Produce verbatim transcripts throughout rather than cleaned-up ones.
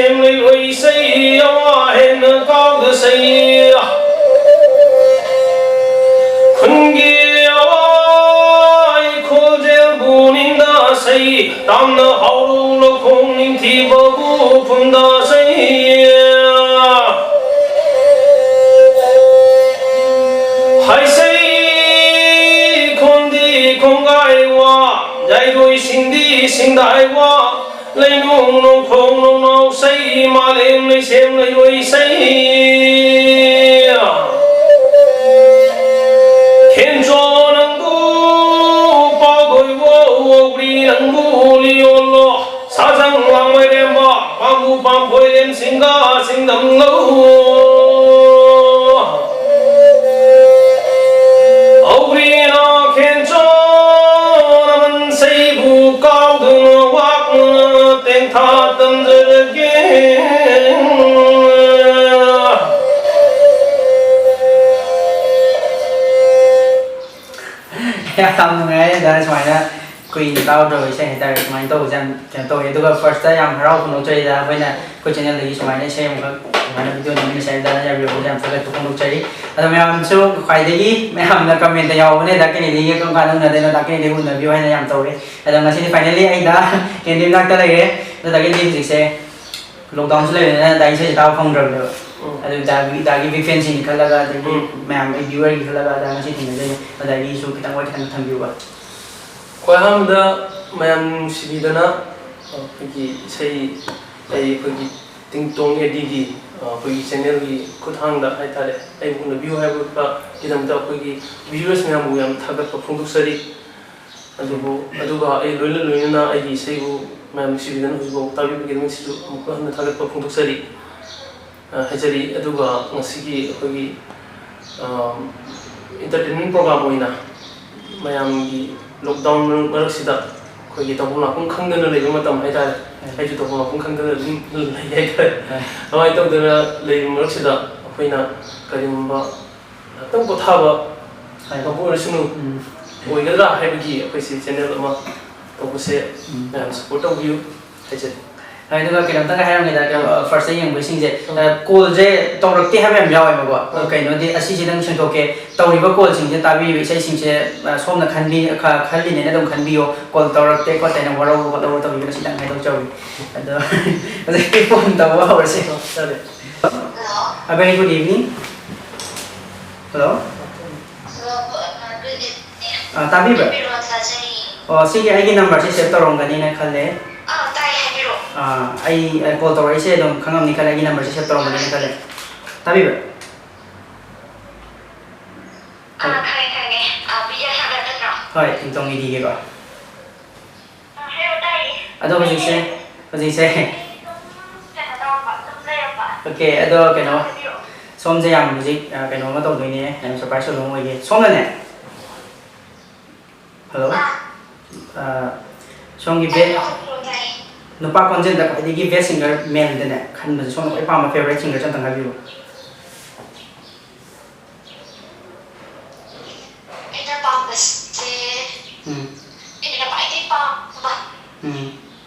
ꯁꯦꯝꯂꯩꯔꯣꯏ ꯏꯁꯩ ꯑꯋꯥ ꯍꯦꯟꯅ ꯀꯥꯎꯗ ꯁꯩ꯫ ꯈꯨꯟꯒꯤ ꯑꯋꯥ ꯈꯣꯜꯖꯦꯜꯕꯨ ꯅꯤꯡꯗ ꯁꯩ꯫ ꯇꯥꯝꯅ ꯍꯧꯔꯨ ꯂꯧꯈꯣꯡ ꯅꯤꯡꯊꯤꯕꯕꯨ ꯐꯨꯟꯗ ꯁꯩ꯫ ꯍꯥꯏꯁꯩ ꯈꯣꯟꯗꯤ ꯈꯣꯡꯒꯥꯏ ꯋꯥ꯫ ꯌꯥꯏꯔꯣꯏ ꯁꯤꯡꯗꯤ ꯁꯤꯡꯗꯥꯏ ꯋꯥ꯫ ꯂꯩꯅꯨꯡ ꯅꯣꯡꯈꯣꯡ ꯅꯣꯡꯅꯥꯎ ꯁꯩ꯫ ꯃꯥꯂꯦꯝ ꯂꯩꯁꯦꯝ ꯂꯩꯔꯣꯏ ꯁꯩ꯫ ꯈꯦꯟꯆꯣ ꯅꯪꯕꯨ ꯄꯥꯎꯗꯣꯏ ꯋꯥ꯫ ꯋꯥꯎꯔꯤ ꯅꯪꯕꯨ ꯂꯤꯌꯣꯜꯂꯣ꯫ ꯁꯥꯖꯪ ꯋꯥꯡꯃꯩꯔꯦꯝꯕ ꯄꯥꯝꯕꯨ ꯄꯥꯝꯕꯣꯏꯔꯦꯝ ꯁꯤꯡꯒꯥ ꯁꯤꯡꯗꯝ ꯂꯧ꯫ ꯍꯧꯔꯤꯅ ꯈꯦꯟꯆꯣꯅ ꯃꯟꯁꯩꯕꯨ ꯀꯥꯎꯗꯨꯅ ꯋꯥꯛꯅ ꯇꯦꯡꯊꯥ ꯇꯝꯖꯔꯒꯦ꯫ ꯌꯥꯝ ꯅꯨꯡꯉꯥꯏꯔꯦ ꯗꯥ, ꯁꯨꯃꯥꯏꯅ ꯑꯩꯈꯣꯏ ꯇꯥꯍꯧꯗ꯭ꯔꯕ ꯏꯁꯩ ꯍꯥꯏꯇꯥꯔꯦ, ꯁꯨꯃꯥꯏꯅ ꯇꯧꯕꯁꯦ ꯌꯥꯝ ꯀꯩꯅꯣ ꯇꯧꯋꯦ꯫ ꯑꯗꯨꯒ first ꯌꯥꯝ ꯍꯔꯥꯎ ꯐꯣꯡꯗꯣꯛꯆꯔꯤꯗ ꯑꯩꯈꯣꯏꯅ ꯑꯩꯈꯣꯏ channelꯗꯒꯤ ꯁꯨꯃꯥꯏꯅ ꯏꯁꯩ ꯑꯃꯈꯛ ꯁꯨꯃꯥꯏꯅ video ꯅꯝꯃꯤꯟꯅꯁꯦ ꯍꯥꯏꯕꯗ ꯌꯥꯕꯤꯔꯛꯄꯁꯦ ꯌꯥꯝ ꯊꯥꯒꯠꯄ ꯐꯣꯡꯗꯣꯛꯆꯔꯤ꯫ ꯑꯗꯣ ꯃꯌꯥꯝꯁꯨ ꯈ꯭ꯋꯥꯏꯗꯒꯤ ꯃꯌꯥꯝꯅ commentꯇ ꯌꯥꯎꯕꯅꯦ, ꯗꯥ ꯀꯦꯅꯦꯗꯤꯒ ꯀꯔꯝ ꯀꯥꯟꯗ ꯎꯅꯗꯣꯏꯅꯣ, ꯗꯥ ꯀꯦꯅꯦꯗꯤꯒ ꯎꯅꯕꯤꯌꯨ ꯍꯥꯏꯅ ꯌꯥꯝ ꯇꯧꯔꯦ꯫ ꯑꯗꯣ ꯉꯁꯤꯗꯤ finally ꯑꯩ ꯗꯥ ꯀꯦꯅꯦꯗꯤ ꯃꯅꯥꯛꯇ ꯂꯩꯔꯦ꯫ ꯑꯗꯣ ꯗꯥ ꯀꯦꯅꯦꯗꯤ ꯍꯧꯖꯤꯛꯁꯦ lockdownꯁꯨ ꯂꯩꯕꯅꯤꯅ ꯗꯥꯒꯤ ꯏꯁꯩꯁꯦ ꯇꯥꯕ ꯐꯪꯗ꯭ꯔꯕꯅꯦꯕ꯫ ꯎꯝ꯫ ꯑꯗꯨ ꯗꯥꯒꯤ, ꯗꯥꯒꯤ big fanꯁꯤꯡꯒꯤ ꯈꯜꯂꯒ, ꯑꯗꯒꯤ ꯎꯝ꯫ ꯃꯌꯥꯝ ꯑꯩ viewerꯒꯤ ꯈꯜꯂꯒ ꯗꯥ ꯉꯁꯤ ꯊꯦꯡꯅꯖꯩꯅꯦ꯫ ꯑꯗꯣ ꯗꯥꯒꯤꯁꯨ ꯈꯤꯇꯪ ꯋꯥꯔꯤ ꯈꯤꯇꯪ ꯊꯝꯕꯤꯌꯨꯕ꯫ ꯈ꯭ꯋꯥꯏ ꯑꯍꯥꯟꯕꯗ ꯃꯌꯥꯝ ꯅꯨꯡꯁꯤꯕꯤꯗꯅ ꯑꯩꯈꯣꯏꯒꯤ ꯏꯁꯩ, ꯑꯩ ꯑꯩꯈꯣꯏꯒꯤ ꯇꯤꯡꯇꯣꯡ ꯑꯦꯗꯤꯒꯤ, ꯑꯩꯈꯣꯏꯒꯤ channelꯒꯤ ꯈꯨꯠꯊꯥꯡꯗ ꯍꯥꯏꯇꯥꯔꯦ, ꯑꯩꯕꯨ ꯎꯅꯕꯤꯌꯨ ꯍꯥꯏꯕꯒꯤꯗꯃꯛꯇ ꯑꯩꯈꯣꯏꯒꯤ viewers ꯃꯌꯥꯝꯕꯨ ꯌꯥꯝ ꯊꯥꯒꯠꯄ ꯐꯣꯡꯗꯣꯛꯆꯔꯤ꯫ ꯑꯗꯨꯕꯨ, ꯑꯗꯨꯒ ꯑꯩ ꯂꯣꯏꯅ ꯂꯣꯏꯅꯅ ꯑꯩꯒꯤ ꯏꯁꯩꯕꯨ ꯃꯌꯥꯝ ꯅꯨꯡꯁꯤꯕꯤꯗꯅ ꯍꯧꯖꯤꯛꯐꯥꯎ ꯇꯥꯕꯤꯕꯒꯤꯗꯃꯛ ꯁꯤꯁꯨ ꯑꯃꯨꯛꯀ ꯍꯟꯅ ꯊꯥꯒꯠꯄ ꯐꯣꯡꯗꯣꯛꯆꯔꯤ, ꯑ, ꯍꯥꯏꯖꯔꯤ꯫ ꯑꯗꯨꯒ ꯉꯁꯤꯒꯤ ꯑꯩꯈꯣꯏꯒꯤ, ꯑ, entertainment program ꯑꯣꯏꯅ ꯃꯌꯥꯝꯒꯤ lockdown ꯃꯔꯛ-, ꯃꯔꯛꯁꯤꯗ ꯑꯩꯈꯣꯏꯒꯤ ꯇꯧꯐꯝ ꯂꯥꯛꯐꯝ ꯈꯪꯗꯅ ꯂꯩꯕ ꯃꯇꯝ ꯍꯥꯏꯇꯥꯔꯦ꯫ ꯎꯝ꯫ ꯑꯩꯁꯨ ꯇꯧꯐꯝ ꯂꯥꯛꯐꯝ ꯈꯪꯗꯅ ꯑꯗꯨꯝ ꯂꯩ ꯍꯥꯏꯇꯥꯔꯦ꯫ ꯎꯝ꯫ ꯑꯗꯨꯃꯥꯏꯅ ꯇꯧꯗꯅ ꯂꯩꯕ ꯃꯔꯛꯁꯤꯗ ꯑꯩꯈꯣꯏꯅ ꯀꯔꯤꯒꯨꯝꯕ ꯉꯥꯛꯇꯪ ꯄꯣꯊꯥꯕ ꯍꯣꯏ꯫ ꯉꯥꯛꯄꯨ ꯑꯣꯏꯔꯁꯅꯨ ꯎꯝ꯫ ꯑꯣꯏꯒꯗ꯭ꯔꯥ ꯍꯥꯏꯕꯒꯤ ꯑꯩꯈꯣꯏꯁꯦ channel ꯑꯃ ꯇꯧꯕꯁꯦ ꯎꯝ꯫ ꯃꯌꯥꯝ support ꯇꯧꯕꯤꯌꯨ ꯍꯥꯏꯖꯔꯤ꯫ ꯍꯣꯏ, ꯑꯗꯨꯒ ꯀꯩꯅꯣꯝꯇꯒ ꯍꯥꯏꯔꯝꯒꯦꯗ, ꯀꯩꯅꯣ, ꯑ, first ꯌꯦꯡꯕꯁꯤꯡꯁꯦ, ꯑ, callꯁꯦ ꯇꯧꯔꯛꯇꯦ ꯍꯥꯏꯕ ꯌꯥꯝ ꯌꯥꯎꯋꯦꯕꯀꯣ꯫ ꯑꯗꯣ ꯀꯩꯅꯣꯗꯤ ꯑꯁꯤꯁꯤꯗꯪ ꯁꯦꯡꯗꯣꯛꯀꯦ, ꯇꯧꯔꯤꯕ callꯁꯤꯡꯁꯦ ꯇꯥꯕꯤꯔꯤꯕ ꯏꯁꯩꯁꯤꯡꯁꯦ, ꯑ, ꯁꯣꯝꯅ ꯈꯟꯕꯤ-, ꯈ-, ꯈꯜꯂꯤꯅꯦꯅ ꯑꯗꯨꯝ ꯈꯟꯕꯤꯌꯣ꯫ Call ꯇꯧꯔꯛꯇꯦ ꯈꯣꯠꯇꯦꯅ ꯋꯥꯔꯧꯕ ꯈꯣꯠꯂꯧꯕ ꯇꯧꯕꯤꯒꯅꯨ, ꯁꯤꯇꯪ ꯍꯥꯏꯗꯣꯛꯆꯕꯅꯤ꯫ ꯑꯗꯣ ꯍꯧꯖꯤꯛꯇꯤ phone ꯇꯧꯕ ꯍꯧꯔꯁꯦꯀꯣ꯫ Sorry. Hello. A very good evening. Hello. Hello, uh, good evening. ꯑ, ꯇꯥꯕꯤꯕ꯭ꯔꯥ? ꯍꯥꯏꯕꯤꯔꯛꯑꯣ, ꯇꯥꯖꯩꯌꯦ꯫ ꯑꯣ, ꯁꯤꯒꯤ ꯑꯩꯒꯤ numberꯁꯦ save ꯇꯧꯔꯝꯒꯅꯤꯅ ꯈꯜꯂꯦ꯫ ꯑꯥ, ꯇꯥꯏ, ꯍꯥꯏꯕꯤꯔꯛꯑꯣ꯫ ꯑ, ꯑꯩ, ꯑ, call ꯇꯧꯔꯛꯏꯁꯦ ꯑꯗꯨꯝ ꯈꯪꯉꯝꯅꯤ ꯈꯜꯂꯦ, ꯑꯩꯒꯤ numberꯁꯦ save ꯇꯧꯔꯝꯒꯅꯤꯅ ꯈꯜꯂꯦ꯫ ꯇꯥꯕꯤꯕ꯭ꯔꯥ? ꯑꯥ, ꯈꯪꯉꯦ, ꯈꯪꯉꯦ꯫ ꯑꯥ, ꯕꯤ ꯖꯦ ꯁꯥꯒꯔ ꯅꯠꯇ꯭ꯔꯣ? ꯍꯣꯏ, ꯇꯤꯡꯇꯣꯡ ꯏꯗꯤꯒꯤꯀꯣ꯫ ꯑꯥ, ꯍꯥꯏꯔꯛꯑꯣ, ꯇꯥꯏꯌꯦ꯫ ꯑꯗꯣ ꯍꯧꯖꯤꯛꯁꯦ, ꯍꯧꯖꯤꯛꯁꯦ꯫ ꯑꯩ ꯁꯨꯝ ꯀꯩꯅꯣ ꯇꯧꯔꯝꯕ, ꯁꯨꯝ ꯂꯩꯔꯝꯕ꯫ Okay, ꯑꯗꯣ ꯀꯩꯅꯣ, ꯑꯥ, ꯍꯥꯏꯕꯤꯔꯛꯑꯣ꯫ ꯁꯣꯝꯁꯦ ꯌꯥꯝ ꯍꯧꯖꯤꯛ, ꯑ, ꯀꯩꯅꯣ ꯑꯃ ꯇꯧꯗꯣꯏꯅꯦ, ꯌꯥꯝ surprise ꯑꯣꯏꯕ ꯑꯃ ꯑꯣꯏꯒꯦ꯫ ꯁꯣꯝꯅꯅꯦ? Hello? ꯑꯥ꯫ ꯑ, ꯁꯣꯝꯒꯤ ꯕꯦ-, ꯍꯥꯏꯕꯤꯔꯛꯑꯣ, ꯍꯥꯏꯕꯤꯔꯛꯑꯣ, ꯇꯥꯏꯌꯦ꯫ ꯅꯨꯄꯥ ꯈꯣꯟꯖꯦꯜꯗ ꯈ꯭ꯋꯥꯏꯗꯒꯤ best singer maleꯗꯅꯦ ꯈꯟꯕꯁꯦ ꯁꯣꯝꯅ ꯈ꯭ꯋꯥꯏ ꯄꯥꯝꯕ favourite singerꯁꯦ ꯑꯝꯇꯪ ꯍꯥꯏꯕꯤꯌꯨ꯫ ꯑꯩꯅ ꯄꯥꯝꯕꯁꯦ, ꯎꯝ꯫ ꯑꯩꯅ ꯈ꯭ꯋꯥꯏꯗꯒꯤ ꯄꯥꯝꯕ ꯎꯝ꯫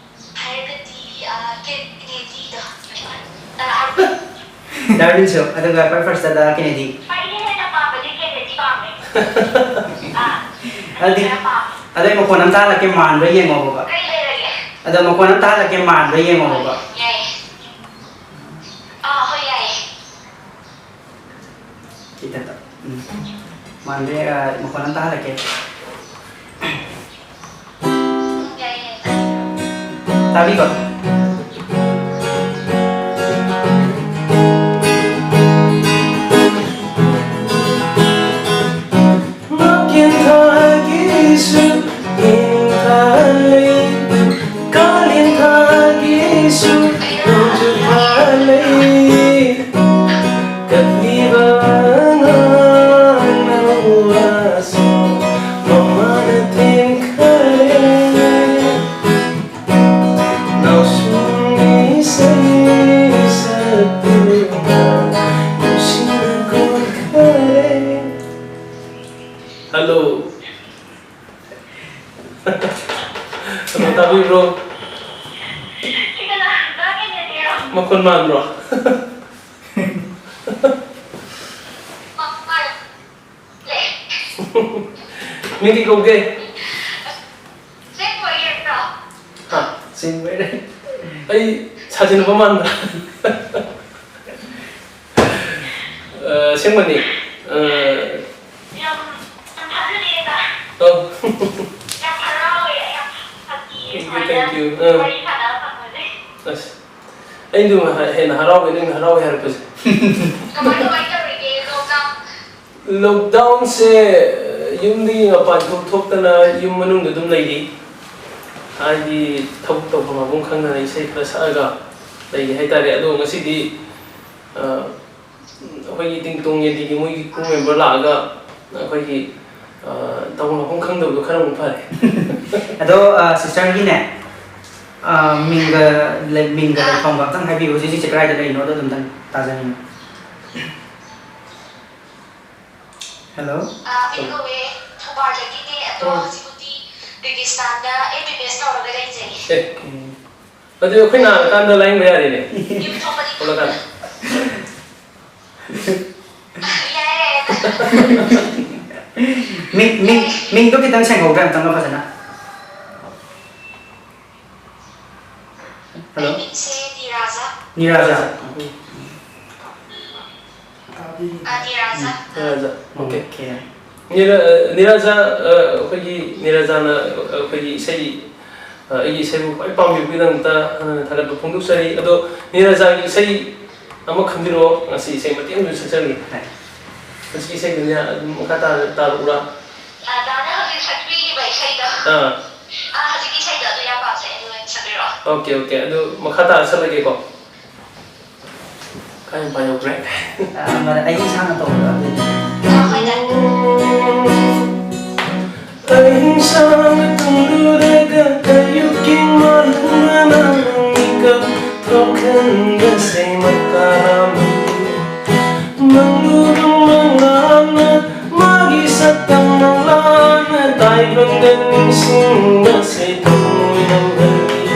ꯍꯥꯏꯔꯒꯗꯤ, ꯑ, ꯀꯦꯅꯦꯗꯤꯗꯣ꯫ ꯑ, ꯗꯥꯔꯋꯤꯟꯁꯨ, ꯑꯗꯨꯒ ꯈ꯭ꯋꯥꯏ firstꯇ ꯀꯦꯅꯦꯗꯤ꯫ ꯈ꯭ꯋꯥꯏꯗꯒꯤ ꯍꯦꯟꯅ ꯄꯥꯝꯕꯗꯤ ꯀꯦꯅꯦꯗꯤ ꯄꯥꯝꯃꯦ꯫ ꯑꯥ, ꯑꯗꯨꯗꯤ, ꯈꯔ ꯄꯥꯝꯃꯦ꯫ ꯑꯗꯨ ꯑꯩ ꯃꯈꯣꯟ ꯑꯃ ꯇꯥꯍꯜꯂꯛꯀꯦ, ꯃꯥꯟꯕ꯭ꯔꯥ ꯌꯦꯡꯉꯣꯕꯀꯣ꯫ ꯀꯔꯤ ꯂꯩꯔꯒꯦ? ꯑꯗꯣ ꯃꯈꯣꯟ ꯑꯃ ꯇꯥꯍꯜꯂꯛꯀꯦ, ꯃꯥꯟꯕ꯭ꯔꯥ ꯌꯦꯡꯉꯣꯕꯀꯣ꯫ ꯌꯥꯏꯌꯦ꯫ ꯑꯥ, ꯍꯣꯏ, ꯌꯥꯏꯌꯦ꯫ ꯈꯤꯇꯪ ꯇꯞ-, ꯎꯝ꯫ ꯃꯥꯟꯗꯦ, ꯑ, ꯃꯈꯣꯟ ꯑꯃ ꯇꯥꯍꯜꯂꯛꯀꯦ꯫ ꯇꯥꯕꯤꯀꯣ? ꯅꯣꯡꯖꯨ ꯊꯥꯒꯤꯁꯨ ꯅꯤꯡꯊꯝ ꯂꯩ, ꯀꯥꯂꯦꯟ ꯊꯥꯒꯤꯁꯨ ꯅꯣꯡꯖꯨ ꯊꯥ ꯂꯩ꯫ ꯀꯞꯂꯤꯕ ꯑꯉꯥꯡꯅ ꯋꯥꯁꯨ ꯃꯃꯥꯅ ꯊꯦꯝꯈꯔꯦ꯫ ꯅꯥꯎꯁꯨꯝ ꯏꯁꯩ ꯁꯛꯇꯨꯅ ꯅꯨꯡꯁꯤꯅ ꯀꯣꯟꯈꯔꯦ꯫ Hello. Hello, ꯇꯥꯕꯤꯕ꯭ꯔꯣ? ꯁꯤ ꯀꯅꯥ? ꯃꯈꯣꯟ ꯃꯥꯟꯕ꯭ꯔꯣ? ꯃꯤꯡ ꯀꯩ ꯀꯧꯒꯦ? ꯍꯥ? ꯆꯤꯡꯃꯩꯔꯦ꯫ ꯑꯩ ꯁꯥꯖꯤꯟꯅꯕ ꯃꯥꯟꯕ꯭ꯔꯥ? ꯑ, ꯑꯁꯦꯡꯕꯅꯤ꯫ ꯑ, ꯌꯥꯝ, ꯌꯥꯝ ꯊꯥꯖꯗꯦꯗ꯫ ꯑꯧ꯫ ꯌꯥꯝ ꯍꯔꯥꯎꯋꯦ, ꯌꯥꯝ ꯐꯖꯩꯌꯦ꯫ Thank you, ꯁꯨꯃꯥꯏꯅ thank you꯫ ꯑ꯫ ꯋꯥꯔꯤ ꯁꯥꯟꯅꯕ ꯐꯪꯕꯁꯦ꯫ ꯑꯁ, ꯑꯩꯗꯨ ꯍꯦꯟꯅ ꯍꯔꯥꯎꯋꯦ, ꯅꯪꯅ ꯍꯔꯥꯎꯋꯦ ꯍꯥꯏꯔꯛꯄꯁꯦ꯫ ꯀꯃꯥꯏ, ꯀꯃꯥꯏ ꯇꯧꯔꯤꯒꯦ lockdown? Lockdownꯁꯦ, ꯌꯨꯝꯗꯒꯤ ꯃꯄꯥꯟ ꯊꯣꯛ ꯊꯣꯛꯇꯅ ꯌꯨꯝ ꯃꯅꯨꯡꯗ ꯑꯗꯨꯝ ꯂꯩꯔꯤ꯫ ꯍꯥꯏꯗꯤ ꯊꯕꯛ ꯇꯧꯐꯝ ꯃꯐꯝ ꯈꯪꯗꯅ ꯏꯁꯩ ꯈꯔ ꯁꯛꯑꯒ ꯂꯩꯔꯤ ꯍꯥꯏꯇꯥꯔꯦ꯫ ꯑꯗꯣ ꯉꯁꯤꯗꯤ, ꯑ, ꯑꯩꯈꯣꯏꯒꯤ ꯇꯤꯡꯇꯣꯡ ꯌꯦꯟꯗꯤꯒꯤ ꯃꯣꯏꯒꯤ crew member ꯂꯥꯛꯑꯒ ꯑꯩꯈꯣꯏꯒꯤ, ꯑ, ꯇꯧꯐꯝ ꯃꯐꯝ ꯈꯪꯗꯕꯗꯣ ꯈꯔ ꯑꯃꯨꯛ ꯐꯔꯦ꯫ ꯑꯗꯣ, ꯑ, sisterꯒꯤꯅꯦ, ꯑ, ꯃꯤꯡꯒ ꯂꯩ-, ꯃꯤꯡꯒ ꯂꯩꯐꯝꯒ ꯑꯝꯇꯪ ꯍꯥꯏꯕꯤꯌꯨ, ꯍꯧꯖꯤꯛ ꯍꯧꯖꯤꯛ ꯆꯦꯛꯀ꯭ꯔꯥꯏꯗ ꯂꯩꯔꯤꯅꯣꯗꯣ ꯑꯗꯨꯝꯇꯪ ꯇꯥꯖꯅꯤꯡꯉꯤ꯫ Hello? ꯑ, ꯑꯩ ꯀꯧꯋꯦ, ꯊꯧꯕꯥꯜꯗꯒꯤꯅꯦ, ꯑꯗꯣ ꯑꯣ꯫ ꯍꯧꯖꯤꯛꯄꯨꯗꯤ ꯀꯤꯔꯒꯤꯁꯇꯥꯟꯗ M B B S ꯇꯧꯔꯒ ꯂꯩꯖꯩ꯫ ꯑꯦ, ꯑꯣꯀꯦ꯫ ꯑꯗꯨꯗꯤ ꯑꯩꯈꯣꯏ ꯅꯥꯔꯀꯥꯟꯗ ꯂꯥꯏꯌꯦꯡꯕ ꯌꯥꯔꯦꯅꯦ꯫ ꯌꯨꯝ ꯊꯣꯛꯄꯗꯤ ꯊꯣꯛꯂꯀꯥꯟꯗ꯫ ꯌꯥꯏꯌꯦ꯫ ꯃꯤꯡ, ꯃꯤꯡ, ꯃꯤꯡꯗꯣ ꯈꯤꯇꯪ ꯁꯦꯡꯍꯧꯗ꯭ꯔꯦ ꯑꯝꯇꯪꯒ ꯐꯖꯅ꯫ Hello? ꯑꯩ ꯃꯤꯡꯁꯦ ꯅꯤꯔꯥꯖꯥ꯫ ꯅꯤꯔꯥꯖꯥ꯫ ꯅꯤꯔꯥꯖꯥ꯫ ꯎꯝ꯫ ꯑ, ꯅꯤꯔꯥꯖꯥ꯫ ꯅꯤꯔꯥꯖꯥ꯫ ꯑꯣꯀꯦ꯫ ꯑꯣꯀꯦ꯫ ꯅꯤꯔ-, ꯅꯤꯔꯥꯖꯥ, ꯑ, ꯑꯩꯈꯣꯏꯒꯤ ꯅꯤꯔꯥꯖꯥꯅ, ꯑ, ꯑꯩꯈꯣꯏꯒꯤ ꯏꯁꯩ, ꯑ, ꯑꯩꯒꯤ ꯏꯁꯩꯕꯨ ꯈ꯭ꯋꯥꯏ ꯄꯥꯝꯕꯤꯕꯒꯤꯗꯃꯛꯇ ꯍꯥꯟꯅ ꯊꯥꯒꯠꯄ ꯐꯣꯡꯗꯣꯛꯆꯔꯤ꯫ ꯑꯗꯣ ꯅꯤꯔꯥꯖꯥꯒꯤ ꯏꯁꯩ ꯑꯃ ꯈꯟꯕꯤꯔꯛꯑꯣ, ꯉꯁꯤ ꯏꯁꯩ ꯃꯇꯦꯛ ꯑꯃꯁꯨ ꯁꯛꯆꯔꯒꯦ꯫ ꯍꯥꯏ꯫ ꯉꯁꯤ ꯏꯁꯩꯗꯨꯅꯦ ꯑꯗꯨꯝ ꯃꯈꯥ ꯇꯥꯔ-, ꯇꯥꯔꯛꯎꯔꯥ? ꯑ, ꯗꯥꯅ ꯍꯧꯖꯤꯛ ꯁꯛꯄꯤꯈꯤꯕ ꯏꯁꯩꯗꯣ꯫ ꯑꯥ꯫ ꯑ, ꯍꯧꯖꯤꯛꯀꯤ ꯏꯁꯩꯗꯣ ꯑꯗꯨ ꯌꯥꯝ ꯄꯥꯝꯖꯩ, ꯑꯗꯨ ꯑꯣꯏꯅ ꯁꯛꯄꯤꯔꯛꯑꯣ꯫ Okay, okay. ꯑꯗꯨ ꯃꯈꯥ ꯇꯥꯔ ꯁꯛꯂꯒꯦꯀꯣ꯫ ꯀꯥꯏ ꯄꯥꯏꯍꯧꯈ꯭ꯔꯦ? ꯑ, ꯃꯔ-, ꯑꯩ ꯏꯁꯥꯅ ꯇꯧꯕꯗꯣ ꯑꯗꯨꯗꯤ꯫ ꯑ, ꯍꯣꯏ, ꯗꯥ꯫ ꯑꯍꯤꯡꯁꯥꯡ ꯇꯨꯡꯂꯨꯔꯒ ꯑꯌꯨꯛꯀꯤ ꯃꯥꯂꯪꯅ ꯃꯤꯀꯞ ꯊꯣꯛꯍꯟꯕꯁꯦ ꯃꯇꯥ ꯑꯃꯅꯤ꯫ ꯃꯪꯂꯨꯕ ꯃꯪꯂꯥꯟꯅ ꯃꯥꯒꯤ ꯁꯛꯇꯝ ꯃꯪꯂꯥꯟꯅ ꯇꯥꯏꯕꯪꯗ ꯅꯤꯡꯁꯤꯡꯕꯁꯦ ꯊꯃꯣꯏ ꯅꯝꯍꯜꯂꯤ꯫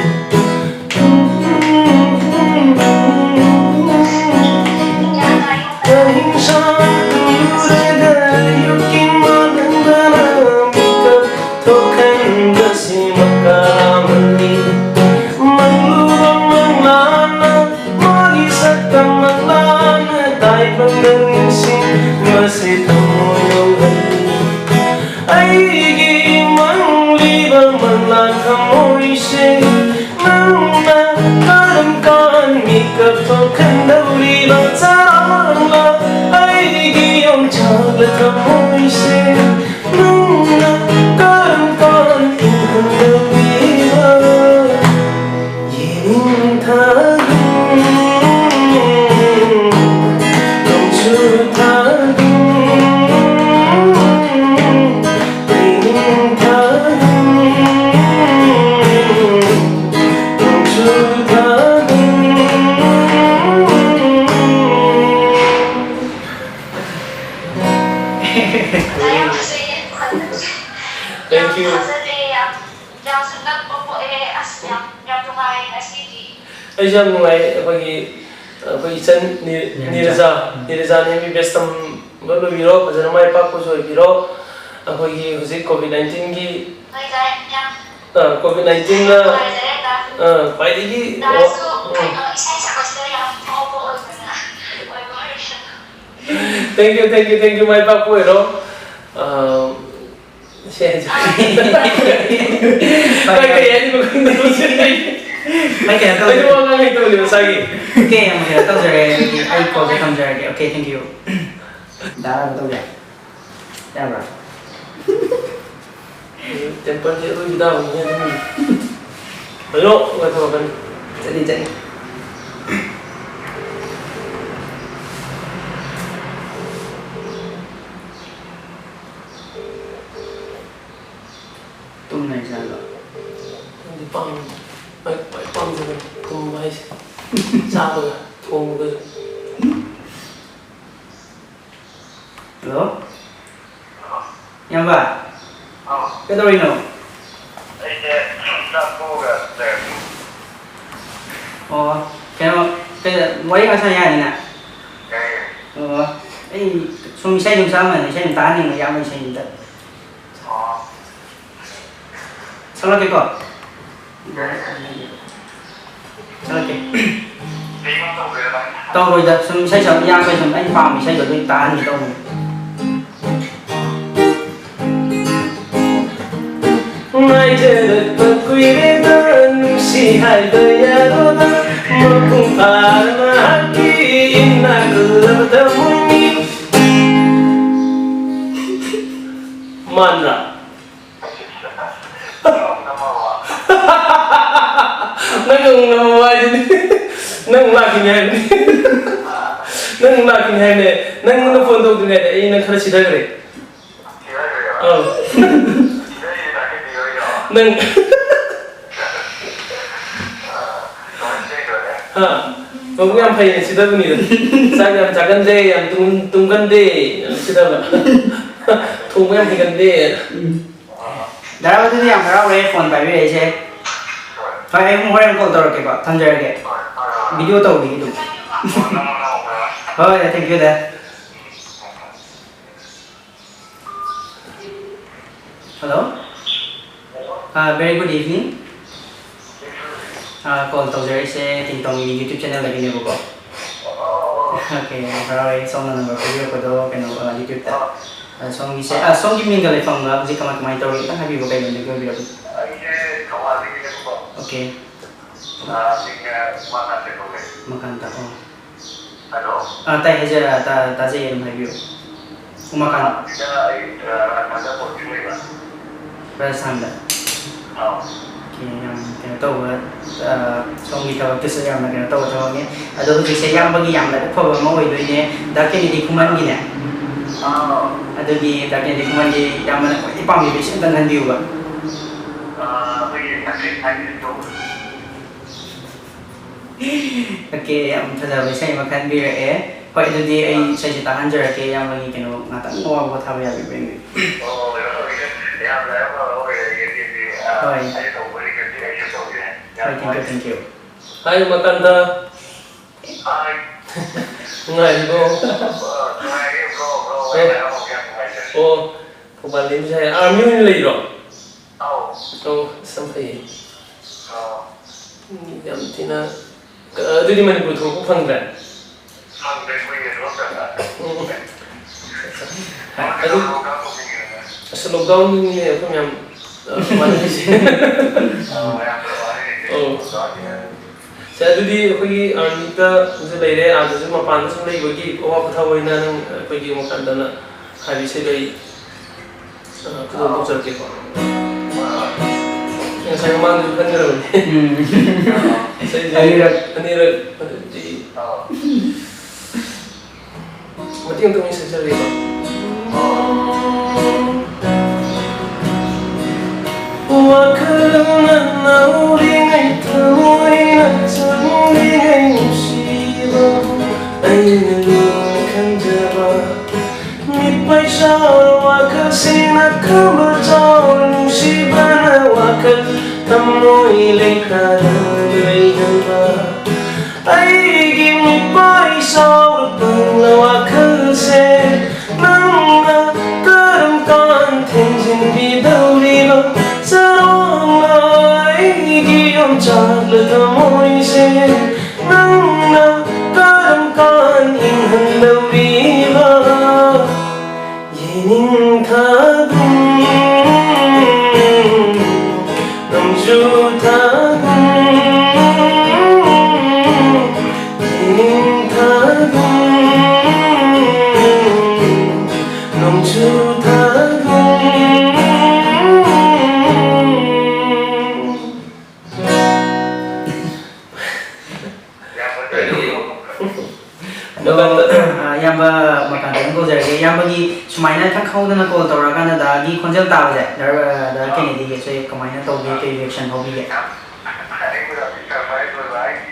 ꯊꯃꯣꯏꯁꯦ ꯅꯪꯅ ꯀꯔꯝ ꯀꯥꯟ ꯏꯪꯍꯟꯗꯧꯔꯤꯕ? ꯌꯦꯅꯤꯡꯊꯥꯒꯨꯝ ꯅꯣꯡꯖꯨ ꯊꯥꯒꯨꯝ ꯂꯩꯅꯤꯡꯊꯥꯒꯨꯝ ꯅꯣꯡꯖꯨ ꯊꯥꯒꯨꯝ꯫ ꯌꯥꯝ ꯐꯖꯩꯌꯦ꯫ Thank you꯫ ꯌꯥꯝ ꯐꯖꯗꯦ, ꯌꯥꯝ, ꯌꯥꯝꯁꯨ ꯅꯛꯄ ꯄꯣꯛꯑꯦ꯫ ꯑꯁ, ꯌꯥꯝ, ꯌꯥꯝ ꯅꯨꯡꯉꯥꯏꯌꯦ ꯉꯁꯤꯗꯤ꯫ ꯑꯩꯁꯨ ꯌꯥꯝ ꯅꯨꯡꯉꯥꯏ꯫ ꯑꯩꯈꯣꯏꯒꯤ, ꯑꯩꯈꯣꯏ ꯏꯆꯟ ꯅꯤ-, ꯅꯤꯔꯖꯥ꯫ ꯅꯤꯔꯖꯥ, ꯎꯝ꯫ ꯅꯤꯔꯖꯥꯅ M B B S ꯇꯝꯕ ꯂꯣꯏꯕꯤꯔꯣ, ꯐꯖꯅ ꯃꯥꯏ ꯄꯥꯛꯄꯁꯨ ꯑꯣꯏꯕꯤꯔꯣ꯫ ꯑꯩꯈꯣꯏꯒꯤ ꯍꯧꯖꯤꯛ COVID nineteen ꯒꯤ, ꯅꯣꯏ ꯂꯥꯏ ꯌꯥꯝ ꯑ, COVID nineteen ꯅ, ꯅꯨꯡꯉꯥꯏꯖꯔꯦ, ꯗꯥ꯫ ꯑ, ꯈ꯭ꯋꯥꯏꯗꯒꯤ ꯗꯥꯁꯨ ꯋꯥ-, ꯎꯝ꯫ ꯀꯩꯅꯣ, ꯏꯁꯩ ꯁꯛꯄꯁꯤꯗ ꯌꯥꯝ ꯐꯥꯎꯕ ꯑꯣꯏꯕꯅ, ꯑꯣꯏꯕ ꯑꯣꯏꯔꯁꯅꯨ꯫ Thank you, thank you, thank you, ꯃꯥꯏ ꯄꯥꯛꯄ ꯑꯣꯏꯔꯣ꯫ ꯑ, ꯁꯦ, ꯁꯦ꯫ ꯀꯩ, ꯀꯩ ꯍꯥꯏꯗꯣꯏꯅꯣ ꯈꯪꯗꯕ ꯁꯤꯗꯤ꯫ ꯑꯩ ꯀꯩꯅꯣ ꯇꯧꯖꯔꯦ꯫ ꯑꯩꯁꯨ ꯋꯥ ꯉꯥꯡ ꯍꯩꯇꯕꯅꯦ ꯃꯁꯥꯒꯤ꯫ Okay, ꯌꯥꯝ ꯀꯩꯅꯣ ꯇꯧꯖꯔꯦ꯫ ꯑꯗꯨꯗꯤ ꯑꯩ call ꯁꯦ ꯊꯝꯖꯔꯒꯦ꯫ Okay, thank you꯫ ꯗꯥ ꯀꯩꯅꯣ ꯇꯧꯖꯔꯦ꯫ ꯌꯥꯕ꯭ꯔꯥ? Temper ꯁꯦ ꯑꯔꯣꯏꯕꯤ ꯇꯥꯕꯅꯤꯅꯦ ꯑꯗꯨꯝ꯫ ꯍꯜꯂꯣ, ꯀꯩꯗꯧꯔꯛꯀꯅꯤ? ꯆꯠꯂꯤ, ꯆꯠꯂꯤ꯫ ꯇꯨꯝ ꯂꯩꯖꯥꯠꯂꯣ? ꯇꯨꯝꯗꯤ ꯄꯥꯝꯃꯤ꯫ ꯑꯩ ꯈ꯭ꯋꯥꯏ ꯄꯥꯝꯖꯕꯅꯤ ꯇꯨꯝꯕ ꯍꯥꯏꯁꯦ꯫ ꯆꯥꯕꯒ ꯊꯣꯡꯕꯒꯁꯨ꯫ ꯍꯜꯂꯣ? ꯏꯌꯥꯝꯕ? ꯑꯥ꯫ ꯀꯩꯗꯧꯔꯤꯅꯣ? ꯑꯩꯁꯦ ꯆꯥꯛ ꯇꯣꯛꯑꯒ ꯂꯩꯔꯝꯃꯤ꯫ ꯑꯣ, ꯀꯩꯅꯣ, ꯀꯩ-, ꯋꯥꯔꯤ ꯉꯥꯛ ꯁꯥꯟꯅ ꯌꯥꯅꯤꯅ? ꯌꯥꯏꯌꯦ꯫ ꯑꯣ, ꯑꯩ ꯁꯨꯝ ꯏꯁꯩ ꯁꯨꯝ ꯁꯛꯑꯝꯕꯅꯤ, ꯏꯁꯩ ꯑꯗꯨꯝ ꯇꯥꯍꯟꯅꯤꯡꯕ, ꯏꯌꯥꯝꯕ ꯏꯁꯩ ꯑꯝꯇ꯫ ꯑꯣ꯫ ꯁꯛꯂꯛꯀꯦꯀꯣ꯫ ꯁꯛꯂꯛꯀꯦ꯫ ꯇꯧꯔꯣꯏꯗ, ꯁꯨꯝ ꯏꯁꯩ ꯁꯛ-, ꯏꯌꯥꯝꯕꯩ ꯁꯨꯝ ꯑꯩꯅ ꯄꯥꯝꯕ ꯏꯁꯩꯗꯣ ꯑꯗꯨꯝ ꯇꯥꯍꯟꯒꯦ ꯇꯧꯕꯅꯤ꯫ ꯉꯥꯏꯖꯔꯛꯄ ꯀꯨꯏꯔꯦꯗ, ꯅꯨꯡꯁꯤ ꯍꯥꯏꯕ ꯌꯥꯔꯣꯏꯗ, ꯃꯄꯨꯡ ꯐꯥꯅ ꯃꯍꯥꯛꯀꯤ ꯏꯅꯥꯛ ꯈꯨꯜꯂꯕ ꯊꯃꯣꯏꯅꯤ꯫ ꯃꯥꯟꯗ꯭ꯔꯥ? ꯅꯪ ꯑꯃꯨꯛ ꯅꯝꯃꯕ ꯍꯥꯏꯗꯨꯅꯤ꯫ ꯅꯪ ꯑꯃꯨꯛ ꯂꯥꯛꯈꯤꯅꯤ ꯍꯥꯏꯕꯅꯤ꯫ ꯅꯪ ꯑꯃꯨꯛ ꯂꯥꯛꯈꯤꯅꯤ ꯍꯥꯏꯕꯅꯦ꯫ ꯅꯪꯉꯣꯟꯗ ꯐꯣꯟ ꯇꯧꯗ꯭ꯔꯤꯉꯩꯗ ꯑꯩ ꯅꯪ ꯈꯔ ꯁꯤꯊꯈ꯭ꯔꯦ꯫ ꯑꯧ꯫ ꯅꯪ ꯍꯥ? ꯃꯕꯨꯛ ꯌꯥꯝ ꯐꯩꯅꯦ, ꯁꯤꯗꯕꯅꯤꯗ꯫ ꯆꯥꯛ ꯌꯥꯝ ꯆꯥꯒꯟꯗꯦ, ꯌꯥꯝ ꯇꯨꯝ-, ꯇꯨꯝꯒꯟꯗꯦ, ꯌꯥꯝ ꯁꯤꯗꯕ꯫ ꯊꯣꯡꯕ ꯌꯥꯝ ꯍꯩꯒꯟꯗꯦ꯫ ꯎꯝ꯫ ꯗꯥ, ꯑꯗꯨꯗꯤ ꯌꯥꯝ ꯍꯔꯥꯎꯔꯦ ꯐꯣꯟ ꯄꯥꯏꯕꯤꯔꯛꯏꯁꯦ꯫ ꯍꯣꯏ, ꯑꯩ ꯑꯃꯨꯛ ꯍꯣꯔꯦꯟ ꯀꯣꯜ ꯇꯧꯔꯛꯀꯦꯀꯣ, ꯊꯝꯖꯔꯒꯦ꯫ ꯚꯤꯗꯤꯑꯣ ꯇꯧꯕꯤꯒꯦ ꯑꯗꯨꯝ꯫ ꯍꯣꯏ, thank you, the. Hello. Uh, very good evening. Uh, call ꯇꯧꯖꯔꯛꯏꯁꯦ ꯇꯤꯡꯇꯣꯡꯒꯤ YouTube channelꯗꯒꯤꯅꯦꯕꯀꯣ꯫ Okay, ꯌꯥꯝ ꯍꯔꯥꯎꯔꯦ ꯁꯣꯝꯅ number ꯄꯤꯕꯤꯔꯛꯄꯗꯣ ꯀꯩꯅꯣ, uh, YouTubeꯇ꯫ Uh, ꯁꯣꯝꯒꯤꯁꯦ, uh, ꯁꯣꯝꯒꯤ ꯃꯤꯡꯒ ꯂꯩꯐꯝꯒ ꯍꯧꯖꯤꯛ ꯀꯃꯥꯏ ꯀꯃꯥꯏꯅ ꯇꯧꯔꯤ ꯑꯝꯇꯪ ꯍꯥꯏꯕꯤꯌꯨꯕ, ꯀꯩ ꯂꯝꯗꯒꯤ ꯑꯣꯏꯕꯤꯔꯕꯅꯣ? ꯑꯩꯁꯦ ꯊꯧꯕꯥꯜꯗꯒꯤꯅꯦꯕꯀꯣ꯫ Okay. ꯑ, ꯃꯤꯡꯅ ꯎꯃꯥꯀꯥꯟꯇ ꯀꯧꯋꯦ꯫ ꯎꯃꯥꯀꯥꯟꯇ, ꯑꯣ꯫ Hello? ꯑꯥ, ꯇꯥꯏ, ꯍꯥꯏꯖꯔ-, ꯇꯥ-, ꯇꯥꯖꯩ, ꯑꯗꯨꯝ ꯍꯥꯏꯕꯤꯌꯨ꯫ ꯎꯃꯥꯀꯥꯟꯇ꯫ ꯑ, ꯁꯤꯗ ꯑꯩ, ꯑ, ꯔꯥꯖꯁꯊꯥꯟꯗ posting ꯂꯩꯕ꯫ ꯔꯥꯖꯁꯊꯥꯟꯗ? ꯑꯥꯎ꯫ Okay, ꯌꯥꯝ ꯀꯩꯅꯣ ꯇꯧꯕ, ꯑ, ꯁꯣꯝꯒꯤ ꯊꯕꯛꯇꯨꯁꯨ ꯌꯥꯝꯅ ꯀꯩꯅꯣ ꯇꯧꯕ ꯊꯕꯛꯅꯤ꯫ ꯑꯗꯣ ꯍꯧꯖꯤꯛꯁꯦ ꯏꯌꯥꯝꯕꯒꯤ ꯌꯥꯝꯅ ꯂꯥꯏꯕꯛ ꯐꯕ ꯑꯃ ꯑꯣꯏꯗꯣꯏꯅꯦ, ꯗꯥ ꯀꯦꯅꯦꯗꯤ ꯈꯨꯃꯟꯒꯤꯅꯦ꯫ ꯑꯥꯎ꯫ ꯑꯗꯨꯒꯤ ꯗꯥ ꯀꯦꯅꯦꯗꯤ ꯈꯨꯃꯟꯒꯤ ꯏꯌꯥꯝꯕꯅ ꯈ꯭ꯋꯥꯏꯗꯒꯤ ꯄꯥꯝꯕꯤꯕ ꯏꯁꯩ ꯑꯝꯇꯪ ꯈꯟꯕꯤꯌꯨꯕ꯫ ꯑ, ꯑꯩꯈꯣꯏꯒꯤ ꯅꯥꯀ꯭ꯔꯦꯝ ꯊꯥꯏꯅꯒꯤ ꯇꯧꯕꯗꯣ꯫ Okay, ꯌꯥꯝ ꯐꯖꯕ ꯏꯁꯩ ꯑꯃ ꯈꯟꯕꯤꯔꯛꯑꯦ꯫ ꯍꯣꯏ, ꯑꯗꯨꯗꯤ ꯑꯩ ꯑꯥ꯫ ꯏꯁꯩꯁꯦ ꯇꯥꯍꯟꯖꯔꯛꯀꯦ, ꯏꯌꯥꯝꯕꯒꯤ ꯀꯩꯅꯣ ꯉꯥꯛꯇꯪ ꯑꯋꯥꯕ ꯄꯣꯊꯥꯕ ꯌꯥꯕꯤꯕ꯭ꯔꯥ ꯌꯦꯡꯕꯤꯌꯨ꯫ ꯑꯣ, ꯌꯥꯝ ꯐꯔꯦ, ꯌꯥꯝ ꯐꯔꯦ, ꯍꯣꯏ, ꯌꯥꯏ, ꯌꯥꯏ, ꯌꯥꯏ, ꯌꯥꯏ꯫ ꯑꯥ, ꯍꯣꯏ꯫ ꯑꯩꯅ ꯇꯧꯕ request-ꯁꯦ accept ꯇꯧꯒꯦ꯫ ꯌꯥꯝ ꯍꯣꯏ, thank you, ꯅꯨꯡꯉꯥꯏ꯫ Thank you꯫ Hi, ꯎꯃꯥꯀꯥꯟꯇ꯫ Hi꯫ ꯅꯨꯡꯉꯥꯏꯔꯤꯕꯣ? ꯑꯥ, ꯅꯨꯡꯉꯥꯏꯔꯤ, bro, bro꯫ ꯑꯣ꯫ ꯑꯩ ꯂꯥꯏꯍꯧꯕꯁꯦ ꯌꯥꯝ ꯅꯨꯡꯉꯥꯏꯖꯔꯦ꯫ ꯑꯣ, ꯊꯧꯕꯥꯜꯗꯩꯅ ꯁꯥꯏ꯫ Army ꯑꯣꯏꯅ ꯂꯩꯔꯣ? ꯑꯧ꯫ ꯑꯣ, ꯑꯁ, ꯌꯥꯝ ꯐꯩꯌꯦ꯫ ꯑꯣ꯫ ꯎꯝ, ꯌꯥꯝ ꯊꯤꯅ, ꯑ, ꯑꯗꯨꯗꯤ ꯃꯅꯤꯄꯨꯔ ꯊꯣꯛꯂꯛꯄ ꯐꯪꯗ꯭ꯔꯦ? ꯐꯪꯗ꯭ꯔꯦ, ꯀꯨꯏꯔꯦ ꯊꯣꯛꯂꯛꯇꯕ꯫ ꯎꯝ꯫ ꯑꯗꯨ, lockdown ꯇꯧꯁꯤꯟꯈꯤꯕꯅꯦ꯫ ꯑꯁ, lockdown-ꯅꯤꯅꯦ ꯑꯩꯈꯣꯏ ꯃꯌꯥꯝ, ꯑ, ꯋꯥꯅꯔꯤꯁꯦ꯫ ꯑꯣ, ꯃꯌꯥꯝ ꯄꯨꯂꯞ ꯋꯥꯅꯔꯤꯁꯦ꯫ ꯑꯣ꯫ Lockdown-ꯁꯤꯅ꯫ ꯁꯦ, ꯑꯗꯨꯗꯤ ꯑꯩꯈꯣꯏꯒꯤ army-ꯗꯁꯨ ꯂꯩꯔꯦ, ꯑꯥꯗꯁꯨ ꯃꯄꯥꯟꯗꯁꯨ ꯂꯩꯕꯒꯤ ꯑꯋꯥ ꯄꯣꯊꯥꯕ ꯑꯣꯏꯅ ꯅꯪ ꯑꯩꯈꯣꯏꯒꯤ ꯎꯃꯥꯀꯥꯟꯇꯅ ꯍꯥꯏꯕ ꯏꯁꯩꯗꯣ ꯑꯩ ꯑ, ꯈꯨꯗꯣꯜ ꯇꯧꯖꯔꯛꯀꯦꯀꯣ꯫ ꯉꯁꯥꯏ ꯃꯃꯥꯡꯗꯁꯨ ꯈꯟꯈ꯭ꯔꯕꯅꯤ꯫ ꯎꯝ꯫ ꯏꯁꯩꯁꯦ ꯑꯅꯤꯔꯛ꯫ ꯑꯅꯤꯔꯛ꯫ ꯑꯗꯨꯗꯤ ꯃꯇꯦꯛ ꯑꯃꯇꯪ ꯁꯛꯆꯔꯒꯦꯀꯣ꯫ ꯋꯥꯈꯜꯅ ꯅꯧꯔꯤꯉꯩ, ꯊꯃꯣꯏꯅ ꯆꯪꯂꯤꯉꯩ, ꯅꯨꯡꯁꯤꯕ ꯑꯩꯅ ꯂꯨꯅ ꯈꯟꯖꯕ꯫ ꯃꯤꯠ ꯄꯩꯁꯥ ꯋꯥꯈꯜꯁꯤꯅ ꯈꯝꯕ ꯆꯥꯎ, ꯅꯨꯡꯁꯤꯕꯅ ꯋꯥꯈꯜ ꯊꯃꯣꯏ ꯂꯩꯈꯥꯗ ꯂꯩꯍꯟꯕ꯫ ꯑꯩꯒꯤ ꯃꯤꯠ ꯄꯩꯁꯥ ꯄꯪꯂ ꯋꯥꯈꯜꯁꯦ ꯅꯪꯅ ꯀꯔꯝ ꯀꯥꯟ ꯊꯦꯡꯖꯤꯟꯕꯤꯗꯧꯔꯤꯕ? ꯆꯔꯣꯡꯅ ꯑꯩꯒꯤ ꯌꯣꯟꯆꯥꯛꯂ ꯊꯃꯣꯏꯁꯦ ꯅꯪꯅ ꯀꯔꯝ ꯀꯥꯟ ꯏꯪꯍꯟꯗꯧꯔꯤꯕ? ꯌꯦꯅꯤꯡꯊꯥꯒꯨꯝ ꯅꯣꯡꯖꯨ ꯊꯥꯒꯨꯝ, ꯌꯦꯅꯤꯡꯊꯥꯒꯨꯝ ꯅꯣꯡꯖꯨ ꯊꯥꯒꯨꯝ꯫ ꯑꯗꯣ, ꯑ, ꯏꯌꯥꯝꯕ ꯃꯀꯥꯟꯗ ꯑꯗꯨꯝ ꯀꯧꯖꯔꯒꯦ꯫ ꯏꯌꯥꯝꯕꯒꯤ ꯁꯨꯃꯥꯏꯅ ꯈꯪꯍꯧꯗꯅ call ꯇꯧꯔꯛꯑꯀꯥꯟꯗ ꯗꯥꯒꯤ ꯈꯣꯟꯖꯦꯜ ꯇꯥꯕꯁꯦ, ꯗꯥ, ꯗꯥ ꯀꯦꯅꯦꯗꯤꯒꯤ ꯑꯩꯈꯣꯏ ꯀꯃꯥꯏꯅ ꯇꯧꯒꯦ? ꯀꯩ reaction ꯂꯧꯕꯤꯒꯦ? ꯑꯩꯕꯨ ꯌꯥꯝ surprise ꯑꯣꯏꯕ, ꯑꯩꯒꯤ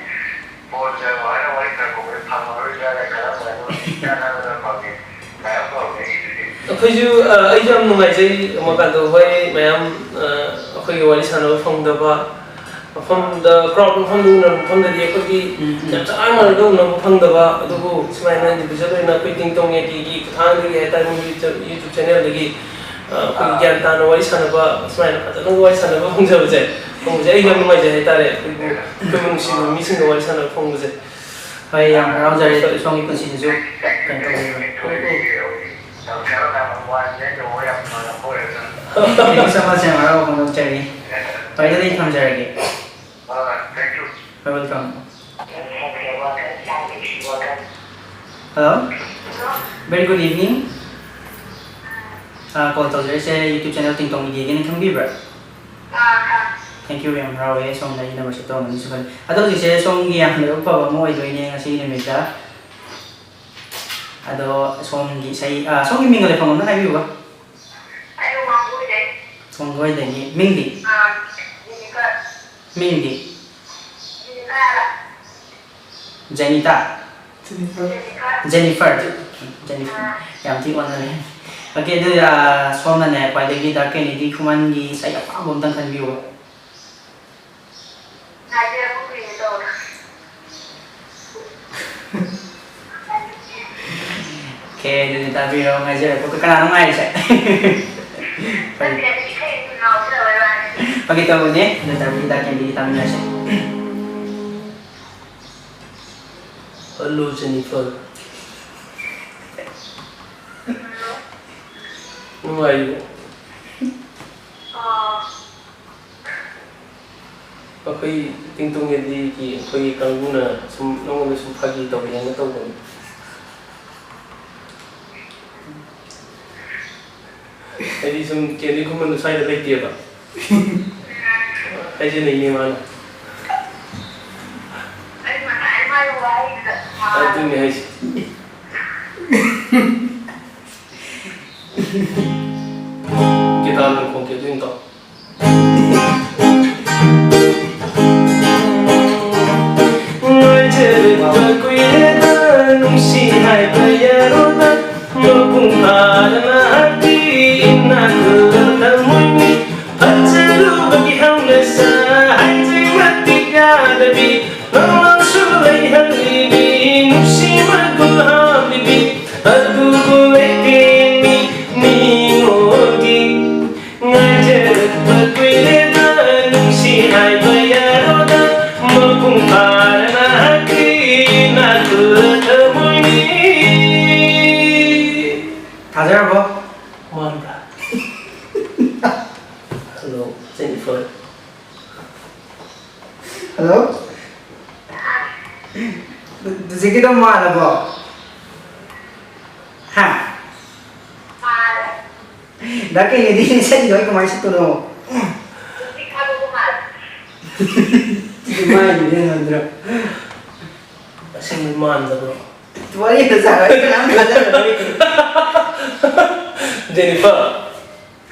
phone ꯆꯪꯉꯣ ꯍꯥꯏꯅ ꯋꯥꯔꯤ ꯁꯥꯔꯛꯄ ꯐꯪꯉꯔꯣꯏꯗ꯭ꯔꯥ ꯍꯥꯏꯅ ꯈꯜꯂꯝꯕ, ꯑꯗꯣ ꯏꯊꯥ ꯊꯥꯖꯗꯅ ꯐꯪꯉꯦ꯫ ꯃꯌꯥꯝ ꯐꯪꯉꯦ ꯑꯩꯒꯤꯗꯨꯗꯤ꯫ ꯑꯩꯈꯣꯏꯁꯨ, ꯑ, ꯑꯩꯁꯨ ꯌꯥꯝ ꯅꯨꯡꯉꯥꯏꯖꯩ, ꯃꯀꯥꯟꯗ ꯍꯣꯏ ꯃꯌꯥꯝ, ꯑ, ꯑꯩꯈꯣꯏꯒꯤ ꯋꯥꯔꯤ ꯁꯥꯟꯅꯕ ꯐꯪꯗꯕ ꯃꯐꯝꯗ, crowd ꯃꯐꯝꯗ ꯎꯅꯕ ꯃꯐꯝꯗꯗꯤ ꯑꯩꯈꯣꯏꯒꯤ ꯎꯝ, ꯎꯝ꯫ ꯌꯥꯝ ꯆꯔꯥꯡꯅꯔꯒ ꯎꯅꯕ ꯐꯪꯗꯕ, ꯑꯗꯨꯕꯨ ꯁꯨꯃꯥꯏꯅ individual ꯑꯣꯏꯅ ꯑꯩꯈꯣꯏ ꯇꯤꯡꯇꯣꯡ ꯌꯦꯇꯤꯒꯤ ꯈꯨꯠꯊꯥꯡꯗꯒꯤ ꯍꯥꯏꯇꯥꯔꯦ, ꯃꯣꯏꯒꯤ YouTube, YouTube channelꯗꯒꯤ, ꯑ, ꯑꯩꯈꯣꯏꯒꯤ ꯒ꯭ꯌꯥꯟ ꯇꯥꯅ ꯋꯥꯔꯤ ꯁꯥꯟꯅꯕ, ꯁꯨꯃꯥꯏꯅ ꯐꯖꯅ ꯋꯥꯔꯤ ꯁꯥꯟꯅꯕ ꯐꯪꯖꯕꯁꯦ, ꯐꯪꯕꯁꯦ ꯑꯩ ꯌꯥꯝ ꯅꯨꯡꯉꯥꯏꯖꯩ ꯍꯥꯏꯇꯥꯔꯦ꯫ ꯑꯩꯈꯣꯏꯕꯨ, ꯑꯩꯈꯣꯏꯕꯨ ꯅꯨꯡꯁꯤꯕ ꯃꯤꯁꯤꯡꯒ ꯋꯥꯔꯤ ꯁꯥꯟꯅꯕ ꯐꯪꯕꯁꯦ꯫ ꯍꯣꯏ, ꯌꯥꯝ ꯍꯔꯥꯎꯖꯔꯦ꯫ ꯁꯣꯝꯒꯤ ꯄꯨꯟꯁꯤꯗꯁꯨ ꯀꯩꯅꯣ ꯇꯧꯕꯤꯌꯨ꯫ ꯎꯝ, ꯎꯝ꯫ Thank you so much, ꯌꯥꯝ ꯍꯔꯥꯎꯕ ꯐꯣꯡꯗꯣꯛꯆꯔꯤ꯫ ꯍꯣꯏ, ꯑꯗꯨꯗꯤ ꯊꯝꯖꯔꯒꯦ꯫ You're welcome. Hello? Very good evening. Ah, call ꯇꯧꯖꯔꯛꯏꯁꯦ YouTube channel ꯇꯤꯡꯇꯣꯡ ꯃꯤꯗꯤꯌꯥꯒꯤꯅꯤ, ꯈꯪꯕꯤꯕ꯭ꯔꯥ? ꯑꯥ, ꯈꯪꯉꯦ꯫ Thank you, ꯌꯥꯝ ꯍꯔꯥꯎꯋꯦ ꯁꯣꯝꯅ ꯑꯩꯅ ꯅꯝꯕꯔ ꯁꯦꯞ ꯇꯧꯔꯝꯒꯅꯤꯁꯨ ꯈꯜꯂꯤ꯫ ꯑꯗꯣ ꯍꯧꯖꯤꯛꯁꯦ ꯁꯣꯝꯒꯤ ꯌꯥꯝ ꯂꯥꯏꯕꯛ ꯐꯕ ꯑꯃ ꯑꯣꯏꯗꯣꯏꯅꯦ ꯉꯁꯤꯒꯤ ꯅꯨꯃꯤꯠꯇ꯫ ꯑꯗꯣ ꯁꯣꯝꯒꯤ ꯏꯁꯩ, ꯑꯥ, ꯁꯣꯝꯒꯤ ꯃꯤꯡꯒ ꯂꯩꯐꯝ ꯑꯝꯇ ꯍꯥꯏꯕꯤꯌꯨꯕ꯫ ꯑꯩ ꯋꯥꯡꯒꯣꯏꯗꯩ꯫ ꯋꯥꯡꯒꯣꯏꯗꯒꯤ꯫ ꯃꯤꯡꯗꯤ? ꯑꯥ, ꯖꯦꯅꯤꯐꯔ꯫ ꯃꯤꯡꯗꯤ? ꯖꯦꯅꯤꯐꯔ ꯍꯥꯏꯕ꯫ ꯖꯦꯅꯤꯇꯥ? ꯖꯦꯅꯤꯐꯔ꯫ ꯖꯦꯅꯤꯐꯔ꯫ ꯖꯦꯅꯤꯐꯔ꯫ ꯑꯥ꯫ ꯌꯥꯝ ꯊꯤ ꯑꯣꯟꯅꯔꯦ꯫ Okay, ꯑꯗꯨꯗꯤ, ꯑꯥ, ꯁꯣꯝꯅꯅꯦ ꯈ꯭ꯋꯥꯏꯗꯒꯤ ꯗꯥ ꯀꯦꯅꯦꯗꯤ ꯈꯨꯃꯟꯒꯤ ꯏꯁꯩ ꯑꯄꯥꯝꯕ ꯑꯝꯇꯪ ꯈꯟꯕꯤꯌꯨ꯫ ꯉꯥꯏꯖꯔꯛꯄ ꯀꯨꯏꯔꯦ ꯇꯧꯔꯣ꯫ Okay, ꯑꯗꯨꯗꯤ ꯇꯥꯕꯤꯔꯣ, ꯉꯥꯏꯖꯔꯛꯄ ꯀꯅꯥꯅꯣ ꯉꯥꯏꯔꯤꯁꯦ? ꯅꯠꯇꯦ, ꯑꯗꯨꯗꯤ ꯏꯁꯩ ꯑꯗꯨꯝ ꯉꯥꯎꯖꯕꯩ ꯋꯥꯅꯤ꯫ ꯐꯥꯒꯤ ꯇꯧꯕꯅꯦ, ꯑꯗꯨ ꯇꯥꯕꯤꯔꯣ, ꯗꯥ ꯀꯦꯅꯦꯗꯤꯒꯤ ꯇꯥꯃꯤꯟꯅꯔꯁꯦ꯫ Hello, Jennifer. ꯅꯨꯡꯉꯥꯏꯔꯤꯕꯣ? ꯑꯩꯈꯣꯏ ꯇꯤꯡꯇꯣꯡ ꯃꯤꯗꯤꯌꯥꯒꯤ ꯑꯩꯈꯣꯏꯒꯤ ꯀꯥꯡꯕꯨꯅ ꯁꯨꯝ ꯅꯉꯣꯟꯗ ꯁꯨꯝ ꯐꯥꯒꯤ ꯇꯧꯒꯦꯅ ꯇꯧꯕꯅꯤ꯫ ꯍꯥꯏꯗꯤ ꯁꯨꯝ ꯀꯦꯅꯦꯗꯤ ꯈꯨꯃꯟꯗꯣ ꯁ꯭ꯋꯥꯏꯗ ꯂꯩꯇꯦꯕ꯫ ꯍꯥꯏꯖꯅꯤꯡꯉꯤ ꯃꯥꯅ꯫ ꯑꯗꯨꯅꯦ ꯍꯥꯏꯁꯦ꯫ ꯒꯤꯇꯥꯔ ꯅꯨꯡ ꯈꯣꯡꯀꯦ ꯑꯗꯨ ꯑꯣꯏꯅ ꯇꯧ꯫ ꯉꯥꯏꯖꯔꯛꯄ ꯀꯨꯏꯔꯦꯗ, ꯅꯨꯡꯁꯤ ꯍꯥꯏꯕ ꯌꯥꯔꯣꯏꯗ, ꯃꯄꯨꯡ ꯐꯥꯅ ꯅꯍꯥꯛꯀꯤ ꯏꯅꯥꯛ ꯈꯨꯜꯂꯕ ꯊꯃꯣꯏꯅꯤ꯫ ꯐꯖꯔꯨꯕꯒꯤ ꯍꯧꯅꯁꯥ ꯍꯥꯏꯖꯤꯟ ꯃꯇꯤꯛ ꯌꯥꯗꯕꯤ, ꯅꯪꯃꯛꯁꯨ ꯂꯩꯍꯜꯂꯤꯕꯤ, ꯅꯨꯡꯁꯤ ꯃꯒꯨꯟ ꯍꯥꯞꯂꯤꯕꯤ, ꯑꯗꯨꯕꯨ ꯂꯩꯇꯦ ꯃꯤ ꯃꯤꯉꯣꯟꯒꯤ꯫ ꯉꯥꯏꯖꯔꯛꯄ ꯀꯨꯏꯔꯦꯗ, ꯅꯨꯡꯁꯤ ꯍꯥꯏꯕ ꯌꯥꯔꯣꯏꯗ, ꯃꯄꯨꯡ ꯐꯥꯅ ꯅꯍꯥꯛꯀꯤ ꯏꯅꯥꯛ ꯈꯨꯜꯂ ꯊꯃꯣꯏꯅꯤ꯫ ꯊꯥꯖꯔꯕꯣ? ꯃꯥꯟꯕ꯭ꯔꯥ? Hello, Jennifer. Hello? ꯍꯧꯖꯤꯛꯀꯤꯗꯣ ꯃꯥꯜꯂꯕꯣ? ꯍꯥ? ꯃꯥꯜꯂꯦ꯫ ꯗꯥ ꯀꯦꯅꯦꯗꯤ ꯁꯛꯏꯗꯣ ꯑꯩ ꯀꯃꯥꯏꯅ ꯁꯛꯇꯣꯏꯅꯣ? ꯅꯨꯄꯤ ꯊꯥꯗꯣꯛꯄ ꯃꯥꯜꯂꯦ꯫ ꯁꯤꯗꯤ ꯃꯥꯏꯗꯨꯅ ꯍꯦꯟꯃꯟꯗ꯭ꯔꯣ? ꯑꯁꯦꯡꯕ ꯃꯥꯟꯗꯕ꯭ꯔꯣ? ꯋꯥꯔꯤ ꯑꯝꯇ ꯁꯥꯔꯣ, ꯑꯩ ꯀꯅꯥꯝ ꯊꯥꯖꯔꯔꯣꯏ꯫ ꯖꯦꯅꯤꯐꯔ,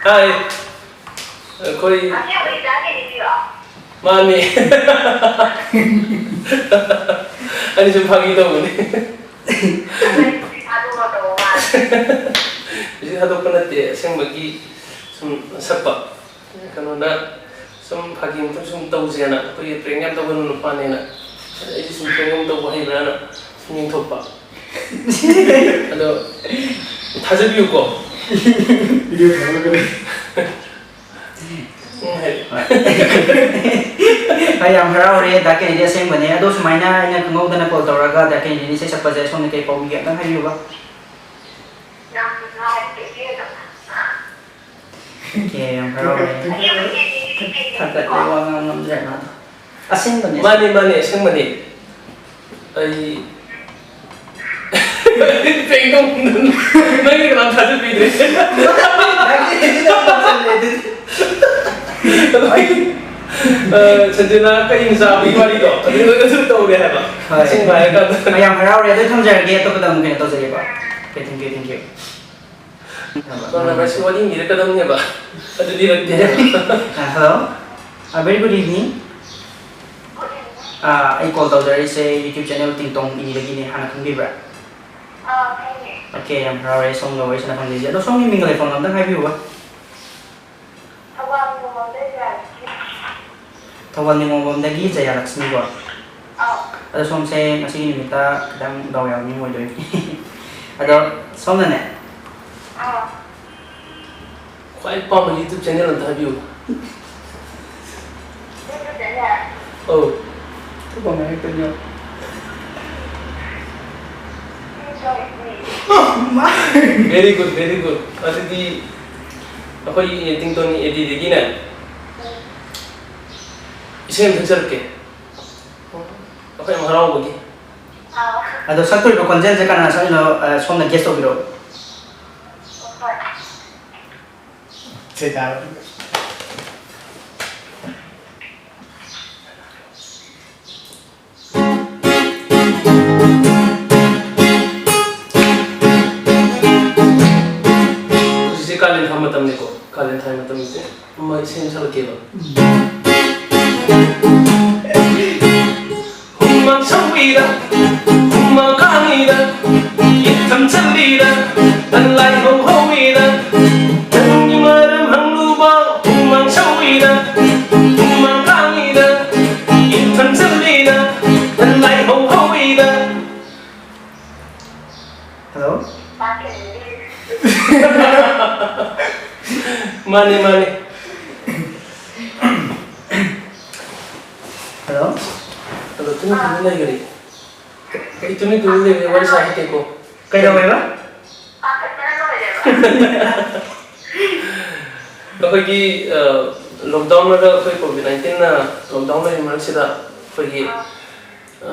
ꯍꯥꯏ꯫ ꯑꯩꯈꯣꯏ ꯑꯁꯦꯡꯕꯒꯤ ꯗꯥ ꯀꯦꯅꯦꯗꯤꯔꯣ? ꯃꯥꯅꯦ꯫ ꯑꯩꯅ ꯁꯨꯝ ꯐꯥꯒꯤ ꯇꯧꯕꯅꯦ꯫ ꯅꯪ ꯅꯨꯄꯤ ꯊꯥꯗꯣꯛꯑꯣ ꯇꯧꯕ ꯃꯥꯜꯂꯦ꯫ ꯍꯧꯖꯤꯛ ꯊꯥꯗꯣꯛꯄ ꯅꯠꯇꯦ, ꯑꯁꯦꯡꯕꯒꯤ ꯁꯨꯝ ꯁꯛꯄ꯫ ꯀꯩꯅꯣꯅ ꯁꯨꯝ ꯐꯥꯒꯤ ꯑꯃꯇꯪ ꯁꯨꯝ ꯇꯧꯁꯦꯅ, ꯑꯩꯈꯣꯏꯒꯤ ꯄ꯭ꯔꯦꯡ ꯌꯥꯝ ꯇꯧꯒꯟꯕ ꯅꯨꯄꯥꯅꯦꯅ, ꯑꯩꯁꯨ ꯁꯨꯝ ꯄ꯭ꯔꯦꯡ ꯑꯃ ꯇꯧꯕ ꯍꯩꯕ꯭ꯔꯥꯅ ꯁꯨꯝ ꯌꯦꯡꯊꯣꯛꯄ꯫ ꯑꯗꯣ ꯊꯥꯖꯕꯤꯌꯨꯀꯣ꯫ ꯚꯤꯗꯤꯑꯣ ꯊꯥꯒꯠꯂꯛꯀꯅꯤ꯫ ꯎꯝ, ꯍꯥꯏ꯫ ꯍꯣꯏ꯫ ꯍꯣꯏ, ꯌꯥꯝ ꯍꯔꯥꯎꯔꯦ, ꯗꯥ ꯀꯦꯅꯦꯗꯤ ꯑꯁꯦꯡꯕꯅꯦ꯫ ꯑꯗꯣ ꯁꯨꯃꯥꯏꯅ ꯑꯩꯅ ꯈꯪꯍꯧꯗꯅ ꯀꯣꯜ ꯇꯧꯔꯒ ꯗꯥ ꯀꯦꯅꯦꯗꯤꯅ ꯏꯁꯩ ꯁꯛꯄꯁꯦ ꯁꯣꯝꯅ ꯀꯩ ꯐꯥꯎꯕꯤꯒꯦ? ꯑꯝꯇꯪ ꯍꯥꯏꯕꯤꯌꯨꯕ꯫ ꯌꯥꯝ ꯅꯨꯡꯉꯥꯏ, ꯏꯆꯦꯗꯣ꯫ ꯑꯣꯀꯦ, ꯌꯥꯝ ꯍꯔꯥꯎꯔꯦ꯫ ꯊꯥꯒꯠꯂꯦ, ꯋꯥ ꯉꯥꯡ ꯉꯝꯗ꯭ꯔꯦ ꯃꯥꯗꯣ꯫ ꯑꯁꯦꯡꯕꯅꯦ꯫ ꯃꯥꯅꯦ, ꯃꯥꯅꯦ, ꯑꯁꯦꯡꯕꯅꯦ꯫ ꯑꯩ ꯄ꯭ꯔꯦꯡ ꯇꯧꯕꯗꯨ ꯅꯪꯗꯤ ꯀꯅꯥꯝ ꯊꯥꯖꯕꯤꯗ꯭ꯔꯦ꯫ ꯅꯪꯒꯤ ꯍꯦꯟꯖꯤꯟꯅ ꯇꯧꯁꯜꯂꯦ ꯑꯗꯨꯗꯤ꯫ ꯑꯗꯨꯒꯤ, ꯑ, ꯁꯟꯖꯦꯅꯥ ꯀꯩ ꯃꯆꯥꯒꯤ ꯋꯥꯔꯤꯗꯣ ꯑꯗꯨ, ꯑꯗꯨ ꯇꯧꯔꯦ ꯍꯥꯏꯕ꯫ ꯍꯣꯏ꯫ ꯑꯁꯦꯡꯕ ꯍꯥꯏꯔꯀꯥꯟꯗ꯫ ꯍꯣꯏ, ꯌꯥꯝ ꯍꯔꯥꯎꯔꯦ꯫ ꯑꯗꯨ ꯊꯝꯖꯔꯒꯦ, ꯑꯇꯣꯞꯄꯗ ꯑꯃꯨꯛ ꯀꯩꯅꯣ ꯇꯧꯖꯒꯦꯀꯣ꯫ Okay, thank you, thank you꯫ Phone ꯅꯝꯕꯔꯁꯤ ꯋꯥꯔꯤ ꯂꯤꯔꯛꯀꯗꯕꯅꯦꯕ꯫ ꯑꯗꯨ ꯂꯤꯔꯛꯇꯦ ꯍꯥꯏꯕ꯫ ꯑ, hello꯫ ꯑ, very good evening꯫ ꯑ, ꯑꯩ ꯀꯣꯜ ꯇꯧꯖꯔꯛꯏꯁꯦ YouTube channel ꯇꯤꯡꯇꯣꯡ ꯏꯗꯒꯤꯅꯦ꯫ ꯍꯥꯟꯅ ꯈꯪꯕꯤꯕ꯭ꯔꯥ? ꯑꯥ, ꯈꯪꯉꯦ꯫ Okay, ꯌꯥꯝ ꯍꯔꯥꯎꯔꯦ ꯁꯣꯝꯒ ꯋꯥꯔꯤ ꯁꯥꯟꯅ ꯐꯪꯖꯩꯁꯦ꯫ ꯑꯗꯣ ꯁꯣꯝꯒꯤ ꯃꯤꯡꯒ ꯂꯩꯐꯝꯒ ꯑꯝꯇꯪ ꯍꯥꯏꯕꯤꯌꯨꯕ꯫ ꯊꯧꯕꯥꯜ ꯅꯤꯉꯣꯜꯕꯝꯗꯩ ꯖꯌꯥꯂꯛꯁꯃꯤ꯫ ꯊꯧꯕꯥꯜ ꯅꯤꯉꯣꯜꯕꯝꯗꯒꯤ ꯖꯌꯥꯂꯛꯁꯃꯤꯀꯣ꯫ ꯑꯥꯎ꯫ ꯑꯗꯣ ꯁꯣꯝꯁꯦ ꯉꯁꯤꯒꯤ ꯅꯨꯃꯤꯠꯇ ꯈꯤꯇꯪ ꯗꯥꯎ ꯌꯥꯕ ꯃꯤ ꯑꯣꯏꯗꯣꯏꯅꯤ꯫ ꯑꯗꯣ ꯁꯣꯝꯅꯅꯦ? ꯑꯥ꯫ ꯈ꯭ꯋꯥꯏ ꯄꯥꯝꯕ YouTube channel ꯑꯝꯇ ꯍꯥꯏꯕꯤꯌꯨ꯫ YouTube channel? ꯑꯧ꯫ ꯑꯇꯣꯞꯄ ꯑꯃ ꯍꯦꯛꯇ ꯌꯥꯎ꯫ Very good, very good꯫ ꯑꯗꯨꯗꯤ ꯑꯩꯈꯣꯏꯒꯤ ꯇꯤꯡꯇꯣꯟ ꯑꯦꯗꯤꯗꯒꯤꯅꯦ ꯏꯁꯩ ꯑꯃ ꯁꯛꯆꯔꯛꯀꯦ꯫ ꯑꯩꯈꯣꯏ ꯌꯥꯝ ꯍꯔꯥꯎꯕꯒꯤ꯫ ꯑꯗꯣ ꯁꯛꯇꯣꯔꯤꯕ ꯈꯣꯟꯖꯦꯜꯁꯦ ꯀꯅꯥꯅ ꯁꯛꯏꯅꯣ, ꯑ, ꯁꯣꯝꯅ guess ꯇꯧꯕꯤꯔꯛꯑꯣ꯫ ꯍꯣꯏ꯫ ꯁꯦ ꯇꯥꯔꯣ꯫ ꯍꯧꯖꯤꯛꯁꯦ ꯀꯥꯂꯦꯟ ꯊꯥ ꯃꯇꯝꯅꯤꯀꯣ꯫ ꯀꯥꯂꯦꯟ ꯊꯥꯒꯤ ꯃꯇꯝꯁꯦ ꯑꯃ ꯏꯁꯩ ꯑꯃ ꯁꯛꯂꯛꯀꯦꯕ꯫ ꯍꯨꯃꯥꯡ ꯁꯧꯏꯗ, ꯍꯨꯃꯥꯡ ꯀꯥꯡꯏꯗ, ꯏꯊꯝ ꯆꯜꯂꯤꯗ, ꯂꯥꯏꯍꯧ ꯍꯧꯏꯗ, ꯅꯪꯒꯤ ꯃꯔꯝ ꯍꯪꯂꯨꯕ꯫ ꯍꯨꯃꯥꯡ ꯁꯧꯏꯗ, ꯍꯨꯃꯥꯡ ꯀꯥꯡꯏꯗ, ꯏꯊꯝ ꯆꯜꯂꯤꯗ, ꯂꯥꯏꯍꯧ ꯍꯧꯏꯗ꯫ ꯍꯜꯂꯣ꯫ ꯃꯥꯅꯦ, ꯃꯥꯅꯦ꯫ ꯍꯜꯂꯣ꯫ ꯍꯜꯂꯣ, ꯇꯨꯃꯤꯟ ꯇꯨꯃꯤꯟ ꯂꯩꯈꯔꯦ꯫ ꯑꯩ ꯇꯨꯃꯤꯟ ꯇꯨꯃꯤꯟ ꯂꯩꯈꯔꯦ, ꯋꯥꯔꯤ ꯁꯥ ꯍꯩꯇꯦꯀꯣ꯫ ꯀꯩꯗꯧꯋꯦꯕ? ꯑꯩꯈꯣꯏꯒꯤ, ꯑ, ꯂꯣꯛꯗꯥꯎꯟ ꯃꯔꯛ, ꯑꯩꯈꯣꯏ ꯀꯣꯚꯤꯗ ꯅꯥꯏꯟꯇꯤꯟꯅ ꯂꯣꯛꯗꯥꯎꯟ ꯂꯩꯔꯤ ꯃꯔꯛꯁꯤꯗ ꯑꯩꯈꯣꯏꯒꯤ, ꯑ,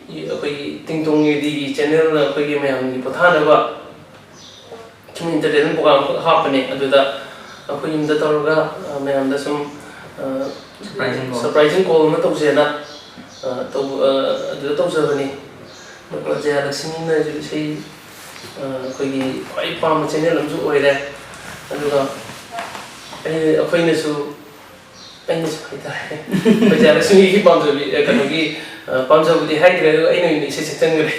ꯑꯩꯈꯣꯏꯒꯤ ꯇꯤꯡꯇꯣꯡ ꯑꯦ ꯗꯤꯒꯤ ꯆꯦꯅꯦꯜꯅ ꯑꯩꯈꯣꯏꯒꯤ ꯃꯌꯥꯝꯒꯤ ꯄꯣꯊꯥꯅꯕ ꯁꯨꯝ ꯏꯟꯇꯔꯇꯦꯟꯃꯦꯟ ꯄ꯭ꯔꯣꯒ꯭ꯔꯥꯝ ꯑꯃꯈꯛ ꯍꯥꯞꯄꯅꯦ꯫ ꯑꯗꯨꯗ ꯑꯩꯈꯣꯏ ꯌꯨꯝꯗ ꯇꯧꯔꯒ, ꯑ, ꯃꯌꯥꯝꯗ ꯁꯨꯝ, ꯑ, ꯁꯔꯄ꯭ꯔꯥꯏꯖꯤꯡ ꯀꯣꯜ꯫ ꯁꯔꯄ꯭ꯔꯥꯏꯖꯤꯡ ꯀꯣꯜ ꯑꯃ ꯇꯧꯁꯦꯅ, ꯑ, ꯇꯧ-, ꯑ, ꯑꯗꯨꯗ ꯇꯧꯖꯕꯅꯤ꯫ ꯑꯗꯨꯒ ꯖꯌꯥꯂꯛꯁꯃꯤꯅꯁꯨ ꯏꯁꯩ, ꯑ, ꯑꯩꯈꯣꯏꯒꯤ ꯈ꯭ꯋꯥꯏ ꯄꯥꯝꯕ ꯆꯦꯅꯦꯜ ꯑꯃꯁꯨ ꯑꯣꯏꯔꯦ꯫ ꯑꯗꯨꯒ ꯑꯩ-, ꯑꯩꯈꯣꯏꯅꯁꯨ ꯑꯩꯅꯁꯨ ꯍꯥꯏꯇꯥꯔꯦ꯫ ꯑꯩꯈꯣꯏ ꯖꯌꯥꯂꯛꯁꯃꯤꯒꯤ ꯄꯥꯝꯖꯕꯤ, ꯑ, ꯀꯩꯅꯣꯒꯤ, ꯑ, ꯄꯥꯝꯖꯕꯗꯤ ꯍꯥꯏꯗ꯭ꯔꯦ, ꯑꯗꯨꯒ ꯑꯩꯅ ꯑꯣꯏꯅ ꯏꯁꯩ ꯁꯛꯆꯟꯈ꯭ꯔꯦ꯫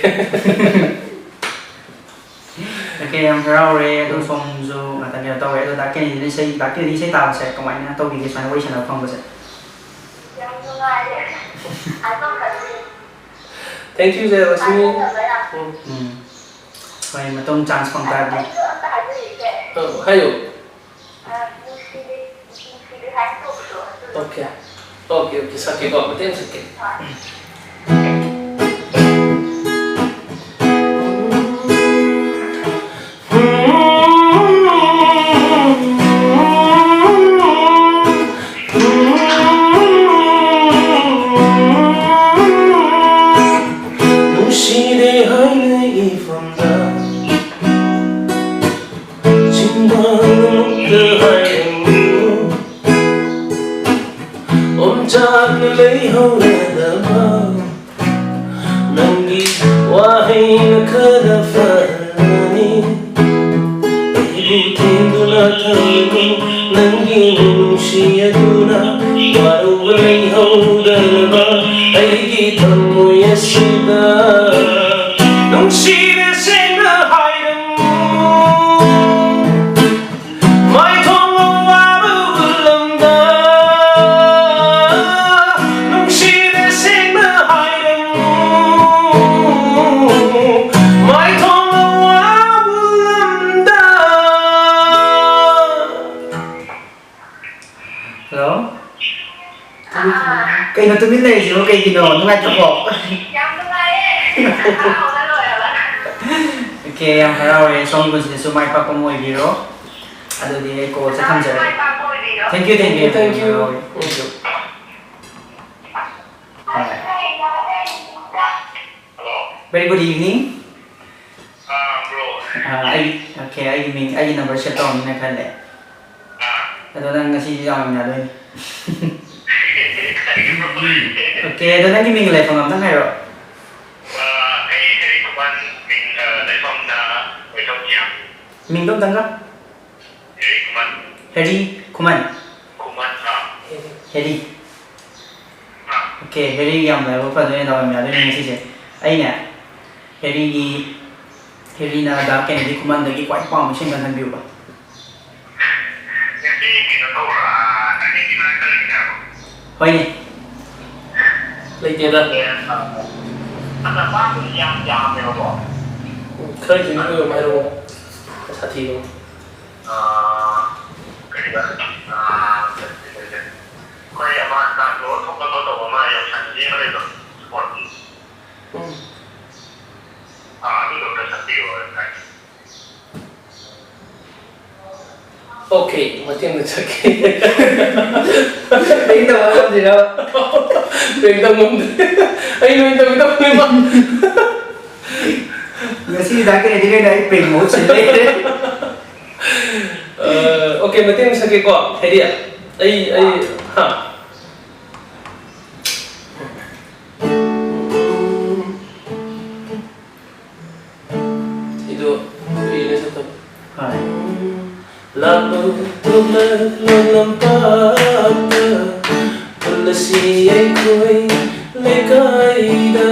ꯑꯣꯀꯦ, ꯌꯥꯝ ꯍꯔꯥꯎꯔꯦ꯫ ꯑꯗꯣ ꯁꯣꯝꯁꯨ ꯉꯥꯛꯇꯪ ꯀꯩꯅꯣ ꯇꯧꯔꯦ꯫ ꯑꯗꯣ ꯗꯥ ꯀꯦꯅꯦꯗꯤꯅ ꯏꯁꯩ, ꯗꯥ ꯀꯦꯅꯦꯗꯤ ꯏꯁꯩ ꯇꯥꯕꯁꯦ ꯀꯃꯥꯏꯅ ꯇꯧꯕꯤꯒꯦ, ꯁꯨꯃꯥꯏꯅ ꯋꯥꯔꯤ ꯁꯥꯟꯅꯕ ꯐꯪꯕꯁꯦ? ꯌꯥꯝ ꯅꯨꯡꯉꯥꯏꯔꯦ꯫ ꯍꯥꯏꯐꯝ ꯈꯪꯗꯦ꯫ Thank you, ꯖꯌꯥꯂꯛꯁꯃꯤ꯫ ꯍꯥꯏꯐꯝ ꯈꯪꯗꯦ ꯌꯥꯝ꯫ ꯎꯝ꯫ ꯎꯝ꯫ ꯍꯣꯏ, ꯃꯇꯨꯡ ꯆꯥꯟꯁ ꯐꯪ ꯇꯥꯔꯗꯤ꯫ ꯑꯩꯁꯨ ꯑꯝꯇ ꯍꯥꯏꯖꯔꯤꯒꯦ꯫ ꯑ, ꯍꯥꯏꯌꯨ꯫ ꯑ, ꯅꯨꯡꯁꯤꯔꯦ, ꯅꯨꯡꯁꯤꯔꯦ ꯍꯥꯏꯅ ꯇꯧꯕꯗꯣ, ꯑꯗꯨꯗꯣ꯫ ꯑꯣꯀꯦ꯫ ꯑꯣꯀꯦ, ꯑꯣꯀꯦ, ꯁꯛꯀꯦꯀꯣ, ꯃꯇꯦꯛ ꯑꯃ ꯁꯛꯀꯦ꯫ ꯍꯣꯏ꯫ ꯅꯨꯡꯁꯤꯔꯦ ꯍꯥꯏꯅ ꯏꯐꯝꯗ ꯃꯥꯡꯗ ꯍꯥꯏꯔꯝꯃꯨ, ꯑꯣꯝꯆꯥꯛꯅ ꯂꯩꯍꯧꯔꯗꯕ ꯅꯪꯒꯤ ꯋꯥꯍꯩꯅ ꯈꯔ ꯐꯔꯅꯤ꯫ ꯑꯩꯕꯨ ꯊꯦꯡꯗꯨꯅ ꯊꯝꯃꯨ, ꯅꯪꯒꯤ ꯅꯨꯡꯁꯤ ꯑꯗꯨꯅ ꯋꯥꯔꯧꯕ ꯂꯩꯍꯧꯗꯅꯕ ꯑꯩꯒꯤ ꯊꯃꯣꯏ ꯑꯁꯤꯗ ꯅꯨꯡꯁꯤꯅ ꯁꯦꯡꯅ ꯍꯥꯏꯔꯝꯃꯨ꯫ ꯃꯥꯏꯊꯣꯡ ꯑꯋꯥꯕ ꯎꯠꯂꯝꯗ ꯅꯨꯡꯁꯤꯅ ꯁꯦꯡꯅ ꯍꯥꯏꯔꯝꯃꯨ꯫ ꯃꯥꯏꯊꯣꯡ ꯑꯋꯥꯕ ꯎꯠꯂꯝꯗ꯫ ꯍꯜꯂꯣ꯫ ꯀꯩꯅꯣ ꯇꯨꯃꯤꯟ ꯂꯩꯔꯤꯁꯤꯕꯣ ꯀꯩꯒꯤꯅꯣ? ꯅꯨꯡꯉꯥꯏꯇ꯭ꯔꯕꯣ? ꯌꯥꯝ ꯅꯨꯡꯉꯥꯏꯌꯦ꯫ ꯍꯔꯥꯎꯕꯅ ꯂꯣꯏꯔꯕ꯫ ꯑꯣꯀꯦ, ꯌꯥꯝ ꯍꯔꯥꯎꯔꯦ꯫ ꯁꯣꯝꯒꯤ ꯄꯨꯟꯁꯤꯗꯁꯨ ꯃꯥꯏ ꯄꯥꯛꯄ ꯑꯃ ꯑꯣꯏꯕꯤꯔꯣ꯫ ꯑꯗꯨꯗꯤ ꯑꯩ ꯀꯣꯜꯁꯦ ꯊꯝꯖꯔꯒꯦ꯫ ꯃꯥꯏ ꯄꯥꯛꯄ ꯑꯣꯏꯕꯤꯔꯣ꯫ Thank you, thank you, thank you, thank you, ꯌꯥꯝ ꯍꯔꯥꯎꯔꯦ꯫ Thank you. ꯍꯣꯏ꯫ Hello꯫ Very good evening꯫ ꯑꯥ, bro꯫ ꯑꯥ, ꯑꯩ, ꯑꯣꯀꯦ, ꯑꯩꯒꯤ ꯃꯤꯡ, ꯑꯩꯒꯤ ꯅꯝꯕꯔ ꯁꯦꯚ ꯇꯧꯔꯝꯅꯤꯅ ꯈꯜꯂꯦ꯫ ꯑꯥ꯫ ꯑꯗꯣ ꯅꯪ ꯉꯁꯤꯗꯤ ꯌꯥꯝ ꯌꯥꯗꯣꯏꯅꯤ꯫ ꯀꯔꯤꯅꯣ? ꯑꯣꯀꯦ, ꯑꯗꯣ ꯅꯪꯒꯤ ꯃꯤꯡ ꯂꯩꯐꯝ ꯑꯝꯇꯪ ꯍꯥꯏꯔꯛꯑꯣ꯫ ꯑꯥ, ꯑꯩ ꯍꯦꯔꯤ ꯈꯨꯃꯟ, ꯃꯤꯡ, ꯑꯥ, ꯂꯩꯐꯝꯅ ꯋꯥꯏꯊꯧ ꯆꯤꯌꯥ꯫ ꯃꯤꯡꯗꯣ ꯑꯝꯇꯪꯒ? ꯍꯦꯔꯤ ꯈꯨꯃꯟ꯫ ꯍꯦꯔꯤ ꯈꯨꯃꯟ꯫ ꯈꯨꯃꯟ, ꯑꯥ꯫ ꯍꯦꯔꯤ꯫ ꯑꯥ꯫ ꯑꯣꯀꯦ, ꯍꯦꯔꯤ ꯌꯥꯝ ꯂꯥꯏꯕꯛ ꯐꯗꯣꯏꯅꯦ, ꯗꯥꯎ ꯌꯥꯝ ꯌꯥꯗꯣꯏꯅꯦ ꯉꯁꯤꯁꯦ꯫ ꯑꯩꯅꯦ, ꯍꯦꯔꯤꯒꯤ, ꯍꯦꯔꯤꯅ ꯗꯥ ꯀꯦꯅꯦꯗꯤ ꯈꯨꯃꯟꯗꯒꯤ ꯈ꯭ꯋꯥꯏ ꯄꯥꯝꯕ ꯏꯁꯩ ꯑꯝꯇꯪ ꯈꯟꯕꯤꯌꯨꯕ꯫ ꯉꯁꯤ ꯀꯩꯅꯣ ꯇꯧꯕ꯭ꯔꯥ? ꯑꯥ, ꯅꯪ ꯑꯩꯒꯤ ꯃꯅꯥꯛꯇ ꯂꯩꯃꯤꯟꯅꯔꯕꯣ? ꯍꯣꯏꯅꯦ꯫ ꯂꯩꯇꯦꯗ꯫ ꯑꯗ ꯑꯄꯥꯝꯕꯗꯤ ꯌꯥꯝ ꯌꯥꯝꯃꯦꯕꯀꯣ꯫ ꯎꯝ, ꯈꯔ ꯌꯨꯅꯤꯛ ꯑꯣꯏꯕ ꯑꯃ ꯍꯥꯏꯔꯛꯑꯣ꯫ ꯁꯥꯊꯤꯕ ꯑꯃ꯫ ꯑꯥ, ꯀꯔꯤꯕ? ꯑꯥ, ꯀꯔꯤ, ꯀꯔꯤ, ꯀꯔꯤ, ꯀꯔꯤ? ꯑꯩꯈꯣꯏ ꯑꯃ ꯗꯥꯟꯁ ꯊꯣꯛꯅꯕ ꯇꯧꯕ ꯑꯃ ꯌꯥꯎꯁꯪꯒꯤ ꯑꯃ ꯂꯩꯕꯗꯣ, ꯁ꯭ꯄꯣꯔꯠꯀꯤ꯫ ꯎꯝ꯫ ꯑꯥ, ꯑꯗꯨꯗꯣ ꯑꯝꯇ ꯁꯛꯄꯤꯌꯣ ꯍꯥꯏ꯫ ꯑꯣꯀꯦ, ꯃꯇꯦꯡꯗ ꯆꯠꯀꯦ꯫ ꯑꯩ ꯇꯧꯕ ꯉꯝꯗ꯭ꯔꯤꯔꯕ? ꯄ꯭ꯔꯦꯡ ꯇꯧ ꯉꯝꯗ꯭ꯔꯦ꯫ ꯑꯩ ꯂꯣꯏ ꯇꯧꯒꯦ ꯇꯧꯕꯅꯦꯕ꯫ ꯉꯁꯤ ꯗꯥ ꯀꯦꯅꯦꯗꯤ ꯂꯩꯔꯦ, ꯑꯩ ꯄ꯭ꯔꯦꯡ ꯃꯍꯨꯠ ꯁꯤꯟ ꯂꯩꯔꯦ꯫ ꯑ, okay, ꯃꯇꯦꯛ ꯑꯃ ꯁꯛꯀꯦꯀꯣ, ꯍꯦꯔꯤ꯫ ꯑꯩ, ꯑꯩ, ꯍꯥ? ꯁꯤꯗꯣ ꯀꯨꯏꯔꯦ ꯁꯛꯇꯕ꯫ ꯍꯣꯏ꯫ ꯂꯥꯛꯂꯣ ꯊꯣꯛꯂꯛꯂꯣ ꯂꯝꯄꯥꯛꯇ, ꯄꯨꯜꯂꯁꯤ ꯑꯩꯈꯣꯏ ꯂꯩꯀꯥꯏꯗ,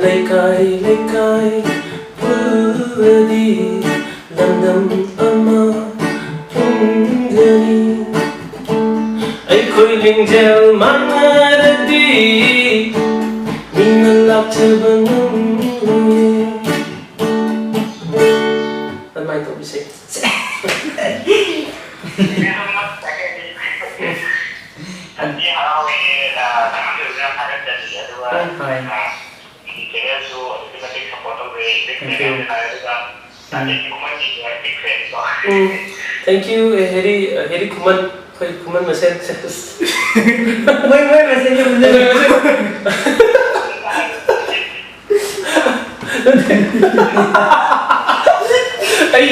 ꯂꯩꯀꯥꯏ ꯂꯩꯀꯥꯏ ꯄꯨꯜꯂꯗꯤ ꯂꯝꯗꯝ ꯑꯃ ꯐꯪꯒꯅꯤ꯫ ꯑꯩꯈꯣꯏ ꯂꯤꯡꯖꯦꯜ ꯃꯥꯟꯅꯔꯗꯤ ꯃꯤꯅ ꯂꯥꯛꯆꯕ ꯉꯝꯂꯣꯏꯌꯦ꯫ ꯑꯗꯨꯃꯥꯏꯅ ꯇꯧꯕꯤꯁꯦ꯫ ꯌꯥꯝꯗꯤ ꯍꯔꯥꯎꯋꯦ, ꯑ, ꯅꯍꯥꯟꯒꯤꯗꯨꯁꯨ ꯌꯥꯝ ꯊꯥꯒꯠꯆꯔꯤ꯫ ꯑꯗꯨꯒ, ꯍꯣꯏ꯫ ꯑ, ꯆꯦꯅꯦꯜꯁꯨ ꯑꯗꯨꯛꯀꯤ ꯃꯇꯤꯛ ꯁꯞꯄꯣꯔꯠ ꯇꯧꯖꯩ꯫ Thank you. ꯆꯦꯅꯦꯜꯁꯨ ꯍꯥꯏꯔꯦ, ꯑꯗꯨꯒ ꯎꯝ꯫ ꯕꯤꯛ ꯐꯦꯟ ꯀꯣ꯫ ꯎꯝ꯫ Thank you, ꯑꯦ, ꯍꯦꯔꯤ, ꯑ, ꯍꯦꯔꯤ ꯈꯨꯃꯟ, ꯑꯩꯈꯣꯏ ꯈꯨꯃꯟ ꯃꯁꯦꯟ꯫ ꯃꯣꯏ, ꯃꯣꯏ ꯃꯁꯦꯟ ꯌꯥꯝ ꯃꯣꯏ ꯃꯁꯦꯟ꯫ ꯑꯩ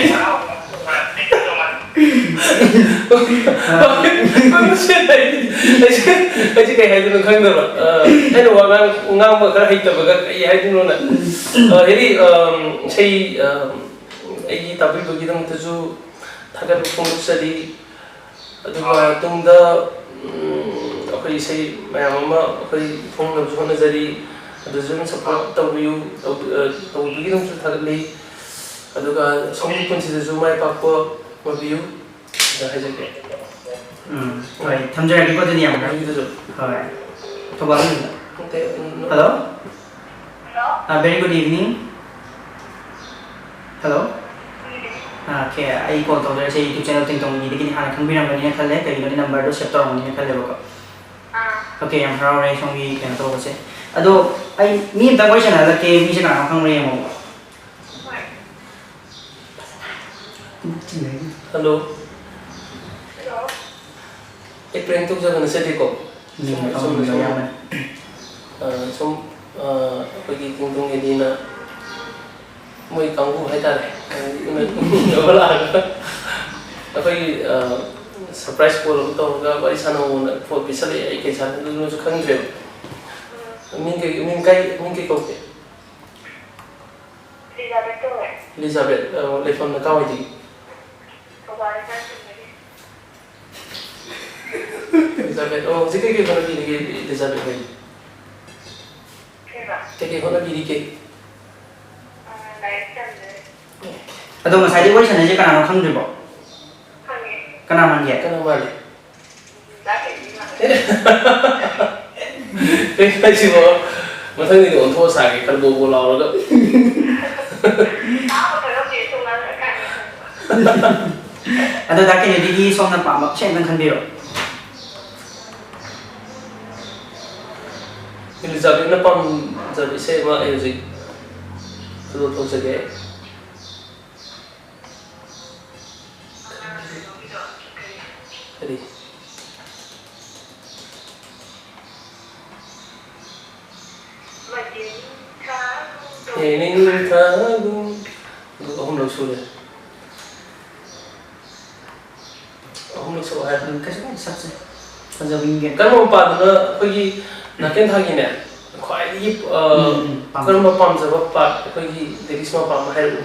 ꯑꯩꯁꯦ, ꯑꯩꯁꯦ ꯀꯩ ꯍꯥꯏꯗꯣꯏꯅꯣ ꯈꯪꯗꯕ꯫ ꯑ, ꯑꯩꯅ ꯋꯥ ꯉꯥꯡ-, ꯉꯥꯡꯕ ꯈꯔ ꯍꯩꯇꯕꯒ ꯀꯩ ꯍꯥꯏꯗꯣꯏꯅꯣꯅ꯫ ꯑ, ꯍꯦꯔꯤ, ꯑꯝ, ꯏꯁꯩ, ꯑꯝ, ꯑꯩꯒꯤ ꯇꯥꯕꯤꯕꯒꯤꯗꯃꯛꯇꯁꯨ ꯊꯥꯒꯠꯄ ꯐꯣꯡꯗꯣꯛꯆꯔꯤ꯫ ꯑꯗꯨꯒ ꯇꯨꯡꯗ, ꯎꯝ, ꯑꯩꯈꯣꯏ ꯏꯁꯩ ꯃꯌꯥꯝ ꯑꯃ ꯑꯩꯈꯣꯏ ꯐꯣꯡꯅꯕꯁꯨ ꯍꯣꯠꯅꯖꯔꯤ꯫ ꯑꯗꯨꯁꯨ ꯑꯗꯨꯝ ꯁꯞꯄꯣꯔꯠ ꯇꯧꯕꯤꯌꯨ, ꯇꯧꯕꯤ-, ꯑ, ꯇꯧꯕꯤꯕꯒꯤꯗꯃꯛꯁꯨ ꯊꯥꯒꯠꯂꯤ꯫ ꯑꯗꯨꯒ ꯁꯣꯝꯒꯤ ꯄꯨꯟꯁꯤꯗꯁꯨ ꯃꯥꯏ ꯄꯥꯛꯄ ꯑꯣꯏꯕꯤꯌꯨ꯫ ꯁꯤꯗ ꯍꯥꯏꯖꯒꯦ꯫ ꯎꯝ, ꯍꯣꯏ, ꯊꯝꯖꯔꯒꯦꯀꯣ ꯑꯗꯨꯗꯤ ꯌꯥꯝ ꯅꯨꯡꯉꯥꯏ꯫ ꯅꯪꯒꯤꯗꯨꯁꯨ꯫ ꯍꯣꯏ꯫ ꯊꯧꯕꯥꯜ ꯅꯠꯇꯦ, ꯎꯝ, hello? ꯑ, very good evening. Hello? ꯑ, okay, ꯑꯩ ꯀꯣꯜ ꯇꯧꯖꯔꯛꯏꯁꯦ YouTube channel ꯇꯤꯡꯇꯣꯡꯒꯤꯗꯒꯤꯅꯤ꯫ ꯍꯥꯟꯅ ꯈꯪꯕꯤꯔꯝꯒꯅꯤꯅ ꯈꯜꯂꯦ, ꯀꯩꯒꯤꯅꯣꯗꯤ ꯅꯝꯕꯔꯗꯣ ꯁꯦꯞ ꯇꯧꯔꯝꯒꯅꯤꯅ ꯈꯜꯂꯦꯕꯀꯣ꯫ ꯑꯥ꯫ Okay, ꯌꯥꯝ ꯍꯔꯥꯎꯔꯦ ꯁꯣꯝꯒꯤ ꯀꯩꯅꯣ ꯇꯧꯕꯁꯦ꯫ ꯑꯗꯣ ꯑꯩ ꯃꯤ ꯑꯝꯇꯪ ꯋꯥꯔꯤ ꯁꯥꯟꯅꯍꯜꯂꯛꯀꯦ, ꯃꯤꯁꯦ ꯀꯅꯥꯅꯣ ꯈꯪꯕ꯭ꯔꯥ ꯌꯦꯡꯉꯣꯕꯀꯣ꯫ ꯍꯣꯏ꯫ Hello. Hello. ꯑꯩ prank ꯇꯧꯖꯕ ꯅꯠꯆꯗꯦꯀꯣ꯫ ꯃꯤꯡ ꯁꯨꯝ, ꯁꯨꯝ, ꯑꯃꯃꯝꯗ ꯁꯨꯝ, ꯌꯥꯎꯕꯅꯦ꯫ ꯑ, ꯁꯨꯝ, ꯑ, ꯑꯩꯈꯣꯏꯒꯤ ꯇꯤꯡꯇꯣꯡ ꯑꯦꯗꯤꯅ ꯃꯣꯏ ꯀꯥꯡꯕꯨ ꯍꯥꯏꯇꯥꯔꯦ, ꯑ, ꯎꯅ-, ꯎꯅꯕ ꯂꯥꯛꯑꯒ꯫ ꯑꯩꯈꯣꯏꯒꯤ ꯁꯔꯄ꯭ꯔꯥꯏꯁ ꯀꯣꯜ ꯑꯃ ꯇꯧꯔꯒ ꯋꯥꯔꯤ ꯁꯥꯟꯅꯧꯅ ꯐꯣꯟ ꯄꯤꯁꯜꯂꯛꯑꯦ꯫ ꯑꯩ ꯀꯩ ꯁꯥꯟꯅꯗꯣꯏꯅꯣꯁꯨ ꯈꯪꯗ꯭ꯔꯦꯕ꯫ ꯃꯤꯡ ꯀꯩ ꯃꯤꯡ ꯀꯩ ꯃꯤꯡ ꯀꯩ ꯀꯧꯒꯦ? ꯂꯤꯖꯥꯕꯦꯠ ꯀꯧꯋꯦ꯫ ꯂꯤꯖꯥꯕꯦꯠ, ꯑ, ꯂꯩꯐꯝꯅ ꯀꯥꯏꯋꯥꯏꯗꯒꯤ? ꯊꯧꯕꯥꯜ ꯂꯩꯀꯥꯏ ꯆꯨꯝꯗꯒꯤ꯫ ꯂꯤꯖꯥꯕꯦꯠ, ꯑꯣ, ꯍꯧꯖꯤꯛ ꯀꯩꯀꯩ ꯍꯣꯠꯅꯕꯤꯔꯤꯒꯦ, ꯂꯤꯖꯥꯕꯦꯠ ꯍꯣꯏ? ꯀꯩꯕ? ꯀꯩꯀꯩ ꯍꯣꯠꯅꯕꯤꯔꯤꯒꯦ? ꯑ, ꯂꯥꯏꯔꯤꯛ ꯇꯝꯗꯣꯏꯅꯦ꯫ ꯑꯗꯣ ꯉꯁꯥꯏꯗꯩ ꯋꯥꯔꯤ ꯁꯥꯟꯅꯩꯁꯦ ꯀꯅꯥꯅꯣ ꯈꯪꯗ꯭ꯔꯤꯕꯣ? ꯈꯪꯉꯦ꯫ ꯀꯅꯥ ꯃꯥꯟꯒꯦ? ꯀꯅꯥ ꯃꯥꯜꯂꯤ? ꯀꯩꯅꯣ ꯍꯥꯏꯁꯤꯕꯣ? ꯃꯊꯪꯒꯤꯗꯤ ꯑꯣꯟꯊꯣꯛꯑ ꯁꯥꯒꯦ, ꯈꯔ ꯕꯣ ꯕꯣ ꯂꯥꯎꯔꯒ꯫ ꯑꯗꯣ ꯗꯥ ꯀꯦꯅꯦꯗꯤꯒꯤ ꯁꯣꯝꯅ ꯄꯥꯝꯕ ꯏꯁꯩ ꯑꯝꯇꯪ ꯈꯟꯕꯤꯔꯣ꯫ ꯏꯂꯤꯖꯥꯕꯦꯠꯅ ꯄꯥꯝꯖꯕ ꯏꯁꯩ ꯑꯃ ꯑꯩ ꯍꯧꯖꯤꯛ ꯈꯟꯗꯣꯛ ꯊꯣꯛꯆꯒꯦ꯫ ꯀꯔꯤ? ꯌꯦꯡꯅꯤꯡꯊꯥꯒꯨꯝ꯫ ꯑꯗꯨ ꯑꯍꯨꯝꯂꯛ ꯁꯨꯔꯦ꯫ ꯑꯍꯨꯝꯂꯛ ꯁꯛꯑꯣ ꯍꯥꯏꯕ꯫ ꯎꯝ, ꯀꯩꯁꯨ ꯀꯥꯏꯗꯦ, ꯁꯛꯁꯦ꯫ ꯐꯖꯕ ꯌꯦꯡꯒꯦ꯫ ꯀꯔꯝꯕ ꯃꯄꯥꯗꯨꯅ ꯑꯩꯈꯣꯏꯒꯤ ꯅꯥꯀꯦꯟ ꯊꯥꯒꯤꯅꯦ, ꯈ꯭ꯋꯥꯏꯗꯒꯤ, ꯑ, ꯎꯝ, ꯎꯝ, ꯄꯥꯝꯖꯩ꯫ ꯀꯔꯝꯕ ꯄꯥꯝꯖꯕ ꯄꯥꯔꯠ ꯑꯩꯈꯣꯏꯒꯤ ꯂꯤꯔꯤꯛꯁ ꯃꯄꯥ ꯑꯃ ꯍꯥꯏꯔꯛꯎ꯫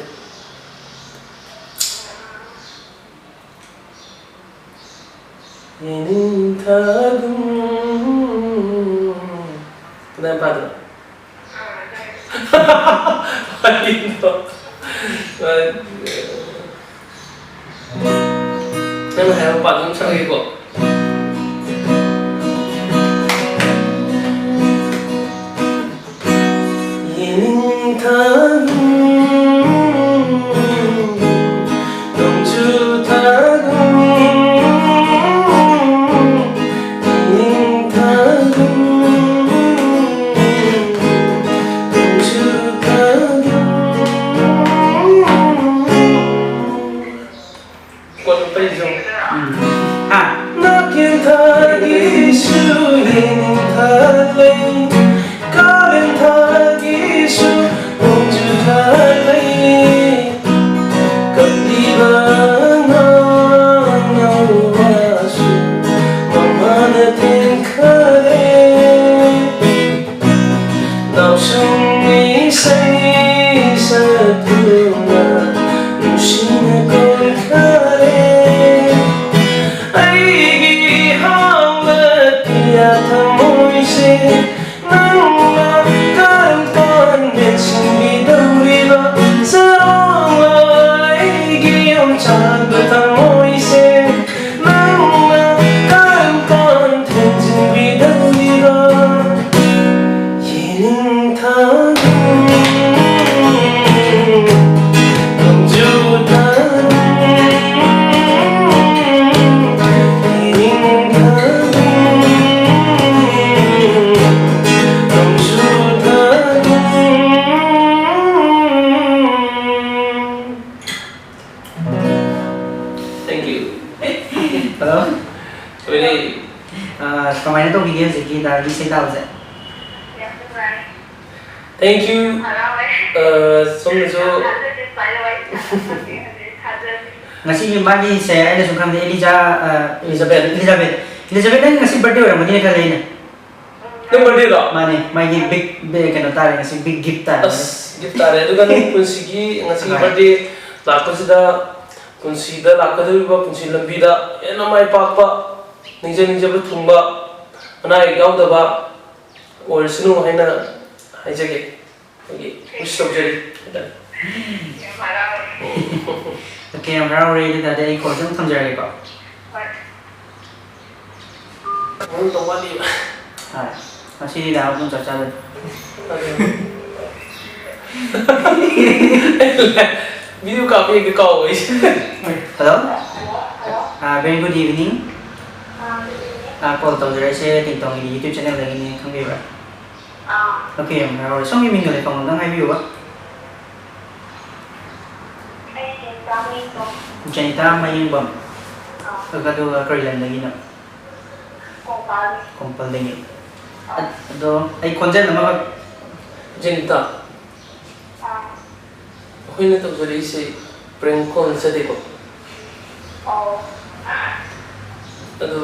ꯌꯦꯡꯅꯤꯡꯊꯥꯒꯨꯝ꯫ ꯀꯗꯥꯏ ꯃꯄꯥꯗꯅꯣ? ꯀꯔꯤꯅꯣ? ꯅꯪꯅ ꯍꯥꯏꯕ ꯃꯄꯥꯗꯣ ꯑꯗꯨꯝ ꯁꯛꯂꯒꯦꯀꯣ꯫ ꯌꯦꯅꯤꯡꯊꯥꯒꯨꯝ, ꯅꯣꯡꯖꯨ ꯊꯥꯒꯨꯝ, ꯌꯦꯅꯤꯡꯊꯥꯒꯨꯝ, ꯅꯣꯡꯖꯨ ꯊꯥꯒꯨꯝ꯫ ꯀꯣꯟꯅ ꯄꯩꯁꯨ꯫ ꯎꯝ꯫ ꯍꯥ? ꯅꯥꯀꯦꯟꯊꯥꯒꯤꯁꯨ ꯌꯦꯅꯤꯡꯊꯥ ꯂꯩ, ꯀꯥꯂꯦꯟꯊꯥꯒꯤꯁꯨ ꯅꯣꯡꯖꯨꯊꯥ ꯂꯩ꯫ ꯀꯞꯂꯤꯕ ꯑꯉꯥꯡ ꯍꯜꯂꯣ꯫ ꯁꯣꯏꯔꯦ꯫ ꯑꯥ, ꯀꯃꯥꯏꯅ ꯇꯧꯕꯤꯒꯦ ꯍꯧꯖꯤꯛꯀꯤ ꯗꯥꯒꯤ ꯏꯁꯩ ꯇꯥꯕꯁꯦ? ꯌꯥꯝ ꯅꯨꯡꯉꯥꯏ꯫ Thank you꯫ ꯍꯔꯥꯎꯋꯦ꯫ ꯑꯥ, ꯁꯣꯝꯅꯁꯨ꯫ ꯌꯥꯝ ꯊꯥꯖꯗꯦ ꯁꯨꯃꯥꯏꯅ ꯋꯥꯔꯤ ꯁꯥꯟꯅꯕ ꯐꯪꯉꯦ ꯍꯧꯖꯤꯛ ꯊꯥꯖꯗꯦ꯫ ꯉꯁꯤꯒꯤ ꯃꯥꯒꯤ ꯁꯦ-, ꯑꯩꯅ ꯁꯨꯝ ꯈꯪꯗꯦ, ꯑꯦꯂꯤꯖꯥ, ꯑꯥ, ꯑꯦꯂꯤꯖꯥꯕꯦꯠ꯫ ꯑꯦꯂꯤꯖꯥꯕꯦꯠ꯫ ꯑꯦꯂꯤꯖꯥꯕꯦꯠ, ꯅꯪ ꯉꯁꯤ ꯕꯥꯔꯗꯦ ꯑꯣꯏꯔꯝꯒꯅꯤꯅ ꯈꯜꯂꯦ ꯑꯩꯅ꯫ ꯅꯪ ꯕꯥꯔꯗꯦꯔꯣ? ꯃꯥꯅꯦ, ꯃꯥꯒꯤ ꯕꯤꯛ, ꯕꯤ-, ꯀꯩꯅꯣ ꯇꯥꯔꯦ, ꯉꯁꯤ ꯕꯤꯛ ꯒꯤꯐ ꯇꯥꯔꯦ꯫ ꯑꯁ, ꯒꯤꯐ ꯇꯥꯔꯦ꯫ ꯑꯗꯨꯒ ꯅꯪ ꯄꯨꯟꯁꯤꯒꯤ ꯉꯁꯤꯒꯤ ꯍꯣꯏ꯫ ꯕꯥꯔꯗꯦ ꯂꯥꯛꯄꯁꯤꯗ, ꯄꯨꯟꯁꯤꯗ ꯂꯥꯛꯀꯗꯧꯔꯤꯕ ꯄꯨꯟꯁꯤ ꯂꯝꯕꯤꯗ ꯍꯦꯟꯅ ꯃꯥꯏ ꯄꯥꯛꯄ, ꯅꯤꯡꯖ ꯅꯤꯡꯖꯕ ꯊꯨꯡꯕ, ꯑꯅꯥ ꯑꯌꯦꯛ ꯌꯥꯎꯗꯕ ꯑꯣꯏꯔꯁꯅꯨ ꯍꯥꯏꯅ ꯍꯥꯏꯖꯒꯦ꯫ ꯑꯩꯈꯣꯏꯒꯤ ꯋꯤꯁ ꯇꯧꯖꯔꯤ ꯍꯥꯏꯇꯥꯔꯦ꯫ ꯌꯥꯝ ꯍꯔꯥꯎꯔꯦ꯫ ꯑꯣꯀꯦ, ꯌꯥꯝ ꯍꯔꯥꯎꯔꯦ꯫ ꯑꯗꯨ ꯇꯥꯔꯗꯤ ꯑꯩ ꯀꯣꯜꯁꯦ ꯑꯃꯨꯛ ꯊꯝꯖꯔꯒꯦꯀꯣ꯫ ꯍꯣꯏ꯫ ꯃꯔꯨꯞ ꯇꯧ ꯋꯥꯠꯂꯤꯕ꯫ ꯍꯣꯏ꯫ ꯉꯁꯤꯗꯤ ꯂꯥꯛꯑꯣ ꯑꯗꯨꯝ ꯆꯞ ꯆꯥꯗꯣꯏꯅꯤ꯫ ꯑꯗꯨ꯫ ꯚꯤꯗꯤꯑꯣ ꯀꯥꯞꯄ ꯍꯦꯛꯇ ꯀꯥꯎꯕ ꯑꯩꯁꯦ꯫ ꯍꯜꯂꯣ꯫ ꯑꯥ, very good evening꯫ ꯑꯥ, ꯀꯣꯜ ꯇꯧꯖꯔꯛꯏꯁꯦ ꯇꯤꯡꯇꯣꯡꯒꯤ YouTube ꯆꯦꯅꯦꯜꯗꯒꯤꯅꯦ, ꯈꯪꯕꯤꯕ꯭ꯔꯥ? ꯑꯥ꯫ ꯑꯣꯀꯦ, ꯌꯥꯝ ꯍꯔꯥꯎꯔꯦ꯫ ꯁꯣꯝꯒꯤ ꯃꯤꯡꯒ ꯂꯩꯐꯝ ꯑꯝꯇꯪ ꯍꯥꯏꯕꯤꯌꯨꯕ꯫ ꯑꯩ ꯖꯦꯅꯤꯇꯥ ꯃꯌꯦꯡꯕꯝ꯫ ꯖꯦꯅꯤꯇꯥ ꯃꯌꯦꯡꯕꯝ꯫ ꯑꯥ꯫ ꯑꯗꯨꯒ ꯀꯔꯤ ꯂꯝꯗꯒꯤꯅꯣ? ꯀꯣꯡꯄꯥꯜ꯫ ꯀꯣꯡꯄꯥꯜꯗꯒꯤ꯫ ꯑꯥ꯫ ꯑꯗꯣ ꯑꯩ ꯈꯣꯟꯖꯦꯜ ꯑꯃꯈꯛ, ꯖꯦꯅꯤꯇꯥ꯫ ꯑꯥ꯫ ꯑꯩꯈꯣꯏꯅ ꯇꯧꯖꯔꯛꯏꯁꯦ ꯄ꯭ꯔꯦꯡ ꯀꯣꯜ ꯅꯠꯆꯗꯦꯀꯣ꯫ ꯑꯣ꯫ ꯑꯗꯨ,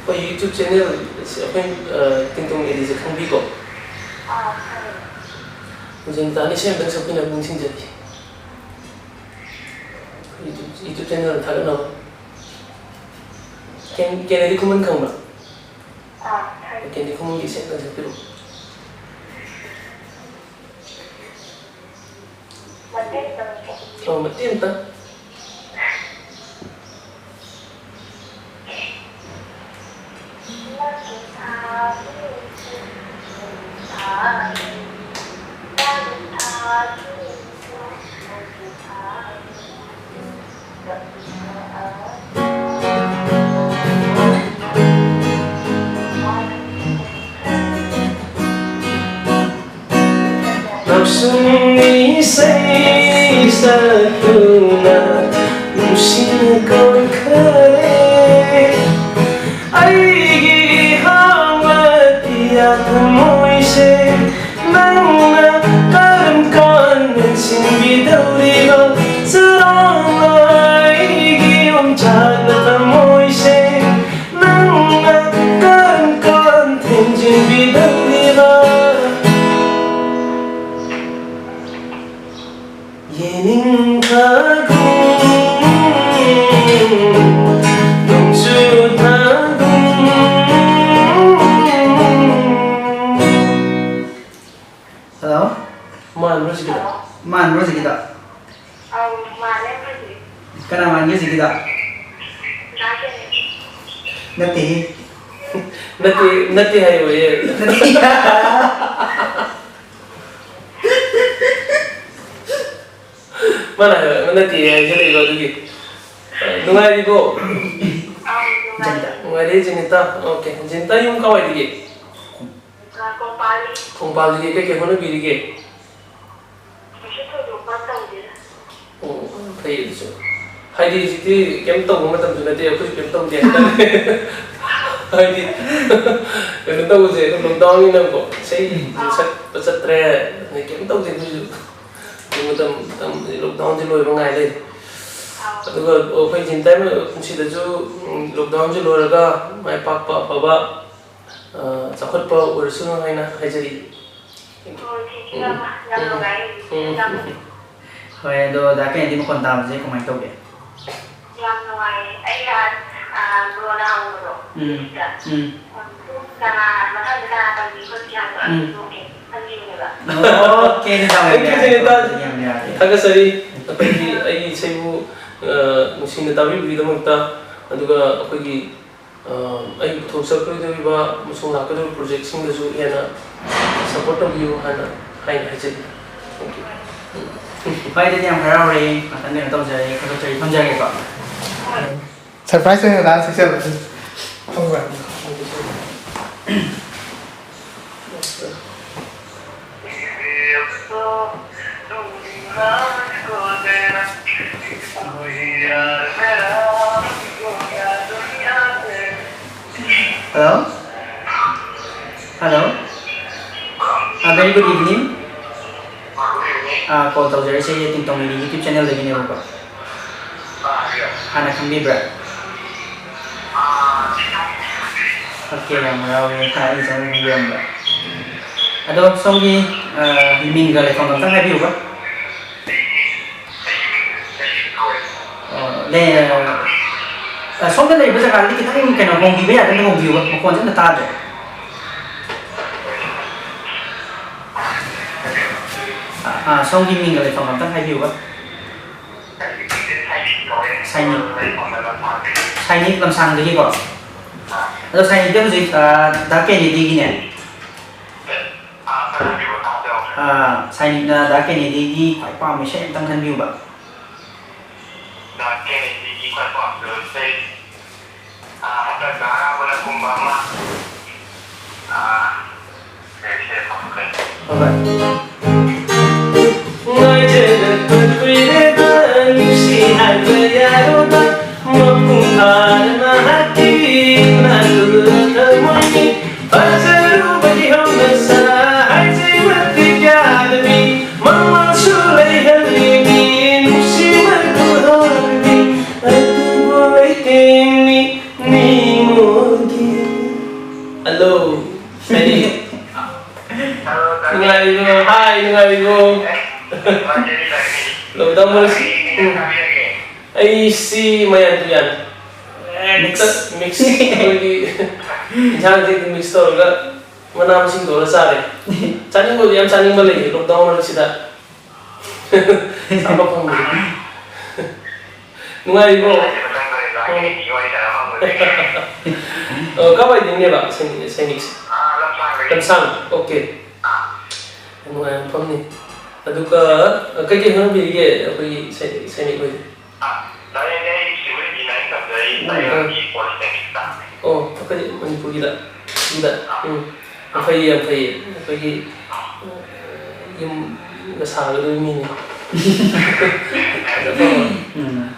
ꯑꯩꯈꯣꯏ YouTube ꯆꯦꯅꯦꯜ ꯑꯁꯤ ꯑꯩꯈꯣꯏ, ꯑ, ꯇꯤꯡꯇꯣꯡ ꯑꯦꯂꯤꯁꯦ ꯈꯪꯕꯤꯀꯣ? ꯑꯥ, ꯈꯪꯉꯦ꯫ ꯖꯦꯅꯤꯇꯥꯅ ꯏꯁꯩ ꯑꯝꯇꯪ ꯁꯛꯄꯤꯅꯕ ꯅꯤꯡꯁꯤꯡꯖꯔꯤ꯫ YouTube, YouTube ꯆꯦꯅꯦꯜꯗ ꯊꯥꯒꯠꯅꯕ꯫ ꯀꯦꯟ-, ꯀꯦꯅꯦꯗꯤ ꯈꯨꯃꯟ ꯈꯪꯕ꯭ꯔꯥ? ꯑꯥ, ꯈꯪꯉꯦ꯫ ꯀꯦꯅꯦꯗꯤ ꯈꯨꯃꯟꯒꯤ ꯏꯁꯩ ꯑꯝꯇꯪ ꯁꯛꯄꯤꯔꯛꯑꯣ꯫ ꯃꯇꯦꯛ ꯑꯃ꯫ ꯑꯣ, ꯃꯇꯦꯛ ꯑꯝꯇ꯫ ꯂꯧꯁꯤꯡꯒꯤ ꯏꯁꯩ ꯆꯠꯇꯨꯅ ꯅꯨꯡꯁꯤꯅ ꯀꯣꯏꯈ꯭ꯔꯦ꯫ ꯑꯩꯒꯤ ꯏꯍꯥꯟ ꯃꯇꯤꯌꯥ ꯊꯃꯣꯏꯁꯦ ꯅꯪꯅ ꯀꯔꯝ ꯀꯥꯟ ꯃꯦꯟꯁꯤꯟꯕꯤꯗꯧꯔꯤꯕ? ꯆꯔꯥꯡꯅ ꯑꯩꯒꯤ ꯌꯣꯡꯆꯥꯛꯅ ꯊꯃꯣꯏꯁꯦ ꯅꯪꯅ ꯀꯔꯝ ꯀꯥꯟ ꯊꯦꯝꯖꯤꯟꯕꯤꯗꯧꯔꯤꯕ? ꯌꯦꯅꯤꯡꯊꯥꯒꯨꯝ ꯅꯣꯡꯖꯨꯊꯥꯒꯨꯝ꯫ ꯍꯜꯂꯣ꯫ ꯃꯥꯟꯕ꯭ꯔꯣ ꯁꯤꯒꯤꯗꯣ? ꯃꯥꯟꯕ꯭ꯔꯣ ꯁꯤꯒꯤꯗꯣ? ꯑꯧ, ꯃꯥꯜꯂꯦ ꯑꯩꯈꯣꯏꯗꯤ꯫ ꯀꯅꯥ ꯃꯥꯟꯒꯦ ꯁꯤꯒꯤꯗꯣ? ꯅꯠꯇꯦꯍꯦ꯫ ꯅꯠꯇꯦ, ꯅꯠꯇꯦ ꯍꯥꯏꯌꯣꯌꯦ꯫ ꯅꯠꯇꯦ꯫ ꯃꯥꯅ ꯍꯥꯏꯕ ꯅꯠꯇꯦ ꯍꯥꯏꯖꯜꯂꯛꯏꯕ ꯑꯗꯨꯒꯤ꯫ ꯑ, ꯅꯨꯡꯉꯥꯏꯔꯤꯕꯣ? ꯑꯧ, ꯅꯨꯡꯉꯥꯏꯔꯤ꯫ ꯅꯨꯡꯉꯥꯏꯔꯤ, ꯖꯦꯅꯤꯇꯥ꯫ ꯑꯣꯀꯦ, ꯖꯦꯅꯤꯇꯥ ꯌꯨꯝ ꯀꯥꯏꯋꯥꯏꯗꯒꯤ? ꯑ, ꯀꯣꯡꯄꯥꯜꯗꯒꯤ꯫ ꯀꯣꯡꯄꯥꯜꯗꯒꯤ ꯀꯩꯀꯩ ꯍꯣꯠꯅꯕꯤꯔꯤꯒꯦ? ꯀꯩꯁꯨ ꯊꯣꯏꯗꯣꯛꯄ ꯇꯧꯗꯦꯗ꯫ ꯑꯣ, ꯐꯩ ꯑꯗꯨꯁꯨ꯫ ꯍꯥꯏꯗꯤ ꯍꯧꯖꯤꯛꯇꯤ ꯀꯩꯝ ꯇꯧꯕ ꯃꯇꯝꯁꯨ ꯅꯠꯇꯦ, ꯑꯩꯈꯣꯏꯁꯨ ꯀꯩꯝ ꯇꯧꯗꯦ ꯍꯥꯏꯇꯥꯔꯦ꯫ ꯍꯥꯏꯗꯤ ꯀꯩꯅꯣ ꯇꯧꯕꯁꯦ, ꯑꯗꯨꯝ ꯂꯣꯛꯗꯥꯎꯟꯅꯤꯅꯀꯣ, ꯏꯁꯩꯁꯨ ꯁꯛꯄ ꯆꯠꯇ꯭ꯔꯦ, ꯑꯗꯩ ꯀꯩꯝ ꯇꯧꯗꯦ ꯑꯩꯈꯣꯏꯁꯨ꯫ ꯍꯧꯖꯤꯛ ꯃꯇꯝ, ꯃꯇꯝꯁꯦ ꯂꯣꯛꯗꯥꯎꯟꯁꯦ ꯂꯣꯏꯕ ꯉꯥꯏ ꯂꯩꯔꯦ꯫ ꯑꯗꯨꯒ ꯑꯩꯈꯣꯏ ꯖꯦꯅꯤꯇꯥꯒꯤ ꯄꯨꯟꯁꯤꯗꯁꯨ, ꯎꯝ, ꯂꯣꯛꯗꯥꯎꯟꯁꯦ ꯂꯣꯏꯔꯒ ꯃꯥꯏ ꯄꯥꯛꯄ, ꯑꯐꯕ, ꯑ, ꯆꯥꯎꯈꯠꯄ ꯑꯣꯏꯔꯁꯅꯨ ꯍꯥꯏꯅ ꯍꯥꯏꯖꯔꯤ꯫ ꯍꯣꯏ, thank you ꯌꯥꯝꯅ꯫ ꯌꯥꯝ ꯎꯝ꯫ ꯅꯨꯡꯉꯥꯏꯌꯦ꯫ ꯎꯝ꯫ ꯌꯥꯝ ꯍꯣꯏ, ꯑꯗꯣ ꯗꯥ ꯀꯦꯅꯦꯗꯤ ꯃꯈꯣꯟ ꯇꯥꯕꯁꯦ ꯀꯃꯥꯏꯅ ꯇꯧꯒꯦ? ꯌꯥꯝ ꯅꯨꯡꯉꯥꯏꯌꯦ꯫ ꯑꯩ ꯅꯍꯥꯟ, ꯑ, ꯕ꯭ꯔꯣꯅ ꯍꯪꯕꯗꯣ, ꯎꯝ꯫ ꯁꯤꯗ꯫ ꯎꯝ꯫ ꯎꯝ, ꯄꯨꯡ ꯀꯅꯥ, ꯃꯊꯪꯗ ꯀꯅꯥ ꯇꯧꯅꯤ ꯈꯣꯠꯀꯦ ꯍꯥꯏꯕꯗꯣ, ꯎꯝ꯫ ꯑꯗꯨ ꯈꯟꯕꯤꯕꯅꯦꯕ꯫ ꯑꯣꯀꯦ, ꯑꯗꯨ ꯇꯥꯃꯣ, thank you, ꯌꯥꯔꯦ, ꯖꯦꯅꯤꯇꯥ꯫ ꯌꯥꯝ ꯌꯥꯔꯦ꯫ ꯊꯥꯒꯠꯆꯔꯤ꯫ ꯑꯩꯈꯣꯏꯒꯤ, ꯑꯩꯒꯤ ꯏꯁꯩꯕꯨ, ꯑ, ꯅꯨꯡꯁꯤꯅ ꯇꯥꯕꯤꯕꯒꯤꯗꯃꯛꯇ, ꯑꯗꯨꯒ ꯑꯩꯈꯣꯏꯒꯤ ꯑ, ꯑꯩ ꯄꯨꯊꯣꯛꯆꯔꯛꯀꯗꯧꯔꯤꯕ ꯑꯃꯁꯨꯡ ꯂꯥꯛꯀꯗꯧꯔꯤꯕ ꯄ꯭ꯔꯣꯖꯦꯛꯁꯤꯡꯗꯁꯨ ꯍꯦꯟꯅ ꯁꯄꯣꯔꯠ ꯇꯧꯕꯤꯌꯨ ꯍꯥꯏꯅ, ꯍꯥꯏꯅ ꯍꯥꯏꯖꯔꯤ꯫ Thank you꯫ ꯎꯝ꯫ ꯍꯣꯏ, ꯑꯗꯨꯗꯤ ꯌꯥꯝ ꯍꯔꯥꯎꯔꯦ꯫ ꯉꯥꯛꯇꯪ ꯀꯩꯅꯣ ꯇꯧꯖꯔꯦ, ꯊꯥꯒꯠꯆꯔꯤ, ꯊꯝꯖꯔꯒꯦꯀꯣ꯫ ꯁꯔꯄ꯭ꯔꯥꯏꯖ ꯑꯣꯏꯅ ꯗꯥꯟꯁ ꯁꯦꯛꯁꯟ ꯊꯝꯖꯔꯒꯦ꯫ Good evening. ꯑꯥ, call ꯇꯧꯖꯔꯛꯏꯁꯦ ꯇꯤꯡꯇꯣꯡ ꯂꯤꯂꯤ YouTube channelꯗꯒꯤꯅꯦꯕꯀꯣ꯫ ꯍꯥꯟꯅ ꯈꯪꯕꯤꯕ꯭ꯔꯥ? Okay, ꯌꯥꯝ ꯍꯔꯥꯎꯋꯦ, ꯑꯩ ꯆꯪꯉꯒ ꯈꯪꯕꯤꯔꯝꯕ꯫ ꯑꯗꯣ ꯁꯣꯝꯒꯤ, ꯑꯥ, ꯃꯤꯡꯒ ꯂꯩꯐꯝꯒ ꯑꯝꯇꯪ ꯍꯥꯏꯕꯤꯌꯨꯕ꯫ ꯑꯣ, ꯂꯩ-, ꯑ, ꯁꯣꯝꯗ ꯂꯩꯔꯤꯕ ꯖꯒꯥꯗꯒꯤ ꯈꯤꯇꯪ ꯀꯩꯅꯣ ꯍꯣꯡꯕꯤꯕ ꯌꯥꯒꯗ꯭ꯔꯥ? ꯍꯣꯡꯕꯤꯌꯨꯕ, ꯃꯈꯣꯟꯁꯦ ꯑꯝꯇ ꯇꯥꯗ꯭ꯔꯦ꯫ ꯑ, ꯑ, ꯁꯣꯝꯒꯤ ꯃꯤꯡꯒ ꯂꯩꯐꯝ ꯑꯝꯇꯪ ꯍꯥꯏꯕꯤꯌꯨꯕ꯫ ꯁꯥꯏꯅꯤꯛ꯫ ꯁꯥꯏꯅꯤꯛ ꯂꯝꯁꯥꯡꯗꯒꯤꯀꯣ꯫ ꯑꯗꯣ ꯁꯥꯏꯅꯤꯛꯇ ꯍꯧꯖꯤꯛ, ꯑ, ꯗꯥ ꯀꯦꯅꯦꯗꯤꯒꯤꯅꯦ꯫ ꯑ, ꯁꯥꯏꯅꯤꯛꯅ ꯗꯥ ꯀꯦꯅꯦꯗꯤꯒꯤ ꯈ꯭ꯋꯥꯏ ꯄꯥꯝꯕ ꯏꯁꯩ ꯑꯝꯇꯪ ꯈꯟꯕꯤꯌꯨꯕ꯫ ꯗꯥ ꯀꯦꯅꯦꯗꯤꯒꯤ ꯈ꯭ꯋꯥꯏ ꯄꯥꯝꯖꯕ ꯏꯁꯩ, ꯑꯥ, ꯍꯟꯗꯛꯇ ꯑꯔꯥꯕꯅ ꯀꯨꯝꯕ ꯑꯃ, ꯑꯥ, ꯀꯩ ꯏꯁꯩ ꯑꯐꯕ ꯂꯩ? ꯍꯣꯏ, ꯍꯣꯏ꯫ ꯉꯥꯏꯖꯔꯛꯄ ꯀꯨꯏꯔꯦꯗ, ꯅꯨꯡꯁꯤ ꯍꯥꯏꯕ ꯌꯥꯔꯣꯏꯗ, ꯃꯄꯨꯡ ꯐꯥꯅ ꯃꯍꯥꯛꯀꯤ ꯅꯥꯇꯨꯔ ꯊꯃꯣꯏꯅꯤ꯫ ꯐꯖꯔꯨꯕꯒꯤ ꯍꯧꯅꯁꯥ ꯍꯥꯏꯖꯩ ꯃꯇꯤꯛ ꯌꯥꯗꯕꯤ, ꯃꯃꯜꯁꯨ ꯂꯩꯍꯜꯂꯤꯕꯤ, ꯅꯨꯡꯁꯤꯕ ꯈꯨꯍꯧꯔꯕꯤ, ꯑꯗꯨꯕꯨ ꯂꯩꯇꯦꯡꯅꯤ ꯅꯤꯡꯉꯣꯜꯒꯤ꯫ Hello, ꯁꯩꯔꯦꯡ꯫ ꯅꯨꯡꯉꯥꯏꯔꯤꯕꯣ? Hi, ꯅꯨꯡꯉꯥꯏꯔꯤꯕꯣ? ꯂꯣꯛꯗꯥꯎꯟ ꯃꯔꯛꯁꯤ-, ꯎꯝ꯫ ꯑꯩꯁꯤ ꯃꯌꯥꯟ ꯇꯨꯌꯥꯟ꯫ Mix꯫ Mix꯫ ꯑꯩꯈꯣꯏꯒꯤ ꯏꯟꯁꯥꯡꯁꯤ mix ꯇꯧꯔꯒ ꯃꯅꯥ ꯃꯁꯤꯡ ꯇꯧꯔ ꯆꯥꯔꯦ꯫ ꯆꯥꯅꯤꯡꯕꯗꯤ ꯌꯥꯝ ꯆꯥꯅꯤꯡꯕ ꯂꯩꯌꯦ ꯂꯣꯛꯗꯥꯎꯟ ꯃꯔꯛꯁꯤꯗ꯫ ꯆꯥꯕ ꯐꯪꯗ꯭ꯔꯦ꯫ ꯅꯨꯡꯉꯥꯏꯔꯤꯕ꯭ꯔꯣ? ꯑꯣ, ꯀꯥꯏꯋꯥꯏꯗꯩꯅꯦꯕ ꯁꯩꯅꯤꯛ-, ꯁꯩꯅꯤꯛꯁꯦ? ꯂꯝꯁꯥꯡ꯫ Okay꯫ ꯌꯥꯝ ꯅꯨꯡꯉꯥꯏꯕ ꯃꯐꯝꯅꯤ꯫ ꯑꯗꯨꯒ ꯀꯩꯀꯩ ꯍꯣꯠꯅꯕꯤꯔꯤꯒꯦ ꯑꯩꯈꯣꯏꯒꯤ ꯁꯩ-, ꯁꯩꯅꯤꯛ ꯍꯣꯏꯗꯤ? ꯗꯥꯏꯔꯦꯛꯅꯦ, ꯑꯩ ꯁꯤꯚꯤꯜ ꯏꯟꯖꯤꯅꯤꯌꯥꯔꯤꯡ ꯇꯝꯖꯩ, ꯎꯝ, ꯎꯝ꯫ ꯇꯥꯏꯕꯪꯒꯤ ꯄꯣꯂꯤꯇꯦꯛꯅꯤꯛꯇ꯫ ꯑꯣ, ꯑꯩꯈꯣꯏ ꯃꯅꯤꯄꯨꯔꯒꯤꯗ, ꯁꯤꯗ꯫ ꯎꯝ꯫ ꯌꯥꯝ ꯐꯩꯌꯦ, ꯌꯥꯝ ꯐꯩꯌꯦ꯫ ꯑꯩꯈꯣꯏꯒꯤ, ꯑ, ꯌꯨꯝꯒ ꯁꯥꯒꯗꯣꯏ ꯃꯤꯅꯤ꯫ ꯎꯝ꯫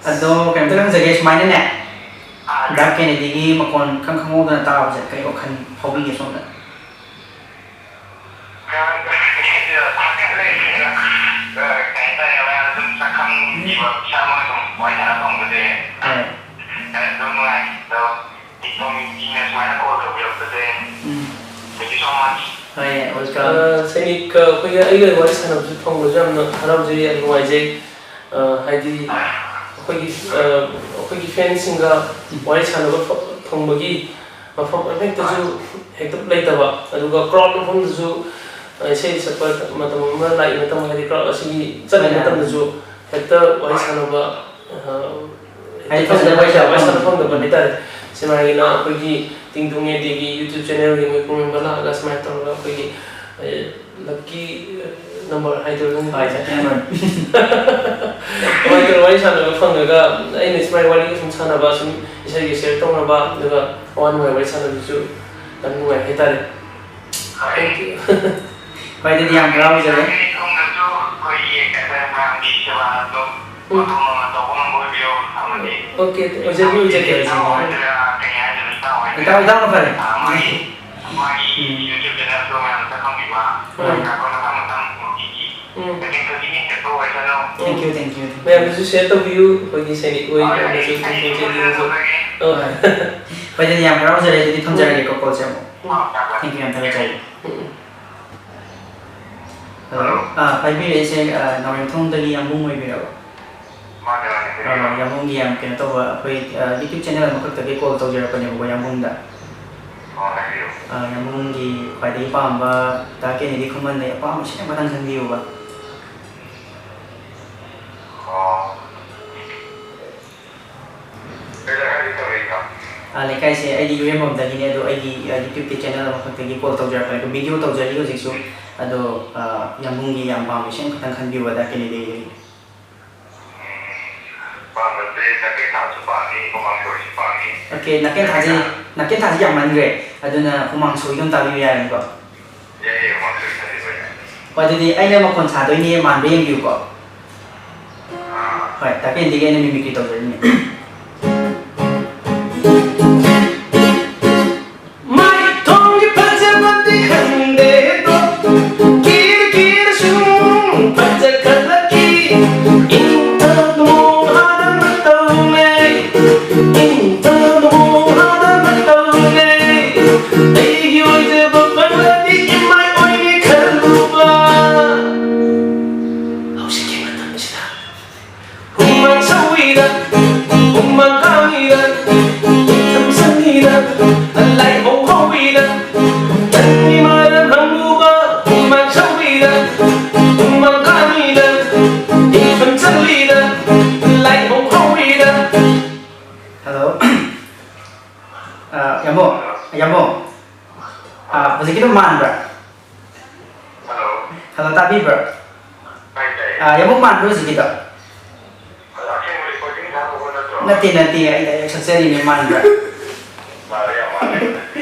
ꯑꯗꯣ ꯀꯩꯅꯣꯝꯇ ꯍꯪꯖꯒꯦ, ꯁꯨꯃꯥꯏꯅꯅꯦ, ꯗꯥ ꯀꯦꯅꯦꯗꯤꯒꯤ ꯃꯈꯣꯟ ꯈꯪ ꯈꯪꯍꯧꯗꯅ ꯇꯥꯕꯁꯦ ꯀꯩ ꯋꯥꯈꯜ ꯐꯥꯎꯕꯤꯒꯦ ꯁꯣꯝꯗ? ꯈꯪꯈꯤꯕ ꯏꯁꯥꯃꯛ ꯁꯨꯝ ꯋꯥꯔꯤ ꯁꯥꯟꯅ ꯐꯪꯕꯁꯦ ꯍꯣꯏ꯫ ꯑꯗꯨꯝ ꯅꯨꯡꯉꯥꯏ꯫ ꯑꯗꯣ ꯏꯇꯣꯝ ꯏꯅ ꯁꯨꯃꯥꯏꯅ ꯀꯣꯜ ꯇꯧꯕꯤꯔꯛꯄꯁꯦ ꯎꯝ꯫ Thank you so much꯫ ꯍꯣꯏ, welcome꯫ ꯑ, ꯁꯩꯅꯤꯛ, ꯑ, ꯑꯩꯈꯣꯏꯒ, ꯑꯩꯒ ꯋꯥꯔꯤ ꯁꯥꯟꯅꯕꯁꯨ ꯐꯪꯕꯁꯨ ꯌꯥꯝꯅ ꯍꯔꯥꯎꯖꯩ, ꯌꯥꯝ ꯅꯨꯡꯉꯥꯏꯖꯩ꯫ ꯑ, ꯍꯥꯏꯗꯤ ꯑꯩꯈꯣꯏꯒꯤ, ꯑ, ꯑꯩꯈꯣꯏꯒꯤ ꯐꯦꯟꯁꯤꯡꯒ ꯎꯝ꯫ ꯋꯥꯔꯤ ꯁꯥꯟꯅꯕ ꯐ-, ꯐꯪꯕꯒꯤ ꯃꯐꯝ ꯑꯃꯍꯦꯛꯇꯁꯨ ꯍꯦꯛꯇ ꯂꯩꯇꯕ, ꯑꯗꯨꯒ ꯀ꯭ꯔꯥꯎꯗ ꯃꯐꯝꯗꯁꯨ, ꯑ, ꯏꯁꯩ ꯁꯛꯄ ꯃꯇꯝ ꯑꯃ ꯂꯥꯛꯏ, ꯃꯇꯝ ꯍꯥꯏꯗꯤ ꯀ꯭ꯔꯥꯎꯗ ꯑꯁꯤꯒꯤ ꯆꯠꯂꯤ ꯍꯣꯏ, ꯃꯇꯝꯗꯁꯨ ꯍꯦꯛꯇ ꯋꯥꯔꯤ ꯁꯥꯟꯅꯕ, ꯑ, ꯍꯥꯏꯗꯤ ꯐꯖꯅ ꯐꯖꯅ ꯋꯥꯔꯤ ꯁꯥꯕ ꯋꯥꯔꯤ ꯁꯥꯟꯅꯕ ꯐꯪꯗꯕ꯫ ꯐꯪꯗꯕ ꯍꯥꯏꯇꯥꯔꯦ꯫ ꯁꯤꯃꯥꯏꯅ ꯑꯩꯈꯣꯏꯒꯤ ꯇꯤꯡꯗꯨꯡ ꯑꯦꯗꯤꯒꯤ YouTube channelꯒꯤ ꯃꯣꯏ crew member ꯂꯥꯛꯑꯒ ꯁꯨꯃꯥꯏꯅ ꯇꯧꯔꯒ ꯑꯩꯈꯣꯏꯒꯤ, ꯑ, lucky number ꯍꯥꯏꯗꯣꯏꯔꯣ? ꯍꯣꯏ, lucky number꯫ ꯑꯗꯨꯃꯥꯏꯅ ꯇꯧꯔꯒ ꯋꯥꯔꯤ ꯁꯥꯟꯅꯕ ꯐꯪꯉꯒ ꯑꯩꯅ ꯁꯨꯃꯥꯏꯅ ꯋꯥꯔꯤꯒ ꯁꯨꯝ ꯁꯥꯟꯅꯕ, ꯁꯨꯝ ꯏꯁꯩꯒ share ꯇꯧꯅꯕ, ꯑꯗꯨꯒ ꯑꯋꯥ ꯅꯨꯡꯉꯥꯏ ꯋꯥꯔꯤ ꯁꯥꯟꯅꯕꯁꯨ ꯌꯥꯝ ꯅꯨꯡꯉꯥꯏ ꯍꯥꯏꯇꯥꯔꯦ꯫ Thank you꯫ ꯍꯣꯏ, ꯑꯗꯨꯗꯤ ꯌꯥꯝ ꯍꯔꯥꯎꯖꯔꯦ꯫ ꯁꯣꯝꯗꯁꯨ ꯑꯩꯈꯣꯏꯒꯤ ꯀꯩ ꯍꯥꯏꯇꯥꯔꯦ, ꯃꯌꯥꯝꯒꯤ ꯁꯦꯕꯥ ꯑꯗꯨꯝ ꯎꯝ꯫ ꯃꯐꯝ ꯑꯃ ꯇꯧꯕ ꯉꯝꯕ ꯑꯣꯏꯕꯤꯌꯣ, ꯑꯃꯗꯤ OK, ꯑꯣꯏꯖꯒꯦ, ꯑꯣꯏꯖꯒꯦ꯫ ꯏꯇꯥꯎ ꯍꯣꯏꯗꯨꯔꯥ, ꯀꯩ ꯍꯥꯏꯗꯣꯏꯅꯣ, ꯏꯇꯥꯎ ꯍꯣꯏꯗꯨꯔꯥ, ꯏꯇꯥꯎ, ꯏꯇꯥꯎꯅ ꯐꯔꯦ꯫ ꯑ, ꯃꯥꯒꯤ, ꯃꯥꯒꯤ ꯎꯝ꯫ YouTube channelꯁꯨ ꯃꯌꯥꯝ ꯁꯛꯈꯪꯕꯤꯕ, ꯍꯣꯏ꯫ ꯁꯛꯈꯪꯕ ꯃꯊꯪ ꯃꯊꯪ ꯅꯨꯡꯇꯤꯒꯤ ꯎꯝ꯫ ꯃꯇꯦꯡ ꯈꯨꯗꯤꯡꯒꯤ ꯁꯦꯠꯄ ꯑꯣꯏꯁꯅꯨ꯫ Thank you, thank you, thank you꯫ ꯃꯌꯥꯝꯅꯁꯨ share ꯇꯧꯕꯤꯌꯨ, ꯑꯩꯈꯣꯏꯒꯤ ꯁꯩꯅꯤꯛ ꯍꯣꯏ, ꯍꯣꯏ, ꯍꯣꯏꯗꯁꯨ, ꯑꯩ, ꯑꯩ ꯇꯤꯡꯇꯣꯡ ꯁꯣꯏꯗꯅ ꯆꯦꯗꯤꯗꯁꯨ꯫ ꯇꯧꯖꯒꯦ꯫ ꯑꯣ꯫ ꯍꯣꯏ꯫ ꯍꯣꯏ, ꯑꯗꯨꯗꯤ ꯌꯥꯝ ꯍꯔꯥꯎꯖꯔꯦ, ꯑꯗꯨꯗꯤ ꯊꯝꯖꯔꯒꯦꯀꯣ, callꯁꯦ ꯑꯃꯨꯛ꯫ ꯑꯣ, ꯌꯥꯝ ꯐꯔꯦ꯫ Thank you, ꯌꯥꯝ ꯊꯥꯒꯠꯆꯔꯤ꯫ ꯎꯝ꯫ Hello? ꯑꯥ, ꯄꯥꯏꯕꯤꯔꯛꯏꯁꯦ, ꯑꯥ, ꯅꯥꯎꯔꯦꯝꯊꯣꯡꯗꯒꯤ ꯌꯥꯝꯕꯨꯡ ꯑꯣꯏꯕꯤꯔꯕ? ꯃꯥꯅꯦ, ꯃꯥꯅꯦ, ꯑꯥ, ꯍꯥꯏꯕꯤꯌꯨ꯫ ꯌꯥꯝꯕꯨꯡꯒꯤ ꯌꯥꯝ ꯀꯩꯅꯣ ꯇꯧꯕ, ꯑꯩꯈꯣꯏ, ꯑꯥ, YouTube channel ꯑꯃꯈꯛꯇꯒꯤ call ꯇꯧꯖꯔꯛꯄꯅꯦꯕꯀꯣ, ꯌꯥꯝꯕꯨꯡꯗ꯫ ꯑꯣ, ꯍꯥꯏꯕꯤꯌꯨ꯫ ꯑꯥ, ꯌꯥꯝꯕꯨꯡꯒꯤ ꯈ꯭ꯋꯥꯏꯗꯒꯤ ꯄꯥꯝꯕ ꯗꯥ ꯀꯦꯅꯦꯗꯤ ꯈꯨꯃꯟ ꯂꯩ, ꯑꯄꯥꯝꯕ ꯏꯁꯩ ꯑꯃꯇꯪ ꯈꯟꯕꯤꯌꯨꯕ꯫ ꯑꯣ꯫ ꯀꯩ ꯖꯒꯥꯗꯒꯤ ꯇꯧꯔꯛꯏꯅꯣ? ꯑꯥ, ꯂꯩꯀꯥꯏꯁꯦ ꯑꯩꯗꯤ ꯏꯔꯦꯝꯕꯝꯗꯒꯤꯅꯦ, ꯑꯗꯣ ꯑꯩꯒꯤ, ꯑꯥ, YouTubeꯀꯤ channel ꯑꯃꯈꯛꯇꯒꯤ call ꯇꯧꯖꯔꯛꯄꯅꯦ, ꯑꯗꯣ video ꯇꯧꯖꯔꯤ ꯍꯧꯖꯤꯛꯁꯨ꯫ ꯑꯗꯣ, ꯑꯥ, ꯌꯥꯝꯕꯨꯡꯒꯤ ꯌꯥꯝ ꯄꯥꯝꯕ ꯏꯁꯩ ꯑꯃꯈꯛꯇꯪ ꯈꯟꯕꯤꯌꯨꯕ, ꯗꯥ ꯀꯦꯅꯦꯗꯤꯒꯤ꯫ ꯎꯝ, ꯄꯥꯝꯕꯁꯦ ꯅꯥꯀꯦꯟ ꯊꯥꯁꯨ ꯄꯥꯝꯃꯤ, ꯍꯨꯃꯥꯡ ꯁꯧꯔꯤꯁꯨ ꯄꯥꯝꯃꯤ꯫ OK, ꯅꯥꯀꯦꯟ ꯊꯥꯁꯤ, ꯅꯥꯀꯦꯟ ꯊꯥꯁꯤ ꯌꯥꯝꯃꯟꯈ꯭ꯔꯦ, ꯑꯗꯨꯅ ꯍꯨꯃꯥꯡ ꯁꯧꯔꯤꯗꯣ ꯑꯝ ꯇꯥꯕꯤꯕ ꯌꯥꯒꯅꯤꯀꯣ? ꯌꯥꯏꯌꯦ, ꯍꯨꯃꯥꯡ ꯁꯧꯔꯤ ꯊꯥꯖꯤꯟꯕ ꯌꯥꯏ꯫ ꯍꯣꯏ, ꯑꯗꯨꯗꯤ ꯑꯩꯅ ꯃꯈꯣꯟ ꯁꯥꯗꯣꯏꯅꯦ, ꯃꯥꯟꯕ꯭ꯔꯥ ꯌꯦꯡꯕꯤꯌꯨꯀꯣ꯫ ꯑꯥ꯫ ꯍꯣꯏ, ꯇꯥꯀꯦꯟꯗꯤꯒꯤ ꯑꯩꯅ mimicry ꯇꯧꯖꯔꯤꯅꯦ꯫ ꯃꯥꯏꯊꯣꯡꯒꯤ ꯐꯖꯕꯗꯤ ꯈꯪꯗꯦꯗꯣ, ꯀꯤꯔ ꯀꯤꯔ ꯁꯨꯝ ꯐꯖꯈꯠꯂꯛꯈꯤ꯫ ꯌꯥꯝꯕꯨꯡ, ꯑꯥ, ꯍꯧꯖꯤꯛꯀꯤꯗꯣ ꯃꯥꯟꯕ꯭ꯔꯥ? ꯍꯜꯂꯣ꯫ ꯍꯜꯂꯣ, ꯇꯥꯕꯤꯕ꯭ꯔꯥ? ꯇꯥꯏ, ꯇꯥꯏ꯫ ꯑꯥ, ꯌꯥꯝꯕꯨꯡ ꯃꯥꯟꯕ꯭ꯔꯥ ꯍꯧꯖꯤꯛꯀꯤꯗꯣ? ꯑꯗꯣ ꯑꯁꯦꯡꯕ recording ꯊꯥꯕ ꯄꯣꯠ ꯅꯠꯇ꯭ꯔꯣ? ꯅꯠꯇꯦ, ꯅꯠꯇꯦ, ꯑꯩ direct ꯁꯛꯆꯔꯤꯅꯦ, ꯃꯥꯟꯕ꯭ꯔꯥ? ꯃꯥꯜꯂꯦ, ꯌꯥꯝ ꯃꯥꯜꯂꯦ꯫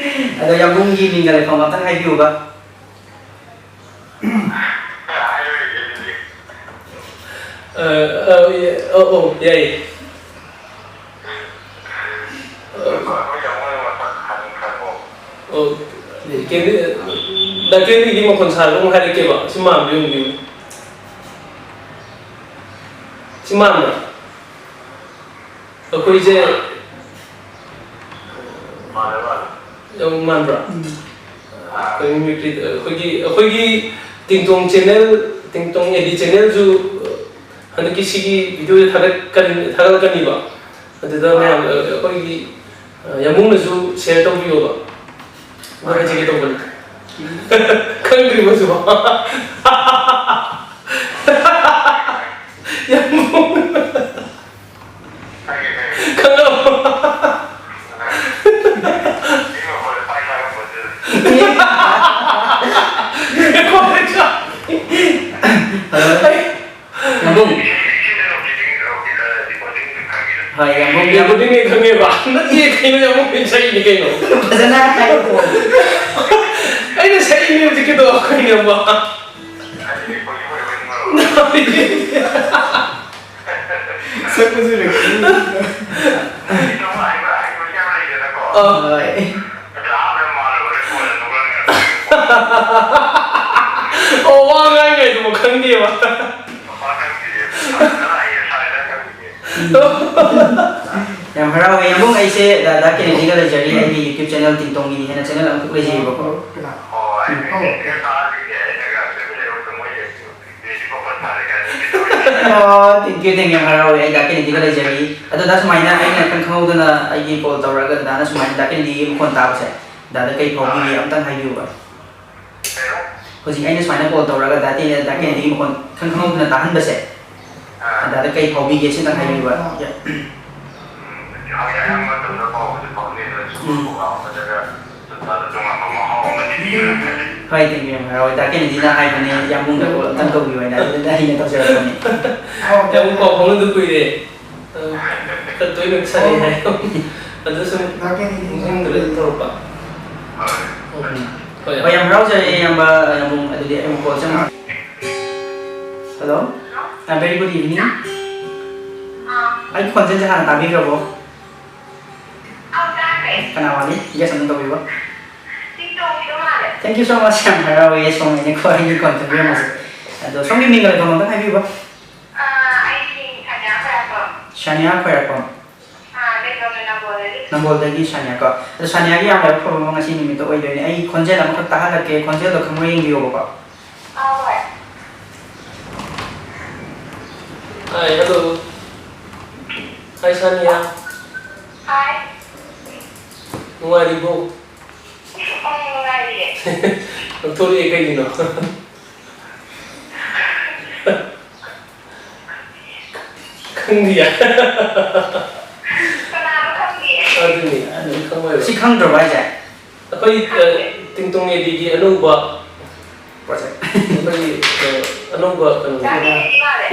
ꯑꯗꯣ ꯌꯥꯝꯕꯨꯡꯒꯤ ꯃꯤꯡꯒ ꯂꯩꯐꯝ ꯑꯝꯇꯪ ꯍꯥꯏꯕꯤꯌꯨꯕ꯫ ꯑ, ꯑ, ꯑꯧ, ꯑꯧ, ꯌꯥꯏꯌꯦ꯫ ꯑ, ꯑꯩꯈꯣꯏ ꯌꯥꯝ ꯃꯣꯏ ꯃꯁꯛ ꯈꯪ-, ꯈꯪꯉꯣ꯫ ꯑꯣ, ꯀꯦꯟꯗꯤ-, ꯗꯥ ꯀꯦꯟꯗꯤꯒꯤ ꯃꯈꯣꯟ ꯁꯥꯔꯒ ꯑꯃꯨꯛ ꯍꯥꯏꯔꯛꯀꯦꯕ꯫ ꯁꯤ ꯃꯥꯟꯕ꯭ꯔꯥ ꯌꯦꯡꯕꯤꯌꯨ꯫ ꯁꯤ ꯃꯥꯟꯕ꯭ꯔꯥ? ꯑꯩꯈꯣꯏꯁꯦ ꯃꯥꯜꯂꯦ, ꯃꯥꯜꯂꯦ꯫ ꯌꯥꯝ ꯃꯥꯟꯕ꯭ꯔꯥ? ꯎꯝ꯫ ꯑꯩꯈꯣꯏ ꯃꯤꯃꯤꯀ꯭ꯔꯤ, ꯑꯩꯈꯣꯏꯒꯤ, ꯑꯩꯈꯣꯏꯒꯤ ꯇꯤꯡꯇꯣꯡ channel, ꯇꯤꯡꯇꯣꯡ ꯑꯦ ꯗꯤ channelꯁꯨ ꯍꯟꯗꯛꯀꯤ ꯁꯤꯒꯤ videoꯁꯦ ꯊꯥꯒꯠꯀꯅꯤ-, ꯊꯥꯒꯠꯂꯛꯀꯅꯤꯕ꯫ ꯑꯗꯨꯗ ꯃꯌꯥꯝ, ꯑꯩꯈꯣꯏꯒꯤ, ꯌꯥꯝꯕꯨꯡꯅꯁꯨ share ꯇꯧꯕꯤꯌꯣꯕ꯫ ꯑꯗꯨ ꯍꯥꯏꯖꯒꯦ ꯇꯧꯕꯅꯤ꯫ ꯈꯪꯗ꯭ꯔꯤꯕꯣ ꯁꯤꯕꯣ? ꯌꯥꯝꯕꯨꯡ꯫ ꯈꯪꯉꯕꯣ? ꯌꯥꯝꯕꯨꯡ꯫ ꯍꯣꯏ, ꯌꯥꯝꯕꯨꯡ, ꯌꯥꯝꯕꯨꯡ꯫ Recordingꯅꯦ ꯈꯪꯉꯦꯕ꯫ ꯅꯠꯇꯦ, ꯀꯩꯅꯣ, ꯌꯥꯝꯕꯨꯡ, ꯁꯛꯏꯅꯦ ꯀꯩꯅꯣ꯫ ꯐꯖꯅ ꯍꯥꯏꯔꯛꯑꯣ꯫ ꯑꯩꯅ ꯁꯛꯏꯅꯦ ꯍꯧꯖꯤꯛꯀꯤꯗꯣ, ꯀꯩꯅꯣꯕ? ꯁꯛꯄꯁꯨ recording꯫ ꯑꯥ꯫ ꯍꯣꯏ꯫ ꯑꯣ, ꯋꯥ ꯉꯥꯡꯉꯩꯗꯨꯕꯨ ꯈꯪꯗꯦꯕ꯫ ꯌꯥꯝ ꯍꯔꯥꯎꯋꯦ꯫ ꯌꯥꯝꯕꯨꯡ, ꯑꯩꯁꯦ ꯗꯥ, ꯗꯥ ꯀꯦꯅꯦꯗꯤꯒ ꯂꯩꯖꯔꯤ꯫ ꯑꯩꯒꯤ YouTube channel ꯇꯤꯡꯇꯣꯡꯒꯤꯅꯤ ꯍꯥꯏꯅ channel ꯑꯃꯈꯛ ꯂꯩꯖꯩꯕꯀꯣ꯫ ꯑꯣ, thank you, thank you꯫ ꯌꯥꯝ ꯍꯔꯥꯎꯋꯦ꯫ ꯑꯩ ꯗꯥ ꯀꯦꯅꯦꯗꯤꯒ ꯂꯩꯖꯔꯤ꯫ ꯑꯗꯣ ꯗꯥ, ꯁꯨꯃꯥꯏꯅ ꯑꯩꯅ ꯈꯪ ꯈꯪꯍꯧꯗꯅ ꯑꯩꯒꯤ call ꯇꯧꯔꯛꯑꯒ ꯗꯥꯗꯥꯅ ꯁꯨꯃꯥꯏꯅ ꯗꯥ ꯀꯦꯅꯦꯗꯤꯒꯤ ꯃꯈꯣꯟ ꯇꯥꯕꯁꯦ ꯗꯥꯗꯥ ꯀꯩ ꯐꯥꯎꯕꯤꯒꯦ? ꯑꯝꯇꯪ ꯍꯥꯏꯕꯤꯌꯨꯕ꯫ ꯍꯧꯖꯤꯛ ꯑꯩꯅ ꯁꯨꯃꯥꯏꯅ call ꯇꯧꯔꯒ ꯗꯥ ꯀꯦ-, ꯗꯥ ꯀꯦꯅꯦꯗꯤꯒꯤ ꯃꯈꯣꯟ ꯈꯪ ꯈꯪꯍꯧꯗꯅ ꯇꯥꯍꯟꯕꯁꯦ, ꯑꯥ꯫ ꯗꯥꯗꯥ ꯀꯩ ꯐꯥꯎꯕꯤꯒꯦ? ꯁꯤꯇꯪ ꯍꯥꯏꯕꯤꯌꯨꯕ꯫ ꯎꯝ, ꯍꯧꯖꯤꯛ ꯑꯌꯥꯝꯕ ꯃꯇꯝꯗ ꯐꯥꯎꯕꯗꯤ ꯐꯥꯎꯅꯩ, ꯑꯗꯣ ꯁꯨꯝ ꯎꯝ꯫ ꯄ꯭ꯔꯣꯒ꯭ꯔꯥꯝ ꯑꯃꯗꯒ ꯍꯣꯏ, ꯊꯦꯡꯀ꯭ꯌꯨ, ꯌꯥꯝ ꯍꯔꯥꯎꯋꯦ꯫ ꯗꯥ ꯀꯦꯅꯦꯗꯤꯅ ꯍꯥꯏꯕꯅꯦ, ꯌꯥꯝꯕꯨꯡꯗ ꯀꯣꯜ ꯑꯝꯇꯪ ꯇꯧꯕꯤꯌꯨ ꯍꯥꯏꯅ, ꯑꯗꯨꯗ ꯑꯩꯅ ꯇꯧꯖꯔꯛꯄꯅꯦ꯫ ꯌꯥꯝ ꯄꯥꯎ ꯐꯥꯎꯅꯗ ꯀꯨꯏꯔꯦ꯫ ꯑ, ꯈꯔ ꯇꯣꯏꯅ ꯁꯥꯟꯅꯩ ꯍꯥꯏ꯫ ꯑꯗꯨ ꯁꯨꯝ ꯗꯥ ꯀꯦꯅꯦꯗꯤ ꯅꯤꯡꯁꯤꯡꯗꯅ ꯇꯧꯔꯛꯄ꯫ ꯎꯝ꯫ ꯍꯣꯏ꯫ ꯍꯣꯏ, ꯌꯥꯝ ꯍꯔꯥꯎꯖꯔꯦ, ꯏꯌꯥꯝꯕ, ꯌꯥꯝꯕꯨꯡ꯫ ꯑꯗꯨꯗꯤ ꯑꯩ ꯑꯃꯨꯛ ꯀꯣꯜꯁꯦ ꯑꯃꯨꯛ, ꯍꯜꯂꯣ? ꯑ, very good evening꯫ ꯑꯩꯒꯤ ꯈꯣꯟꯖꯦꯜꯁꯦ ꯍꯥꯟꯅ ꯇꯥꯕꯤꯈ꯭ꯔꯕꯣ? ꯑꯧ, ꯇꯥꯈ꯭ꯔꯦ꯫ ꯀꯅꯥ ꯃꯥꯜꯂꯤ? Guess ꯑꯝꯇ ꯇꯧꯕꯤꯌꯨꯕ꯫ ꯆꯤꯡꯇꯣꯝꯕꯤꯗꯣ ꯃꯥꯜꯂꯦ꯫ Thank you so much, ꯌꯥꯝ ꯍꯔꯥꯎꯋꯦ ꯁꯣꯝꯅ ꯑꯩꯈꯣꯏ ꯑꯩꯒꯤ ꯈꯣꯟ ꯈꯪꯕꯤꯔꯝꯕꯁꯦ꯫ ꯑꯗꯣ ꯁꯣꯝꯒꯤ ꯃꯤꯡꯒ ꯂꯩꯐꯝ ꯑꯝꯇꯪ ꯍꯥꯏꯕꯤꯌꯨꯕ꯫ ꯑꯥ, ꯑꯩꯒꯤ ꯃꯤꯡ ꯁꯥꯅꯤꯌꯥ ꯈ꯭ꯋꯥꯏꯔꯥꯛꯄꯝ꯫ ꯁꯥꯅꯤꯌꯥ ꯈ꯭ꯋꯥꯏꯔꯥꯛꯄꯝ꯫ ꯑꯥ, ꯂꯩꯐꯝꯅ ꯅꯝꯕꯣꯜꯗꯒꯤ꯫ ꯅꯝꯕꯣꯜꯗꯒꯤ ꯁꯥꯅꯤꯌꯥ ꯀꯣ꯫ ꯑꯗꯣ ꯁꯥꯅꯤꯌꯥꯒꯤ ꯌꯥꯝ ꯂꯥꯏꯕꯛ ꯐꯕ ꯑꯃ ꯉꯁꯤ ꯅꯨꯃꯤꯠꯇ ꯑꯣꯏꯗꯣꯏꯅꯦ꯫ ꯑꯩ ꯈꯣꯟꯖꯦꯜ ꯑꯃꯈꯛ ꯇꯥꯍꯜꯂꯛꯀꯦ, ꯈꯣꯟꯖꯦꯜꯗꯣ ꯈꯪꯕ꯭ꯔꯥ ꯌꯦꯡꯕꯤꯌꯣꯕꯀꯣ꯫ ꯑꯥ, ꯍꯣꯏ꯫ Hi, hello. Hi, ꯁꯥꯅꯤꯌꯥ꯫ Hi. ꯅꯨꯡꯉꯥꯏꯔꯤꯕꯣ? ꯑꯪ, ꯅꯨꯡꯉꯥꯏꯔꯤꯌꯦ꯫ ꯅꯣꯛꯊꯣꯛꯂꯛꯑꯦ ꯀꯩꯒꯤꯅꯣ? ꯈꯪꯗꯤꯌꯦ꯫ ꯀꯅꯥꯅꯣ ꯈꯪꯗꯤꯌꯦ꯫ ꯑꯗꯨꯅꯤ, ꯑꯗꯨꯝ ꯈꯪꯉꯣꯏꯕ꯫ ꯁꯤ ꯈꯪꯗ꯭ꯔꯕ ꯍꯥꯏꯁꯦ? ꯑꯩꯈꯣꯏ, ꯑ, ꯇꯤꯡꯇꯣꯡ ꯑꯦꯗꯤꯒꯤ ꯑꯅꯧꯕ project꯫ ꯑꯩꯈꯣꯏꯒꯤ, ꯑ, ꯑꯅꯧꯕ ꯀꯩꯅꯣ꯫ ꯗꯥ ꯀꯦꯅꯦꯗꯤ ꯃꯥꯜꯂꯦ꯫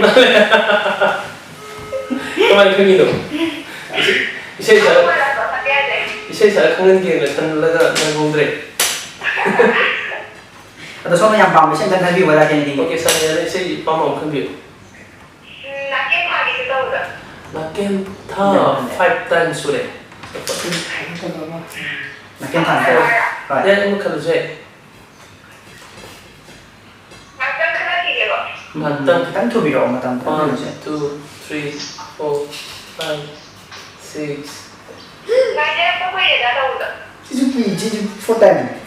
ꯀꯃꯥꯏꯅ ꯈꯪꯉꯤꯅꯣ? ꯏꯁꯩ ꯁꯛ-, ꯏꯁꯩ ꯁꯛ-, ꯏꯁꯩ ꯁꯛꯑ ꯈꯪꯍꯟꯒꯦꯅ ꯈꯜꯂꯒ ꯅꯪꯍꯧꯗ꯭ꯔꯦ꯫ ꯑꯗꯣ ꯁꯣꯝꯅ ꯌꯥꯝ ꯄꯥꯝꯕ ꯏꯁꯩ ꯑꯝꯇꯪ ꯈꯟꯕꯤꯌꯨ, ꯗꯥ ꯀꯦꯅꯦꯗꯤꯒꯤ꯫ Okay, ꯁꯥꯅꯤꯌꯥꯅ ꯏꯁꯩ ꯑꯄꯥꯝꯕ ꯑꯃ ꯈꯟꯕꯤꯌꯨ꯫ ꯎꯝ, ꯅꯥꯀꯦꯟ ꯊꯥꯒꯤꯁꯨ ꯇꯧꯕꯗꯣ꯫ ꯅꯥꯀꯦꯟ ꯊꯥ ꯌꯥꯅꯤ, ꯌꯥꯅꯤ꯫ Five times ꯁꯨꯔꯦ꯫ ꯅꯥꯀꯦꯟ ꯊꯥ꯫ ꯍꯣꯏ꯫ ꯌꯥꯏ, ꯑꯃ ꯈꯜꯂꯁꯨ ꯌꯥꯏ꯫ ꯉꯥꯛꯇꯪ ꯈꯜꯂꯛꯈꯤꯒꯦꯀꯣ꯫ ꯉꯥꯛꯇꯪ꯫ ꯈꯤꯇꯪ ꯊꯨꯕꯤꯔꯛꯑꯣ, ꯃꯇꯝ ꯈꯤꯇꯪ One, ꯂꯩꯔꯁꯦ꯫ Two, three, four, five, six꯫ ꯉꯥꯏꯖꯔꯛꯄ ꯀꯨꯏꯔꯦꯗ ꯇꯧꯕꯗꯣ꯫ ꯁꯤꯁꯨ ꯀꯨꯏ-, ꯁꯤꯁꯨ four time꯫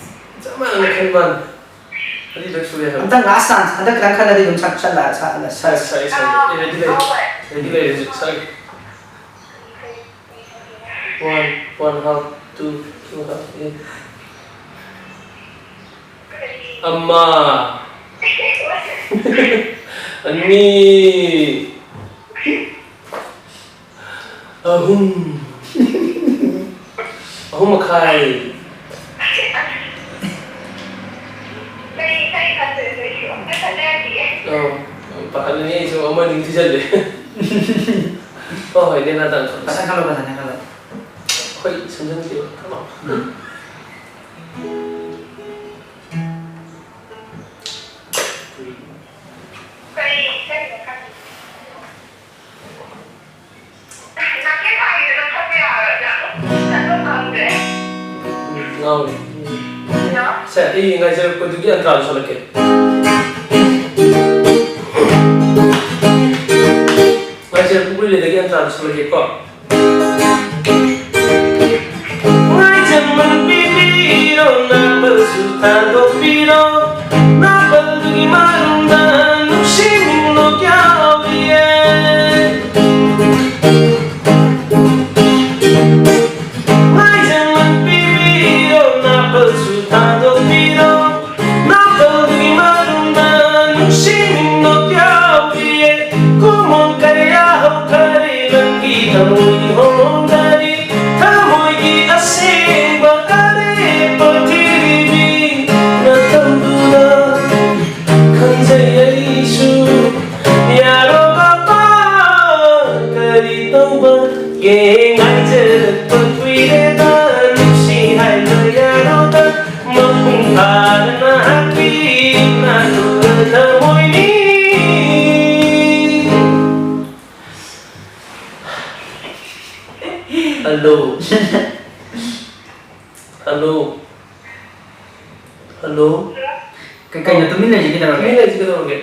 ꯆꯞ ꯃꯥꯟꯅꯅ ꯈꯟꯕ ꯋꯥꯅꯤ꯫ ꯑꯅꯤꯔꯛ ꯁꯨꯔꯦ ꯍꯥꯏꯕ꯫ ꯍꯟꯗꯛ last chance꯫ ꯍꯟꯗꯛ ꯈꯤꯇꯪ ꯈꯜꯂꯗꯤ ꯑꯗꯨꯝ ꯁꯛ-, ꯁꯛꯂ-, ꯁꯛꯂ-, ꯁꯛ-, ꯁꯛꯑꯦ, ꯁꯛꯑꯦ꯫ ꯑꯥ, ꯑꯦ, ready ꯂꯩꯔꯦ꯫ ꯑꯥ, ꯍꯣꯏ꯫ Ready ꯂꯩꯔꯦ ꯍꯧꯖꯤꯛ ꯁꯛꯑꯒꯦ꯫ One, one half, two, two half, ꯑꯦ꯫ ꯑꯃ꯫ ꯑꯅꯤ꯫ ꯑꯍꯨꯝ꯫ ꯑꯍꯨꯝ ꯃꯈꯥꯏ꯫ ꯑꯧ, ꯄꯥꯈꯠꯂꯤꯅꯦ ꯑꯩꯁꯨ, ꯑꯃ ꯑꯅꯤ ꯊꯤꯖꯜꯂꯦ꯫ ꯍꯣꯏ, ꯍꯣꯏ, ꯅꯦꯅꯥ ꯇꯥꯟ ꯇꯧꯔꯁꯤ꯫ ꯐꯖꯅ ꯈꯜꯂꯣ, ꯐꯖꯅ ꯈꯜꯂꯣ꯫ ꯍꯣꯏ, ꯁꯝꯖꯟꯈꯤꯕ꯫ ꯎꯝ꯫ ꯀꯔꯤ ꯏꯁꯩꯅꯣ ꯈꯪꯗꯦ꯫ ꯉꯥꯎꯔꯤ꯫ ꯁꯦ, ꯑꯩ ꯉꯥꯏꯖꯔꯛꯄꯗꯨꯒꯤ ꯑꯟꯇ꯭ꯔꯥꯗꯣ ꯁꯣꯜꯂꯛꯀꯦ꯫ ꯉꯥꯏꯖꯔꯛꯄ ꯀꯨꯏꯔꯦꯗꯒꯤ ꯑꯟꯇ꯭ꯔꯥꯗꯣ ꯁꯣꯜꯂꯛꯀꯦꯀꯣ꯫ ꯉꯥꯏꯖꯃꯟ ꯄꯤꯕꯤꯔꯣ, ꯅꯥꯄꯜꯁꯨ ꯊꯥꯗꯣꯛꯄꯤꯔꯣ, ꯅꯥꯄꯜꯗꯨꯒꯤ ꯃꯔꯨꯝꯗ ꯅꯨꯡꯁꯤ ꯃꯤꯡꯂꯣꯛ ꯌꯥꯎꯔꯤꯌꯦ꯫ ꯉꯥꯏꯖꯃꯟ ꯄꯤꯕꯤꯔꯣ, ꯅꯥꯄꯜꯁꯨ ꯊꯥꯗꯣꯛꯄꯤꯔꯣ, ꯅꯥꯄꯜꯗꯨꯒꯤ ꯃꯔꯨꯝꯗ ꯅꯨꯡꯁꯤ ꯃꯤꯡꯂꯣꯛ ꯌꯥꯎꯔꯤꯌꯦ꯫ ꯀꯨꯃꯣꯟ ꯀꯌꯥ ꯍꯧꯈꯔꯦ, ꯅꯪꯒꯤ ꯊꯃꯣꯏ ꯍꯣꯡꯗꯔꯤ, ꯊꯃꯣꯏꯒꯤ ꯑꯁꯦꯡꯕ ꯑꯔꯦꯞꯄ ꯊꯤꯔꯤꯕꯤ ꯅꯇꯧꯗꯨꯅ ꯈꯟꯖꯩ ꯑꯩꯁꯨ꯫ ꯌꯥꯔꯣ ꯄꯥꯄꯥ, ꯀꯔꯤ ꯇꯧꯕꯒꯦ? ꯉꯥꯏꯖꯔꯛꯄ ꯀꯨꯏꯔꯦꯗ, ꯅꯨꯡꯁꯤ ꯍꯥꯏꯕ ꯌꯥꯔꯣꯗ, ꯃꯄꯨꯡ ꯐꯥꯅ ꯍꯥꯠꯄꯤ ꯅꯥꯗꯨꯒ ꯊꯃꯣꯏꯅꯤ꯫ ꯍꯜꯂꯣ꯫ ꯍꯜꯂꯣ꯫ ꯍꯜꯂꯣ꯫ ꯀꯩ-, ꯀꯩꯅꯣ ꯇꯨꯃꯤꯟ ꯂꯩꯔꯤꯁꯦ ꯀꯩꯗꯧꯔꯒꯦ? ꯇꯨꯃꯤꯟ ꯂꯩꯔꯤꯁꯦ ꯀꯩꯗꯧꯔꯒꯦ?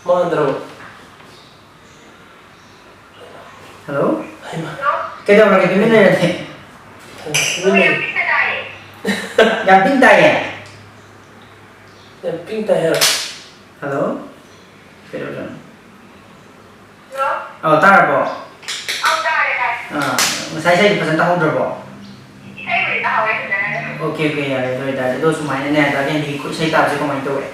ꯃꯥꯟꯗ꯭ꯔꯕꯣ? ꯍꯜꯂꯣ? ꯍꯩꯃꯥ꯫ ꯀꯩꯗꯧꯔꯒꯦ ꯇꯨꯃꯤꯟ ꯂꯩꯔꯗꯤ? ꯇꯨꯃꯤꯟ ꯂꯩ꯫ ꯌꯥꯝ ꯄꯤꯛꯅ ꯇꯥꯏꯌꯦ꯫ ꯌꯥꯝ ꯄꯤꯛꯅ ꯇꯥꯏ ꯍꯥꯏꯔꯣ? ꯍꯜꯂꯣ? ꯀꯩꯗꯧꯔꯖꯥꯠꯅꯣ? ꯍꯜꯂꯣ? ꯑꯧ, ꯇꯥꯔꯕꯣ? ꯑꯧ, ꯇꯥꯔꯦ, ꯇꯥꯔꯦ꯫ ꯑꯥ, ꯉꯁꯥꯏ ꯏꯁꯩꯗꯣ ꯐꯖꯅ ꯇꯥꯍꯧꯗ꯭ꯔꯕꯣ? ꯏꯁꯩꯕꯨꯗꯤ ꯇꯥꯍꯧꯋꯦ ꯐꯖꯅ ꯑꯗꯨꯝ꯫ ꯑꯣꯀꯦ, ꯑꯣꯀꯦ, ꯌꯥꯔꯦ꯫ ꯑꯗꯨ ꯑꯣꯏꯇꯥꯔꯗꯤ, ꯑꯗꯣ ꯁꯨꯃꯥꯏꯅꯅꯦ, ꯗꯥ ꯀꯦꯟꯗꯤꯒꯤ ꯈꯨꯠ ꯏꯁꯩ ꯇꯥꯕꯁꯦ ꯀꯃꯥꯏꯅ ꯇꯧꯋꯦ?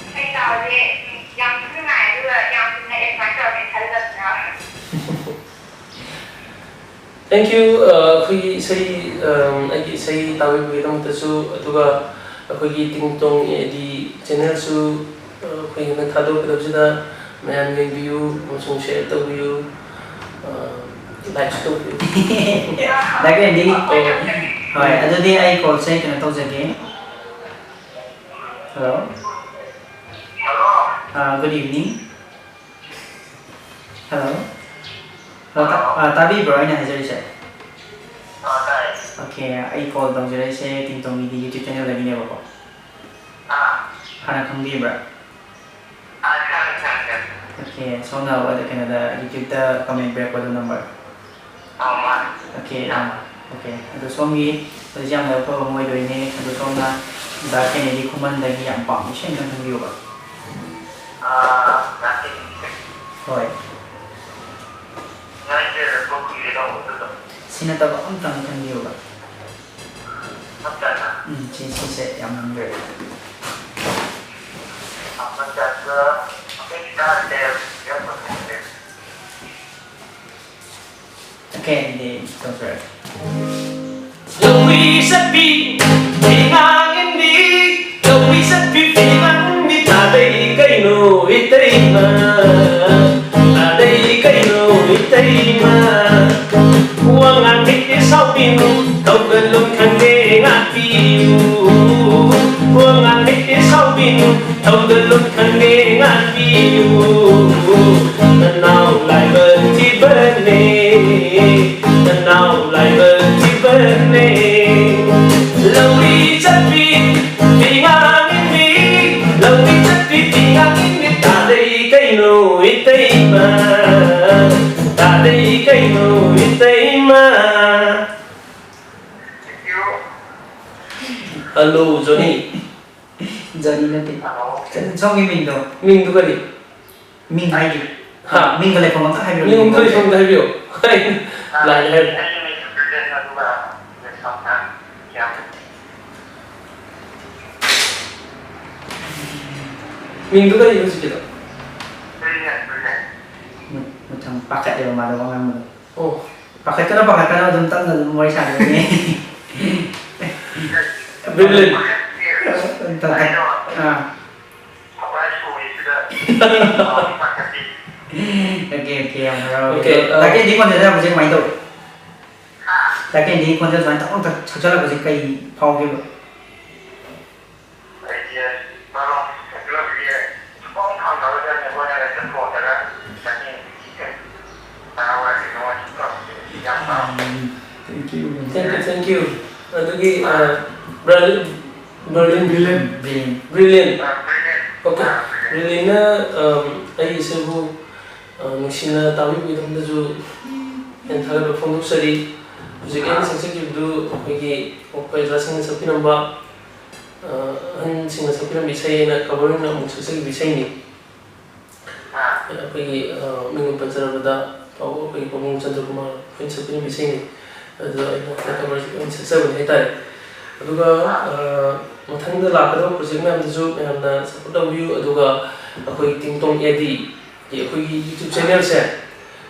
ꯏꯁꯩ ꯇꯥꯕꯁꯦ, ꯎꯝ, ꯌꯥꯝꯁꯨ ꯅꯨꯡꯉꯥꯏ, ꯑꯗꯨꯒ ꯌꯥꯝꯁꯨ ꯅꯛꯑꯦ, ꯁꯨꯃꯥꯏꯅ ꯇꯧꯔꯗꯤ ꯈꯜꯂꯒ꯫ Thank you, ꯑ, ꯑꯩꯈꯣꯏꯒꯤ ꯏꯁꯩ, ꯑ, ꯑꯩꯒꯤ ꯏꯁꯩ ꯇꯥꯕꯤꯕꯒꯤꯗꯃꯛꯇꯁꯨ, ꯑꯗꯨꯒ ꯑꯩꯈꯣꯏꯒꯤ ꯇꯤꯡꯇꯣꯡ ꯑꯦ ꯗꯤ ꯆꯦꯅꯦꯜꯁꯨ ꯑꯩꯈꯣꯏꯅ ꯊꯥꯗꯣꯛꯀꯗꯕꯁꯤꯗ ꯃꯌꯥꯝ ꯌꯦꯡꯕꯤꯌꯨ ꯑꯃꯁꯨꯡ share ꯇꯧꯕꯤꯌꯨ, ꯑ, like ꯁꯨ ꯇꯧꯕꯤꯌꯨ꯫ ꯗꯥ ꯀꯤꯔꯟꯗꯤ? ꯑꯣ꯫ ꯍꯣꯏ, ꯑꯗꯨꯗꯤ ꯑꯩ call ꯁꯦ ꯀꯩꯅꯣ ꯇꯧꯖꯒꯦ꯫ Hello? ꯑ, good evening. Hello? Hello, ꯇꯥ-, ꯑ, ꯇꯥꯕꯤꯕ꯭ꯔꯣ ꯑꯩꯅ ꯍꯥꯏꯖꯔꯤꯁꯦ? ꯑ, ꯇꯥꯏ꯫ Okay, ꯑꯩ call ꯇꯧꯖꯔꯛꯏꯁꯦ ꯇꯤꯡꯇꯣꯝꯒꯤꯗꯤ YouTube channel ꯗꯒꯤꯅꯦꯕꯀꯣ꯫ ꯑꯥ꯫ ꯍꯥꯟꯅ ꯈꯪꯕꯤꯕ꯭ꯔꯥ? ꯑꯥ, ꯈꯪꯉꯦ, ꯈꯪꯉꯦ, ꯈꯪꯉꯦ꯫ Okay, ꯁꯣꯝꯅ ꯋꯥꯗ ꯀꯩꯅꯣꯗ YouTube ꯇ comment ꯄꯤꯔꯛꯄꯗꯣ number? ꯑꯥ, ꯃꯥꯅꯦ꯫ Okay, ꯑꯥ, okay꯫ ꯑꯗꯣ ꯁꯣꯝꯒꯤ ꯍꯧꯖꯤꯛ ꯌꯥꯝꯅ ꯂꯥꯏꯕꯛ ꯐꯕ ꯑꯃ ꯑꯣꯏꯗꯣꯏꯅꯦ꯫ ꯑꯗꯣ ꯁꯣꯝꯅ ꯗꯥ ꯀꯦꯅꯦꯗꯤ ꯈꯨꯃꯟꯗꯒꯤ ꯌꯥꯝ ꯄꯥꯝꯕ ꯏꯁꯩ ꯑꯝꯇꯪ ꯈꯟꯕꯤꯌꯨꯕ꯫ ꯑꯥ, ꯗꯥ ꯀꯦꯅꯦꯗꯤ꯫ ꯍꯣꯏ꯫ ꯉꯥꯏꯖꯔꯛꯄ ꯀꯨꯏꯔꯦ ꯇꯧꯕꯗꯨꯗ꯫ ꯁꯤ ꯅꯠꯇꯕ ꯑꯝꯇꯪ ꯈꯟꯕꯤꯌꯨꯕ꯫ ꯅꯠꯇ꯭ꯔꯒ? ꯎꯝ, ꯁꯤ, ꯁꯤꯁꯦ ꯌꯥꯝ ꯉꯝꯗ꯭ꯔꯦ꯫ ꯑꯃꯠꯇꯒ ꯑꯩꯈꯣꯏꯒꯤ ꯇꯥꯔꯤꯁꯦ ꯌꯥꯝ ꯐꯖꯩ꯫ Okay, ꯑꯗꯨꯗꯤ ꯇꯧꯖꯔꯒꯦ꯫ ꯂꯧꯃꯤ ꯆꯠꯄꯤ ꯐꯤꯉꯥꯡ ꯏꯟꯕꯤ, ꯂꯧꯃꯤ ꯆꯠꯄꯤ ꯐꯤꯉꯥꯡ ꯏꯟꯕꯤ, ꯇꯥꯗꯩ ꯀꯩꯅꯣ ꯏꯇꯩꯃ, ꯇꯥꯗꯩ ꯀꯩꯅꯣ ꯏꯇꯩꯃ꯫ ꯋꯥ ꯉꯥꯡ ꯍꯩꯇꯦ ꯁꯥꯎꯕꯤꯅꯨ, ꯊꯧꯒꯜꯂꯣꯟ ꯈꯪꯗꯦ ꯉꯥꯛꯄꯤꯌꯨ꯫ ꯋꯥ ꯉꯥꯡ ꯍꯩꯇꯦ ꯁꯥꯎꯕꯤꯅꯨ, ꯊꯧꯒꯜꯂꯣꯟ ꯈꯪꯗꯦ ꯉꯥꯛꯄꯤꯌꯨ꯫ ꯅꯅꯥꯎ ꯂꯥꯏꯕꯛ ꯊꯤꯕꯅꯦ, ꯅꯅꯥꯎ ꯂꯥꯏꯕꯛ ꯊꯤꯕꯅꯦ꯫ ꯂꯧꯔꯤ ꯆꯠꯄꯤ ꯐꯤꯉꯥꯡ ꯏꯟꯕꯤ, ꯂꯧꯔꯤ ꯆꯠꯄꯤ ꯐꯤꯉꯥꯡ ꯏꯟꯕꯤ, ꯇꯥꯗꯩ ꯀꯩꯅꯣ ꯏꯇꯩꯃ, ꯇꯥꯗꯩ ꯀꯩꯅꯣ ꯏꯇꯩꯃ꯫ Hello, Johnny꯫ Johnny ꯅꯠꯇꯦ꯫ Hello꯫ ꯁꯣꯝꯒꯤ ꯃꯤꯡꯗꯣ? ꯃꯤꯡꯗꯨ ꯀꯔꯤ? ꯃꯤꯡ ꯍꯥꯏꯗꯤ꯫ ꯍꯥ? ꯃꯤꯡꯒ ꯂꯩꯐꯝ ꯑꯝꯇ ꯍꯥꯏꯕꯤꯔꯛꯑꯣ꯫ ꯃꯤꯡ ꯑꯝꯇ ꯂꯩꯐꯝ ꯑꯝꯇ ꯍꯥꯏꯕꯤꯌꯣ꯫ ꯂꯥꯏꯟ ꯍꯥꯏꯔꯣ꯫ ꯃꯤꯡꯗꯨ ꯀꯔꯤ ꯍꯧꯖꯤꯛꯀꯤꯗꯣ? ꯃꯊꯪ ꯄꯥꯈꯠꯂꯦꯕ ꯃꯥꯗꯣ ꯋꯥ ꯉꯥꯡꯕꯗꯣ꯫ ꯑꯣ꯫ ꯄꯥꯈꯠꯀꯅꯣ, ꯄꯥꯈꯠꯀꯅꯣ, ꯑꯗꯨꯝ ꯇꯞꯅ ꯑꯗꯨꯝ ꯋꯥꯔꯤ ꯁꯥꯟꯅꯗꯣꯏꯅꯦ꯫ ꯕ꯭ꯔꯤꯂꯤꯌꯟ꯫ ꯑꯥ꯫ ꯑꯣꯀꯦ, ꯑꯣꯀꯦ, ꯌꯥꯝ ꯍꯔꯥꯎꯋꯦ꯫ ꯑꯣꯀꯦ, ꯑꯗꯣ ꯑ, ꯗꯥ ꯀꯦꯟꯗꯤ ꯈꯣꯟꯖꯦꯜꯁꯦ ꯍꯧꯖꯤꯛ ꯀꯃꯥꯏꯅ ꯇꯧꯏ? ꯗꯥ ꯀꯦꯟꯗꯤ ꯈꯣꯟꯖꯦꯜ ꯁꯨꯃꯥꯏꯅ ꯇꯞꯅ ꯁꯛꯆꯜꯂꯛꯄꯁꯦ ꯀꯩ ꯐꯥꯎꯒꯦꯕ? ꯑꯩꯁꯦ ꯃꯔꯣꯟ ꯁꯛꯆꯜꯂꯛꯄꯁꯦ ꯁꯨꯡꯄꯥꯎ ꯐꯪꯗꯕꯗ ꯑꯩꯈꯣꯏꯅ ꯍꯦꯛꯇ ꯐꯣꯟꯗꯒ ꯗꯥ ꯀꯦꯟꯗꯤꯒꯤ ꯍꯔꯥꯎ ꯍꯔꯥꯎ ꯅꯉꯣꯟꯗ ꯇꯧꯔꯛꯄꯁꯦ ꯌꯥꯝ ꯍꯔꯥꯎ꯫ Thank you, thank you, thank you. ꯑꯗꯨꯒꯤ, ꯑ, Brazil, Brazil, brilliant. Brilliant. Brilliant. ꯑ, ꯕ꯭ꯔꯤꯂꯤꯌꯟ꯫ ꯑꯣꯀꯦ꯫ ꯑ, ꯕ꯭ꯔꯤꯂꯤꯌꯟ꯫ ꯕ꯭ꯔꯤꯂꯤꯌꯟꯅ, ꯑꯝ, ꯑꯩꯒꯤꯁꯤꯕꯨ, ꯑ, ꯅꯨꯡꯁꯤꯅ ꯇꯥꯕꯤꯕꯒꯤꯗꯃꯛꯇꯁꯨ ꯍꯦꯟꯅ ꯊꯥꯒꯠꯄ ꯐꯣꯡꯗꯣꯛꯆꯔꯤ꯫ ꯍꯧꯖꯤꯛ ꯑꯩꯅ ꯁꯛꯆꯈꯤꯕꯗꯨ ꯑꯩꯈꯣꯏꯒꯤ ꯑꯣꯛꯄ ꯑꯦꯖꯥꯁꯤꯡꯅ ꯁꯛꯄꯤꯔꯝꯕ, ꯑ, ꯑꯍꯟꯁꯤꯡꯅ ꯁꯛꯄꯤꯔꯝꯕ ꯏꯁꯩ ꯑꯩꯅ cover ꯑꯣꯏꯅ ꯑꯃꯨꯛ ꯁꯛꯆꯈꯤꯕ ꯏꯁꯩꯅꯤ꯫ ꯑꯩꯈꯣꯏꯒꯤ, ꯑ, ꯃꯤꯡ ꯄꯟꯖꯔꯕꯗ ꯄꯥꯕꯨꯡ, ꯑꯩꯈꯣꯏꯒꯤ ꯄꯥꯕꯨꯡ ꯆꯟꯗ꯭ꯔꯀꯨꯃꯥꯔ ꯑꯩꯈꯣꯏꯅ ꯁꯛꯄꯤꯔꯝꯕ ꯏꯁꯩꯅꯤ꯫ ꯑꯗꯨꯗ ꯑꯩꯅ ꯍꯟꯗꯛ cover ꯑꯣꯏꯅ ꯁꯛꯆꯕꯅꯤ ꯍꯥꯏꯇꯥꯔꯦ꯫ ꯑꯗꯨꯒ, ꯑ, ꯃꯊꯪꯗ ꯂꯥꯛꯀꯗꯕ project ꯃꯌꯥꯝꯗꯁꯨ ꯃꯌꯥꯝꯅ support ꯇꯧꯕꯤꯌꯨ꯫ ꯑꯗꯨꯒ ꯑꯩꯈꯣꯏ ꯇꯤꯡꯇꯣꯡ ꯑꯦ ꯗꯤꯒꯤ ꯑꯩꯈꯣꯏꯒꯤ YouTube channelꯁꯦ,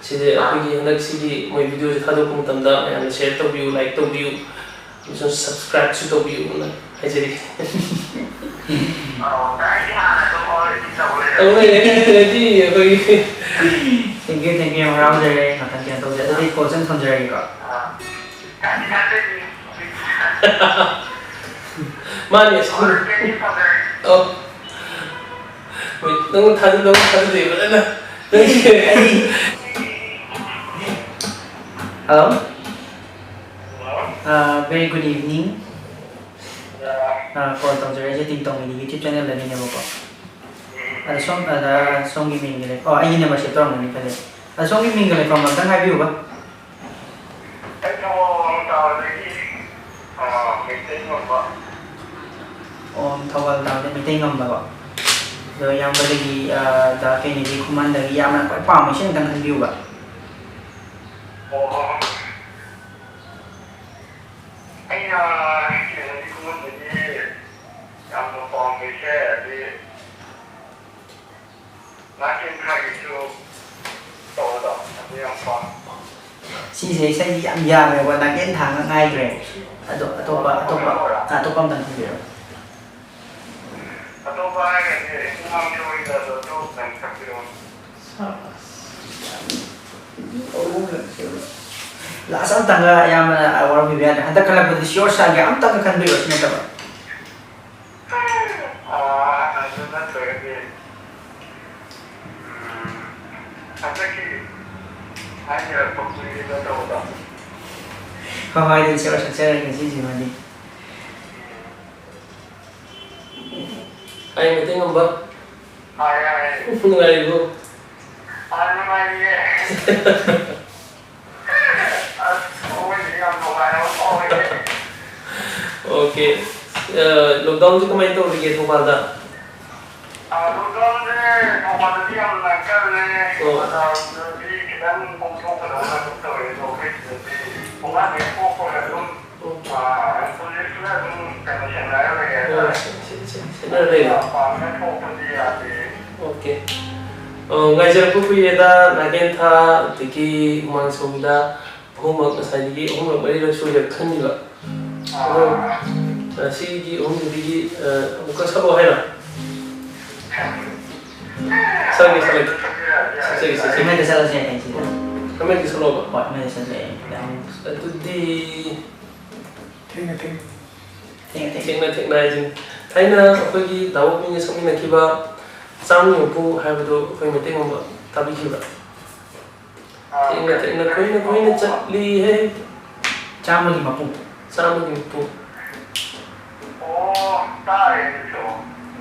ꯁꯤꯗ ꯑꯩꯈꯣꯏꯒꯤ ꯍꯟꯗꯛ ꯁꯤꯒꯤ ꯃꯣꯏ videoꯁꯦ ꯊꯥꯗꯣꯛꯄ ꯃꯇꯝꯗ ꯃꯌꯥꯝꯅ share ꯇꯧꯕꯤꯌꯨ, like ꯇꯧꯕꯤꯌꯨ꯫ ꯑꯃꯁꯨꯡ subscribeꯁꯨ ꯇꯧꯕꯤꯌꯨꯅ ꯍꯥꯏꯖꯔꯤ꯫ ꯑꯧ, ꯑꯩꯗꯤ ꯍꯥꯟꯅ ꯑꯗꯨꯝ already ꯇꯧ ꯂꯩꯔꯦ꯫ ꯇꯧ ꯂꯩꯔꯦ, already ꯑꯩꯈꯣꯏꯒꯤ꯫ Thank you, thank you, ꯌꯥꯝ ꯍꯔꯥꯎꯖꯔꯦ꯫ ꯉꯥꯛꯇꯪ ꯀꯩꯅꯣ ꯇꯧꯖꯩ꯫ ꯑꯗꯨꯗꯤ callꯁꯦ ꯑꯗꯨꯝ ꯊꯝꯖꯔꯒꯦꯀꯣ꯫ ꯑꯥ꯫ ꯀꯥꯏꯗꯤ ꯊꯥꯖꯗꯦ꯫ ꯃꯥꯅꯤ, ꯑꯁ꯫ Already ꯊꯝꯖꯔꯒꯦ꯫ ꯑꯣ꯫ ꯍꯣꯏ, ꯅꯪ ꯊꯥꯖ-, ꯅꯪ ꯊꯥꯖꯗꯦ ꯐꯖꯅ꯫ ꯅꯪꯁꯦ꯫ Hello? Hello? Uh, very good evening. ꯑꯥ, call ꯇꯧꯖꯔꯛꯏꯁꯦ ꯇꯤꯡꯇꯣꯡꯒꯤꯗꯤ YouTube channelꯗꯒꯤꯅꯦꯕꯀꯣ꯫ ꯑꯗꯣ ꯁꯣꯝ, ꯑꯗ ꯁꯣꯝꯒꯤ ꯃꯤꯡꯒ ꯂꯩ-, ꯑꯣ, ꯑꯩꯒꯤ number save ꯇꯧꯔꯝꯒꯅꯤ ꯈꯜꯂꯦ꯫ ꯑꯗꯣ ꯁꯣꯝꯒꯤ ꯃꯤꯡꯒ ꯂꯩꯐꯝ ꯑꯝꯇꯪ ꯍꯥꯏꯕꯤꯌꯨꯕ꯫ ꯑꯩ ꯊꯧꯕꯥꯜ ꯋꯥꯡꯃ ꯇꯥꯕꯗꯒꯤ, ꯑꯥ, ꯃꯩꯇꯩ ꯉꯝꯕ꯫ ꯑꯣ, ꯊꯧꯕꯥꯜ ꯇꯥꯕꯗꯒꯤ ꯃꯩꯇꯩ ꯉꯝꯕꯀꯣ꯫ ꯑꯗꯣ ꯏꯌꯥꯝꯕꯗꯒꯤ, ꯑꯥ, ꯗꯥ ꯀꯦꯅꯦꯗꯤ ꯈꯨꯃꯟꯗꯒꯤ ꯌꯥꯝꯅ ꯈ꯭ꯋꯥꯏ ꯄꯥꯝꯕ ꯏꯁꯩ ꯑꯝꯇꯪ ꯈꯟꯕꯤꯌꯨꯕ꯫ ꯑꯣ, ꯑꯩꯅ ꯀꯦꯅꯦꯗꯤ ꯈꯨꯃꯟꯗꯒꯤ ꯌꯥꯝꯅ ꯄꯥꯝꯕ ꯏꯁꯩ ꯍꯥꯏꯔꯗꯤ ꯅꯥꯀꯦꯟ ꯊꯥꯒꯤꯁꯨ ꯇꯧꯕꯗꯣ, ꯑꯗꯨ ꯌꯥꯝ ꯄꯥꯝꯃꯤ꯫ ꯁꯤꯁꯦ ꯏꯁꯩ ꯌꯥꯝ ꯌꯥꯝꯃꯦꯕ, ꯅꯥꯀꯦꯟ ꯊꯥ ꯉꯥꯛ ꯉꯥꯏꯈ꯭ꯔꯦ꯫ ꯑꯗꯣ ꯑꯇꯣꯞꯄ, ꯑꯇꯣꯞꯄ, ꯑꯇꯣꯞꯄ ꯑꯝꯇꯪ ꯈꯟꯕꯤꯔꯣ꯫ ꯑꯇꯣꯞꯄ ꯍꯥꯏꯔꯒꯗꯤ ꯏꯃꯥ ꯃꯤꯑꯣꯏꯗ ꯑꯗꯨ ꯂꯥꯁ ꯑꯝꯇꯪꯒ ꯏꯌꯥꯝꯕꯅ ꯋꯥꯔꯧꯕꯤꯕ ꯌꯥꯗ꯭ꯔꯦ꯫ ꯍꯟꯗꯛ ꯈꯜꯂꯛꯄꯗꯗꯤ ꯁꯤꯌꯣꯔ ꯁꯥꯒꯦ ꯑꯝꯇꯪꯒ ꯈꯟꯕꯤꯔꯣ, ꯁꯤ ꯅꯠꯇꯕ꯫ ꯑꯥ, ꯑꯗꯨ ꯅꯠꯇ꯭ꯔꯒꯗꯤ, ꯎꯝ, ꯍꯟꯗꯛꯀꯤ ꯍꯥꯏꯅꯔꯛꯄ ꯀꯨꯏꯔꯦꯗ ꯇꯧꯕꯗꯣ꯫ ꯍꯣꯏ, ꯍꯣꯏ, ꯑꯗꯨꯗꯤ ꯁꯤꯌꯣꯔ ꯁꯛꯆꯔꯒꯦ ꯉꯁꯤꯁꯤꯃꯗꯤ꯫ ꯍꯥꯏ ꯃꯇꯦꯡ ꯑꯃ꯫ ꯍꯥꯏ, ꯍꯥꯏ꯫ ꯅꯨꯡꯉꯥꯏꯔꯤꯕꯣ? ꯑꯥ, ꯅꯨꯡꯉꯥꯏꯔꯤꯌꯦ꯫ ꯑꯁ, ꯊꯃꯣꯏꯁꯦ ꯌꯥꯝ ꯅꯨꯡꯉꯥꯏꯕ ꯐꯥꯎꯋꯦ꯫ ꯑꯣꯀꯦ꯫ ꯑ, ꯂꯣꯛꯗꯥꯎꯟꯁꯦ ꯀꯃꯥꯏꯅ ꯇꯧꯔꯤꯒꯦ ꯊꯧꯕꯥꯜꯗ? ꯑ, ꯂꯣꯛꯗꯥꯎꯟꯁꯦ ꯊꯧꯕꯥꯜꯗꯗꯤ ꯌꯥꯝꯅ ꯀꯜꯂꯦ꯫ ꯑꯣ꯫ ꯕꯖꯥꯔꯗꯗꯤ ꯈꯤꯇꯪ ꯀꯣꯝꯊꯣꯛꯄꯗꯧꯅ ꯑꯗꯨꯝ ꯇꯧꯋꯦ, ꯑꯗꯣ ꯑꯩꯈꯣꯏ ꯁꯤꯗꯗꯤ ꯊꯣꯡꯒꯥꯟꯗꯒꯤ ꯊꯣꯛꯄꯒ ꯑꯗꯨꯝ, ꯑꯣ꯫ ꯑ, ꯄꯨꯂꯤꯁꯅ ꯑꯗꯨꯝ ꯀꯩꯅꯣ ꯁꯦꯟꯅꯔ ꯂꯩꯔꯦ ꯑꯣ, ꯍꯥꯏꯇꯥꯔꯦ꯫ ꯁꯦ-, ꯁꯦ-, ꯁꯦ-, ꯁꯦꯟꯅꯔ ꯂꯩꯔꯦ꯫ ꯃꯄꯥꯟꯗ ꯊꯣꯛꯄꯗꯤ ꯌꯥꯗꯦ꯫ ꯑꯣꯀꯦ꯫ ꯑ, ꯉꯥꯏꯖꯔꯛꯄ ꯀꯨꯏꯔꯦꯗ, ꯅꯥꯀꯦꯟꯊꯥ, ꯑꯗꯒꯤ ꯍꯨꯃꯥꯡ ꯁꯧꯕꯤꯗ ꯑꯍꯨꯝꯂꯛ, ꯉꯁꯥꯏꯗꯒꯤ ꯑꯍꯨꯝꯂꯛ ꯃꯔꯤꯔꯛ ꯁꯨꯔꯦ ꯈꯟꯈꯤꯕ꯫ ꯑꯗꯣ, ꯑ, ꯁꯤꯒꯤ ꯑꯍꯨꯝꯁꯤꯗꯒꯤ, ꯑ, ꯑꯃꯨꯛꯀ ꯁꯛꯂꯛꯑꯣ ꯍꯥꯏꯔꯣ? ꯁꯛꯂꯒꯦ, ꯁꯛꯂꯒꯦ꯫ ꯁꯛꯆꯒꯦ, ꯁꯛꯆꯒꯦ꯫ ꯑꯃꯗ ꯆꯠꯂꯁꯦ ꯀꯩꯁꯤꯗ꯫ ꯑꯃꯗꯤ ꯁꯛꯂꯛꯑꯣꯕ? ꯍꯣꯏ, ꯑꯃꯗ ꯆꯠꯂꯁꯦ꯫ ꯑꯗꯨꯗꯤ ꯊꯦꯡꯅ ꯊꯦꯡꯅ꯫ ꯊꯦꯡꯅ ꯊꯦꯡꯅ꯫ ꯊꯦꯡꯅ ꯊꯦꯡꯅ ꯍꯥꯏꯁꯤꯅꯤ꯫ ꯊꯥꯏꯅ ꯑꯩꯈꯣꯏꯒꯤ ꯗꯥ ꯄꯣꯛꯄꯤꯅ ꯁꯛꯃꯤꯟꯅꯈꯤꯕ ꯆꯥꯝꯃꯒꯤ ꯃꯄꯨ ꯍꯥꯏꯕꯗꯣ ꯑꯩꯈꯣꯏ ꯃꯇꯦꯛ ꯑꯃ ꯇꯥꯕꯤꯈꯤꯕ꯭ꯔꯥ? ꯊꯦꯡꯅ ꯊꯦꯡꯅ ꯀꯨꯏꯅ ꯀꯨꯏꯅ ꯆꯠꯂꯤꯍꯦ꯫ ꯆꯥꯝꯃꯒꯤ ꯃꯄꯨ꯫ ꯆꯥꯝꯃꯒꯤ ꯃꯄꯨ꯫ ꯑꯣ, ꯇꯥꯔꯦ ꯑꯗꯨꯁꯨ꯫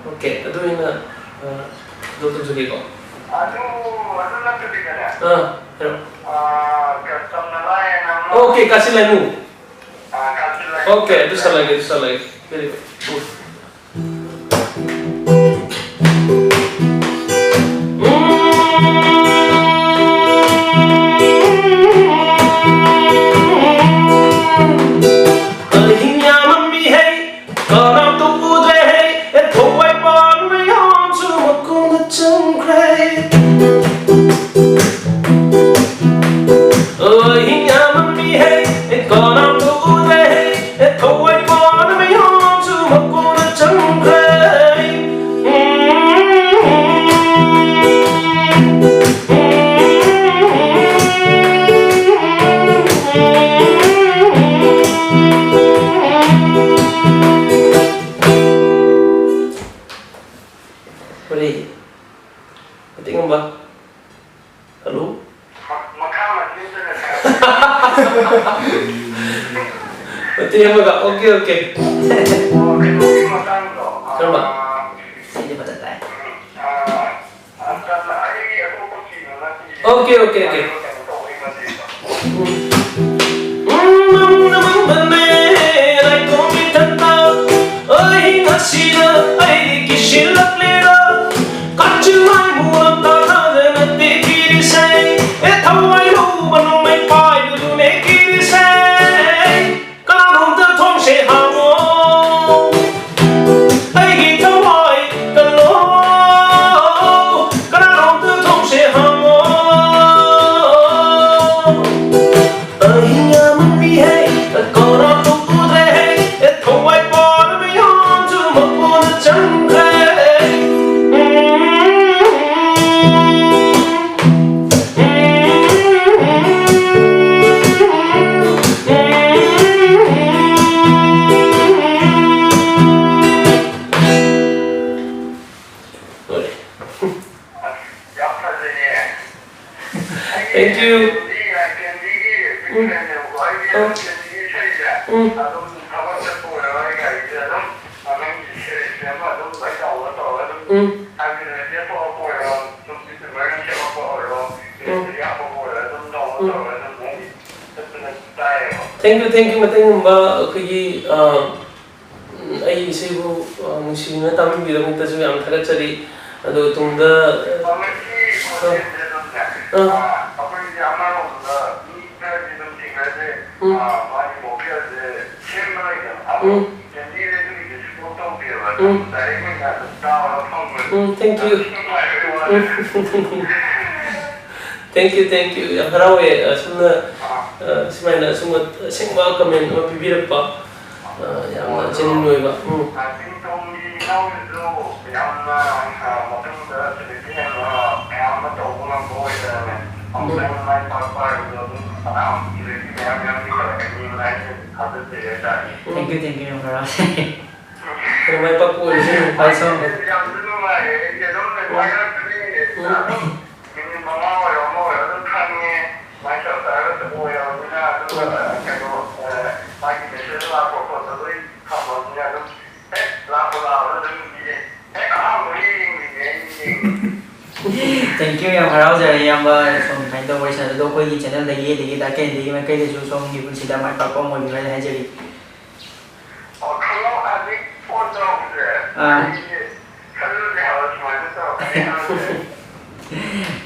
ꯑꯣꯀꯦ, ꯑꯗꯨ ꯑꯣꯏꯅ, ꯑ, ꯑꯗꯨ ꯇꯧꯖꯒꯦꯀꯣ꯫ ꯑꯗꯨ, ꯑꯗꯨ ꯅꯠꯇꯕꯤꯗꯅꯦ꯫ ꯑꯥ, ꯍꯥꯏꯔꯣ꯫ ꯑ, ꯆꯝꯅ ꯂꯥꯏ ꯑꯣꯏꯅ ꯑꯃ꯫ ꯑꯣꯀꯦ, ꯀꯥꯁꯤ ꯂꯥꯏꯃꯨ꯫ ꯑ, ꯀꯥꯁꯤ ꯂꯥꯏꯃꯨ꯫ ꯑꯣꯀꯦ, ꯑꯗꯨ ꯁꯥꯟꯅꯒꯦ, ꯑꯗꯨ ꯁꯥꯟꯅꯒꯦ꯫ Very good. ꯎꯝ꯫ ꯑꯍꯤꯡ ꯌꯥꯝꯃꯝꯃꯤꯍꯩ, ꯀꯅꯥꯝꯇ ꯎꯗ꯭ꯔꯦꯍꯩ, ꯑꯦ ꯊꯋꯥꯏ ꯄꯥꯟ ꯃꯌꯥꯝꯁꯨ ꯃꯀꯨꯅ ꯆꯪꯈ꯭ꯔꯦ꯫ ꯑꯍꯤꯡ ꯌꯥꯝꯃꯝꯃꯤꯍꯩ, ꯑꯦ ꯀꯅꯥꯝꯇ ꯎꯗ꯭ꯔꯦꯍꯩ, ꯑꯦ ꯊꯋꯥꯏ ꯄꯥꯟ ꯃꯌꯥꯝꯁꯨ ꯃꯀꯨꯅ ꯃꯇꯦꯛ ꯑꯃꯒ, ꯑꯣꯀꯦ, ꯑꯣꯀꯦ꯫ ꯀꯔꯝꯕ? ꯑꯩꯗꯤ ꯐꯖꯅ ꯇꯥꯏ꯫ Okay, okay, okay. ꯎꯝ, ꯃꯪꯅ ꯃꯪꯕꯅꯦ, ꯂꯥꯏꯈꯣꯝ ꯏꯊꯛꯇ ꯑꯍꯤꯡ ꯑꯁꯤꯗ ꯑꯩꯒꯤ ꯀꯤꯁꯤꯜꯂꯛꯂꯦꯔꯥ? ꯀꯥꯆꯤꯟ ꯃꯥꯏ ꯃꯨꯔꯝ ꯇꯥꯟꯅꯗꯅ ꯇꯦꯛꯄꯤꯔꯤꯁꯦ꯫ ꯑꯦ, ꯊꯋꯥꯏ ꯂꯧꯕ ꯅꯣꯡꯃꯩ ꯄꯥꯏꯕꯗꯨꯅꯦ ꯀꯤꯔꯤꯁꯦ꯫ ꯀꯅꯥꯅꯣꯝꯇ ꯊꯣꯡꯁꯦ ꯍꯥꯡꯉꯣ꯫ ꯑꯩꯒꯤ ꯊꯋꯥꯏ ꯀꯜꯂꯣ꯫ ꯀꯅꯥꯅꯣꯝꯇ ꯊꯣꯡꯁꯦ ꯍꯥꯡꯉꯣ꯫ ꯑꯍꯤꯡ ꯌꯥꯝꯃꯟꯕꯤꯍꯦ, ꯀꯧꯔꯥ ꯇꯨꯝꯄꯨꯗ꯭ꯔꯦꯍꯦ, ꯊꯋꯥꯏ ꯄꯥꯟꯕ ꯃꯌꯥꯝꯁꯨ ꯃꯄꯨꯅ ꯆꯪꯈ꯭ꯔꯦ꯫ ꯌꯥꯝ ꯐꯖꯩꯌꯦ꯫ Thank you. ꯀꯦꯟꯗꯤꯒꯤ ꯕꯤꯛ ꯐꯦꯟꯅꯦꯕꯀꯣ꯫ ꯑꯩꯗꯤ ꯑꯗꯨꯝ ꯀꯦꯟꯗꯤꯒꯤ ꯏꯁꯩꯁꯦ ꯑꯗꯨꯝ ꯊꯕꯛ ꯆꯠꯄ ꯑꯣꯏꯔꯣ, ꯑꯩ ꯒꯥꯔꯤꯁꯦ ꯑꯗꯨꯝ ꯅꯪꯒꯤ ꯏꯁꯩꯁꯦ ꯑꯃ ꯑꯗꯨꯝ ꯑꯩ ꯗꯥꯎꯟꯂꯣꯗ ꯇꯧꯔꯒ ꯑꯗꯨꯝ, ꯍꯥꯏꯕꯗꯤ ꯔꯦꯗꯤꯑꯣ ꯊꯣꯛꯂꯛꯄ ꯑꯣꯏꯔꯣ, ꯑꯗꯨꯝ ꯏꯃꯔꯖꯦꯟꯁꯤ ꯊꯣꯛꯂꯛꯄ ꯑꯣꯏꯔꯣ, ꯏꯁꯩ ꯍꯥꯞꯄꯛꯄ ꯑꯣꯏꯔꯣ, ꯑꯗꯨꯝ ꯗꯥꯎꯟꯂꯣꯗ ꯇꯧꯔꯒ ꯑꯗꯨꯝ ꯑꯩ ꯆꯠꯇꯅ ꯇꯥꯏꯌꯦꯕ꯫ Thank you, thank you꯫ ꯃꯇꯦꯡꯒꯨꯝꯕ ꯑꯩꯈꯣꯏꯒꯤ, ꯑ, ꯎꯝ, ꯑꯩ ꯏꯁꯩꯕꯨ, ꯑ, ꯅꯨꯡꯁꯤꯅ ꯇꯥꯕꯤꯕꯒꯤꯗꯃꯛꯇꯁꯨ ꯌꯥꯝ ꯊꯥꯒꯠꯆꯔꯤ꯫ ꯑꯗꯣ ꯇꯨꯡꯗ, ꯑ, ꯄꯥꯝꯂꯛꯈꯤ ꯑ, ꯈꯣꯟꯖꯦꯜꯁꯦ ꯑꯗꯨꯝꯅꯦ꯫ ꯑ, ꯑ, ꯑꯩꯈꯣꯏꯒꯤ ꯑꯃꯔꯣꯝꯗ ꯃꯤ ꯈꯔꯗꯤ ꯑꯗꯨꯝ ꯁꯤꯡꯒꯔꯁꯦ, ꯎꯝ, ꯑ, ꯃꯥꯒꯤ ꯚꯣꯀꯦꯜꯁꯦ ꯁꯦꯝꯕ ꯂꯩꯗꯅ, ꯑꯗꯣ ꯎꯝ꯫ ꯀꯦꯟꯗꯤꯗꯤ ꯑꯗꯨꯒꯤꯗꯤ ꯁꯨꯡꯇꯧ ꯇꯧꯗꯦꯕ꯫ ꯑꯗꯨꯝ ꯎꯝ꯫ ꯗꯥꯏꯔꯦꯛ ꯑꯣꯏꯅ ꯑꯗꯨꯝ ꯇꯥꯕꯗ ꯐꯪꯕꯗꯣ꯫ ꯎꯝ, thank you꯫ ꯌꯥꯝ ꯅꯨꯡꯉꯥꯏꯕꯩ ꯋꯥꯅꯤ꯫ ꯎꯝ꯫ Thank you, thank you꯫ ꯌꯥꯝ ꯍꯔꯥꯎꯋꯦ꯫ ꯑꯁꯨꯝꯅ, ꯑ, ꯁꯨꯃꯥꯏꯅ ꯑꯁꯨꯝꯕ ꯑꯁꯦꯡꯕ comment ꯑꯃ ꯄꯤꯕꯤꯔꯛꯄ, ꯑ, ꯌꯥꯝꯅ genuine ꯑꯣꯏꯕ꯫ ꯎꯝ꯫ ꯇꯤꯡꯇꯣꯝꯒꯤ ꯏꯅꯥꯎꯒꯤꯁꯨ ꯌꯥꯝꯅ, ꯑ, ꯃꯇꯨꯡꯗ ꯁꯤꯗꯒꯤ ꯍꯦꯟꯅ ꯃꯌꯥꯝ ꯑꯃ ꯇꯧꯕ ꯉꯝꯕ ꯑꯣꯏꯗꯅꯅꯦ꯫ ꯑꯃꯨꯛꯇꯪ ꯃꯥꯏ ꯄꯥꯛꯄ ꯍꯥꯏꯕꯗꯣ ꯑꯗꯨꯝ ꯐꯅꯌꯥꯝ ꯁꯤꯗꯒꯤ ꯃꯌꯥꯝ ꯃꯌꯥꯝ ꯍꯦꯟꯒꯠꯂꯛꯀꯅꯤꯅ ꯑꯩꯅ ꯊꯥꯖꯖꯩ ꯍꯥꯏꯇꯥꯔꯦ꯫ ꯎꯝ꯫ Thank you, thank you, ꯌꯥꯝ ꯍꯔꯥꯎ꯫ ꯍꯦꯟꯅ ꯃꯥꯏ ꯄꯥꯛꯄ ꯑꯣꯏꯔꯁꯅꯨ꯫ ꯍꯣꯏ, ꯁꯣꯝ꯫ ꯌꯥꯝꯁꯨ ꯅꯨꯡꯉꯥꯏꯔꯦ꯫ ꯑꯩꯗꯤ ꯑꯗꯨꯝ ꯊꯥꯒꯠꯂꯛꯄꯅꯤ꯫ ꯎꯝ꯫ ꯑꯗꯨꯝ ꯃꯤꯅꯤꯠ ꯃꯉꯥ ꯑꯣꯏꯔꯣ ꯑꯃ ꯑꯣꯏꯔꯣ ꯑꯗꯨꯝ ꯈꯪꯉꯦ꯫ ꯃꯥꯏ ꯁꯞꯁꯀ꯭ꯔꯥꯏꯕꯔ ꯑꯣꯏꯔꯕꯅꯤꯅ ꯏꯌꯥꯝꯕ, ꯁꯣꯝ ꯁꯨꯃꯥꯏꯅ ꯇꯧꯕ ꯋꯥꯔꯤ ꯁꯥꯟꯅꯕꯗꯣ, ꯑꯩꯈꯣꯏꯒꯤ ꯆꯦꯅꯦꯜꯗꯒꯤ, ꯑꯗꯒꯤ ꯗꯥ ꯀꯦꯟꯗꯤꯒꯤ ꯃꯥꯏꯀꯩꯗꯁꯨ ꯁꯣꯝꯒꯤ ꯄꯨꯟꯁꯤꯗ ꯃꯥꯏ ꯄꯥꯛꯄ ꯑꯃ ꯑꯣꯏꯕꯤꯔꯣ ꯍꯥꯏꯅ ꯍꯥꯏꯖꯔꯤ꯫ ꯑꯣ, ꯈꯪꯉꯣ, ꯍꯧꯖꯤꯛ ꯐꯣꯟ ꯇꯧꯔꯛꯄꯁꯦ꯫ ꯑꯥ꯫ ꯑꯩꯁꯦ ꯈꯜꯂꯨꯗꯦ ꯍꯥꯏꯕ ꯁꯨꯃꯥꯏꯅ ꯇꯧꯔꯛꯀꯅꯤ ꯍꯥꯏꯕꯁꯦ꯫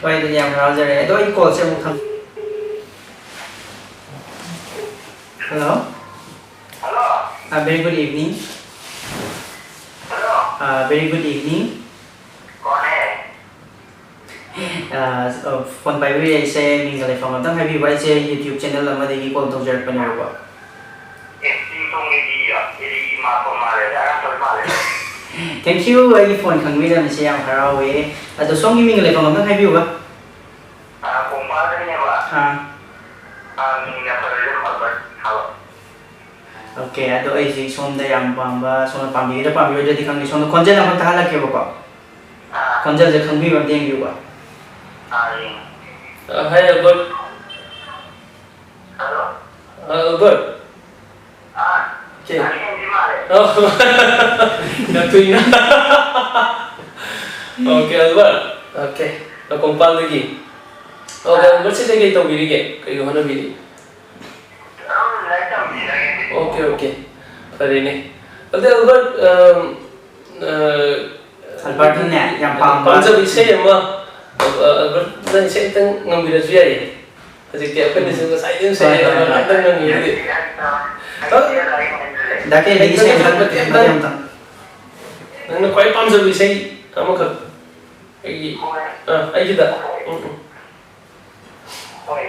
ꯍꯣꯏ, ꯑꯗꯨꯗꯤ ꯌꯥꯝ ꯍꯔꯥꯎꯖꯔꯦ꯫ ꯑꯗꯣ ꯑꯩ ꯀꯣꯜꯁꯦ ꯑꯃꯨꯛ ꯊꯝ-, hello? Hello? Uh, very good evening. Hello? Uh, very good evening. कौन है? ꯑ, ꯑ, ꯐꯣꯟ ꯄꯥꯏꯕꯤꯔꯛꯏꯁꯦ ꯃꯤꯡꯒ ꯂꯩꯐꯝ ꯑꯝꯇꯪ ꯍꯥꯏꯕꯤꯌꯨꯕ? ꯑꯩꯁꯦ YouTube ꯆꯦꯅꯦꯜ ꯑꯃꯗꯒꯤ ꯀꯣꯜ ꯇꯧꯖꯔꯛꯄꯅꯦꯕꯀꯣ꯫ ꯑꯦ, ꯁꯤ ꯁꯣꯝꯒꯤꯗꯤ, ꯑ, ꯑꯦꯂꯤ ꯃꯥꯟꯕ ꯃꯥꯜꯂꯦ, ꯑꯉꯥꯡ ꯃꯆꯥ ꯃꯥꯜꯂꯦ꯫ Thank you, ꯑꯩꯒꯤ ꯐꯣꯟ ꯈꯪꯕꯤꯔꯝꯃꯤꯁꯦ ꯌꯥꯝ ꯍꯔꯥꯎꯋꯦ꯫ ꯑꯗꯣ ꯁꯣꯝꯒꯤ ꯃꯤꯡꯒ ꯂꯩꯐꯝ ꯑꯝꯇꯪ ꯍꯥꯏꯕꯤꯌꯨꯕ? ꯑ, ꯀꯣꯡꯄꯥꯜꯗꯒꯤꯅꯦꯕ꯫ ꯑꯥ꯫ ꯑ, ꯃꯤꯡꯅ ꯐꯔꯣꯏꯗ ꯈꯣꯠꯄ ꯊꯥꯕ꯫ OK, ꯑꯗꯣ ꯑꯩꯁꯦ ꯁꯣꯝꯗ ꯌꯥꯝ ꯄꯥꯝꯕ, ꯁꯣꯝꯅ ꯄꯥꯝꯕꯤꯒꯗ꯭ꯔꯥ ꯄꯥꯝꯕꯤꯔꯣꯏꯗ꯭ꯔꯗꯤ ꯈꯪꯗꯦ, ꯁꯣꯝꯗ ꯈꯣꯟꯖꯦꯜ ꯑꯃ ꯇꯥꯍꯜꯂꯛꯀꯦꯕꯀꯣ꯫ ꯑꯥ꯫ ꯈꯣꯟꯖꯦꯜꯁꯦ ꯈꯪꯕꯤꯕ꯭ꯔꯥ ꯑꯝꯇ ꯌꯦꯡꯕꯤꯌꯨꯕ꯫ ꯑꯥ, ꯌꯦꯡꯉꯦ꯫ ꯑ, hi, Albert꯫ Hello? ꯑ, Albert꯫ ꯑꯥ, OK꯫ ꯑꯥ, ꯌꯦꯡꯗꯤ ꯃꯥꯜꯂꯦ꯫ ꯑꯣ, ꯌꯥꯝ ꯊꯨꯏꯅ꯫ OK, Albert꯫ OK, ꯀꯣꯡꯄꯥꯜꯗꯒꯤ꯫ OK, ꯑꯥ꯫ Albert ꯁꯤ ꯀꯩꯀꯩ ꯇꯧꯕꯤꯔꯤꯒꯦ? ꯀꯩ ꯍꯣꯠꯅꯕꯤꯔꯤ? ꯑꯗꯨꯝ ꯂꯥꯏꯔꯤꯛ ꯇꯝꯃꯤꯗ ꯑꯩꯗꯤ꯫ OK, OK꯫ ꯐꯔꯦꯅꯦ꯫ ꯑꯗꯨ Albert, ꯑꯝ, ꯑ, Albert ꯅꯅꯦ ꯌꯥꯝ ꯄꯥꯝꯕ ꯄꯥꯝꯖꯕ ꯏꯁꯩ ꯑꯃ, ꯑ, Albertꯅ ꯏꯁꯩ ꯑꯝꯇꯪ ꯉꯪꯕꯤꯔꯁꯨ ꯌꯥꯏꯌꯦ꯫ ꯍꯧꯖꯤꯛꯇꯤ ꯑꯩꯈꯣꯏꯅꯁꯨ ꯉꯁꯥꯏꯗꯩ ꯅꯨꯡꯁꯤꯔꯦ ꯍꯣꯏ, ꯍꯣꯏ, ꯍꯣꯏ꯫ ꯉꯥꯛꯇꯪ ꯉꯪꯉꯤꯗꯨꯗꯤ꯫ ꯗꯥ ꯀꯦꯟꯗꯤꯒꯤ ꯏꯁꯩ ꯑꯝꯇꯪ, ꯃꯇꯦꯛ ꯑꯝꯇꯪ꯫ ꯅꯪꯅ ꯈ꯭ꯋꯥꯏ ꯄꯥꯝꯖꯕ ꯏꯁꯩ ꯑꯃꯈꯛ ꯑꯩꯒꯤ, ꯍꯣꯏ꯫ ꯑ, ꯑꯩꯒꯤꯗ꯫ ꯎꯝ, ꯎꯝ꯫ ꯍꯣꯏ꯫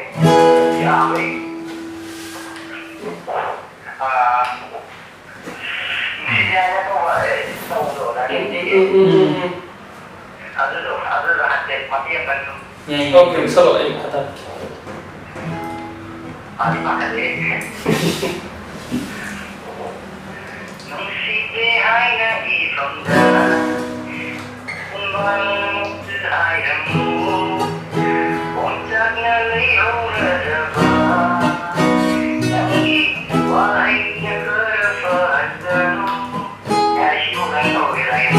ꯌꯥꯕꯅꯤ꯫ ꯑ, ꯅꯨꯡꯁꯤꯕꯤ ꯍꯥꯏꯅ ꯇꯧꯕ, ꯑꯦ, ꯇꯧꯕꯗꯣ, ꯗꯥ ꯀꯦꯟꯗꯤꯒꯤ꯫ ꯎꯝ, ꯎꯝ, ꯎꯝ, ꯎꯝ꯫ ꯑꯗꯨꯗꯣ, ꯑꯗꯨꯗꯣ ꯍꯥꯏꯐꯦꯠ ꯃꯇꯦꯛ ꯑꯃꯇꯪ ꯁꯨꯝ꯫ ꯌꯥꯏ, ꯌꯥꯏ, OK, ꯌꯥꯏ꯫ ꯁꯛꯂꯛꯑꯣ, ꯑꯩ ꯃꯈꯥ ꯇꯥꯔꯛꯀꯦ꯫ ꯄꯥꯗꯤ ꯄꯥꯈꯠꯂꯦ꯫ ꯅꯨꯡꯁꯤꯗꯦ ꯍꯥꯏꯅ ꯏꯐꯝꯗ ꯈꯣꯡꯕꯥꯟꯃꯨꯛꯇ ꯍꯥꯏꯔꯝꯃꯨ, ꯑꯣꯟꯆꯥꯛꯅ ꯂꯩꯍꯧꯔꯗꯕ ꯅꯪꯒꯤ ꯋꯥꯍꯩꯅ ꯈꯔ ꯐꯍꯟꯒꯅꯨ꯫ ꯌꯥꯔꯦ, ꯁꯤꯕꯨ ꯀꯩꯅꯣ ꯇꯧꯔꯒꯦ, ꯂꯥꯛꯑꯦ꯫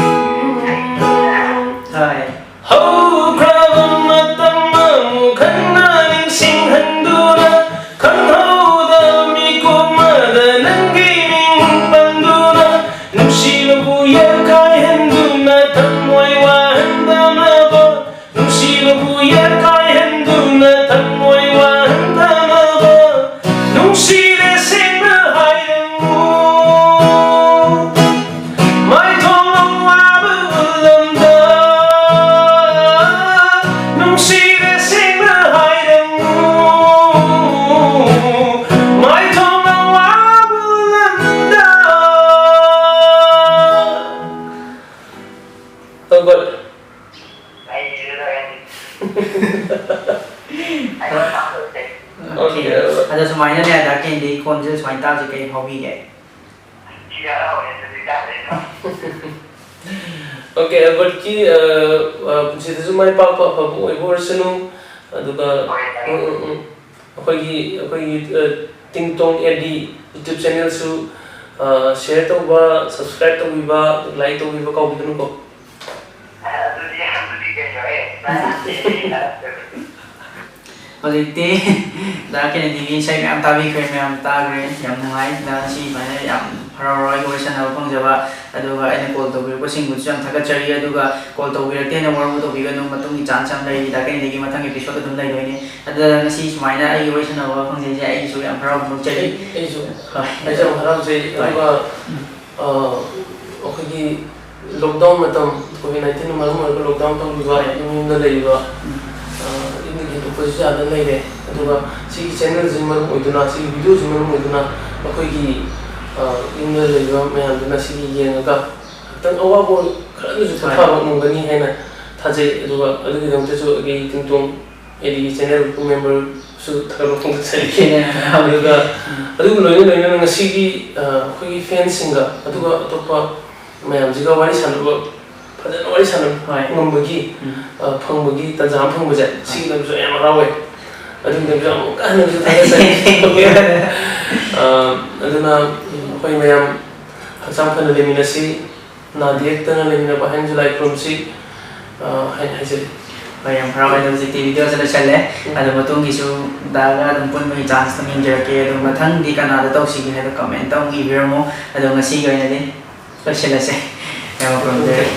ꯍꯣꯏ꯫ ꯍꯧꯈ꯭ꯔꯕ ꯃꯇꯝ Okay. ꯑꯗꯣ ꯁꯨꯃꯥꯏꯅꯅꯦ, ꯗꯥ ꯀꯦꯟꯗꯤ ꯈꯣꯟꯁꯦ ꯁꯨꯃꯥꯏꯅ ꯇꯥꯕꯁꯦ ꯀꯩ ꯐꯥꯎꯕꯤꯒꯦ? Okay, ꯑꯦꯜꯕꯔꯠꯀꯤ, ꯑ, ꯑ, ꯄꯨꯟꯁꯤꯗꯁꯨ ꯃꯥꯏ ꯄꯥꯛꯄ ꯑꯐꯕ ꯑꯣꯏꯕ ꯑꯣꯏꯔꯁꯅꯨ꯫ ꯑꯗꯨꯒ, ꯎꯝ, ꯎꯝ, ꯎꯝ꯫ ꯑꯩꯈꯣꯏꯒꯤ, ꯑꯩꯈꯣꯏꯒꯤ, ꯑ, ꯇꯤꯡꯇꯣꯡ ꯑꯦ ꯗꯤ YouTube channelꯁꯨ, ꯑ, share ꯇꯧꯕ, subscribe ꯇꯧꯕꯤꯕ, like ꯇꯧꯕꯤꯕ ꯀꯥꯎꯕꯤꯒꯅꯨꯀꯣ꯫ ꯑꯗꯨꯗꯤ, ꯑꯗꯨꯗꯤ ꯀꯩꯅꯣꯍꯦ? ꯍꯧꯖꯤꯛꯇꯤ ꯗꯥ ꯀꯦꯅꯦꯗꯤꯒꯤ ꯏꯁꯩ ꯃꯌꯥꯝ ꯇꯥꯕꯤꯈ꯭ꯔꯦ, ꯃꯌꯥꯝ ꯇꯥꯈ꯭ꯔꯦ, ꯌꯥꯝ ꯅꯨꯡꯉꯥꯏ꯫ ꯗꯥ, ꯉꯁꯤ ꯁꯨꯃꯥꯏꯅ ꯌꯥꯝ ꯍꯔꯥꯎ ꯍꯔꯥꯎ ꯑꯩꯒ ꯋꯥꯔꯤ ꯁꯥꯟꯅꯕ ꯐꯪꯖꯕ, ꯑꯗꯨꯒ ꯑꯩꯅ call ꯇꯧꯕꯤꯔꯛꯄꯁꯤꯡꯕꯨꯁꯨ ꯌꯥꯝ ꯊꯥꯒꯠꯆꯔꯤ꯫ ꯑꯗꯨꯒ call ꯇꯧꯕꯤꯔꯛꯇꯦꯅ ꯋꯥꯔꯧꯕ ꯇꯧꯕꯤꯒꯅꯨ, ꯃꯇꯨꯡꯒꯤ chance ꯌꯥꯝ ꯂꯩꯔꯤ꯫ ꯗꯥ ꯀꯦꯅꯦꯗꯤꯒꯤ ꯃꯊꯪ episode ꯑꯗꯨꯝ ꯂꯩꯗꯣꯏꯅꯦ꯫ ꯑꯗꯨꯗ ꯉꯁꯤ ꯁꯨꯃꯥꯏꯅ ꯑꯩꯒ ꯋꯥꯔꯤ ꯁꯥꯟꯅꯕ ꯐꯪꯖꯩꯁꯦ ꯑꯩꯒꯤꯁꯨ ꯌꯥꯝ ꯍꯔꯥꯎꯕ ꯐꯣꯡꯗꯣꯛꯆꯔꯤ꯫ ꯑꯩ-, ꯑꯩꯁꯨ, ꯍꯣꯏ꯫ ꯑꯩꯁꯨ ꯌꯥꯝ ꯍꯔꯥꯎꯖꯩ꯫ ꯍꯣꯏ꯫ ꯑꯗꯨꯒ, ꯎꯝ꯫ ꯑ, ꯑꯩꯈꯣꯏꯒꯤ lockdown ꯃꯇꯝ, COVID nineteenꯅ ꯃꯔꯝ ꯑꯣꯏꯔꯒ lockdown ꯇꯧꯈꯤꯕ, ꯍꯣꯏ꯫ ꯌꯨꯝ ꯌꯨꯝꯗ ꯂꯩꯔꯤꯕ, ꯎꯝ꯫ ꯑ, ꯌꯨꯝꯗꯒꯤ ꯍꯦꯟꯗꯣꯛꯄꯁꯨ ꯌꯥꯗꯅ ꯂꯩꯔꯦ꯫ ꯑꯗꯨꯒ ꯁꯤꯒꯤ channelꯁꯤꯅ ꯃꯔꯝ ꯑꯣꯏꯗꯨꯅ, ꯁꯤꯒꯤ videoꯁꯤꯅ ꯃꯔꯝ ꯑꯣꯏꯗꯨꯅ ꯑꯩꯈꯣꯏꯒꯤ, ꯑ, ꯌꯨꯝꯗ ꯂꯩꯔꯤꯕ ꯃꯌꯥꯝꯗꯨꯅ ꯁꯤꯒꯤ ꯌꯦꯡꯉꯒ ꯈꯤꯇꯪ ꯑꯋꯥꯕ ꯈꯔ ꯑꯣꯏꯔꯁꯨ ꯍꯣꯏ꯫ ꯄꯣꯊꯥꯕ ꯉꯝꯒꯅꯤ ꯍꯥꯏꯅ ꯊꯥꯖꯩ꯫ ꯑꯗꯨꯒ ꯑꯗꯨꯒꯤꯗꯃꯛꯇꯁꯨ ꯑꯩꯒꯤ ꯇꯤꯡꯇꯣꯡ ꯑꯦ ꯗꯤꯒꯤ channel memberꯁꯨ ꯊꯥꯒꯠꯄ ꯐꯣꯡꯗꯣꯛꯆꯔꯤ꯫ ꯍꯣꯏ꯫ ꯑꯗꯨꯒ ꯎꯝ꯫ ꯑꯗꯨꯒ ꯂꯣꯏꯅ ꯂꯣꯏꯅꯅ ꯉꯁꯤꯒꯤ, ꯑ, ꯑꯩꯈꯣꯏꯒꯤ fanꯁꯤꯡꯒ ꯑꯗꯨꯒ ꯑꯇꯣꯞꯄ ꯃꯌꯥꯝꯁꯤꯒ ꯋꯥꯔꯤ ꯁꯥꯟꯅꯕ, ꯐꯖꯅ ꯋꯥꯔꯤ ꯁꯥꯟꯅꯕ ꯍꯣꯏ꯫ ꯉꯝꯕꯒꯤ, ꯎꯝ꯫ ꯑ, ꯐꯪꯕꯒꯤ ꯇꯥꯟꯖꯥ ꯑꯃ ꯐꯪꯕꯁꯦ, ꯍꯣꯏ꯫ ꯁꯤꯒꯤꯗꯃꯛꯁꯨ ꯌꯥꯝ ꯍꯔꯥꯎꯋꯦ꯫ ꯑꯗꯨꯒꯤꯗꯃꯛꯁꯨ ꯑꯃꯨꯛꯀ ꯍꯟꯅꯁꯨ ꯊꯥꯒꯠꯆꯔꯤ꯫ ꯑ, ꯑꯗꯨꯅ, ꯎꯝ, ꯑꯩꯈꯣꯏ ꯃꯌꯥꯝ ꯍꯛꯆꯥꯡ ꯐꯅ ꯂꯩꯃꯤꯟꯅꯁꯤ, ꯅꯥꯗ ꯌꯦꯛꯇꯅ ꯂꯩꯃꯤꯟꯅꯕ ꯍꯥꯏꯅꯁꯨ ꯂꯥꯏ ꯈꯨꯔꯨꯝꯁꯤ, ꯑ, ꯍꯥꯏ-, ꯍꯥꯏꯖꯔꯤ꯫ ꯍꯣꯏ, ꯌꯥꯝ ꯍꯔꯥꯎꯋꯦ꯫ ꯑꯗꯣ ꯍꯧꯖꯤꯛꯇꯤ videoꯁꯦ ꯂꯣꯏꯁꯜꯂꯦ꯫ ꯎꯝ꯫ ꯑꯗꯣ ꯃꯇꯨꯡꯒꯤꯁꯨ ꯗꯥꯒ ꯑꯗꯨꯝ ꯄꯨꯟꯕꯒꯤ chance ꯑꯗꯨꯝ ꯌꯦꯡꯖꯔꯛꯀꯦ꯫ ꯑꯗꯣ ꯃꯊꯪꯗꯤ ꯀꯅꯥꯗ ꯇꯧꯁꯤꯒꯦ ꯍꯥꯏꯗꯣ comment ꯑꯃꯨꯛ ꯏꯕꯤꯔꯝꯃꯣ꯫ ꯑꯗꯣ ꯉꯁꯤꯒꯤ ꯑꯣꯏꯅꯗꯤ ꯂꯣꯏꯁꯤꯜꯂꯁꯦ꯫ ꯌꯥꯝ ꯈꯨꯔꯨꯝꯖꯔꯤ꯫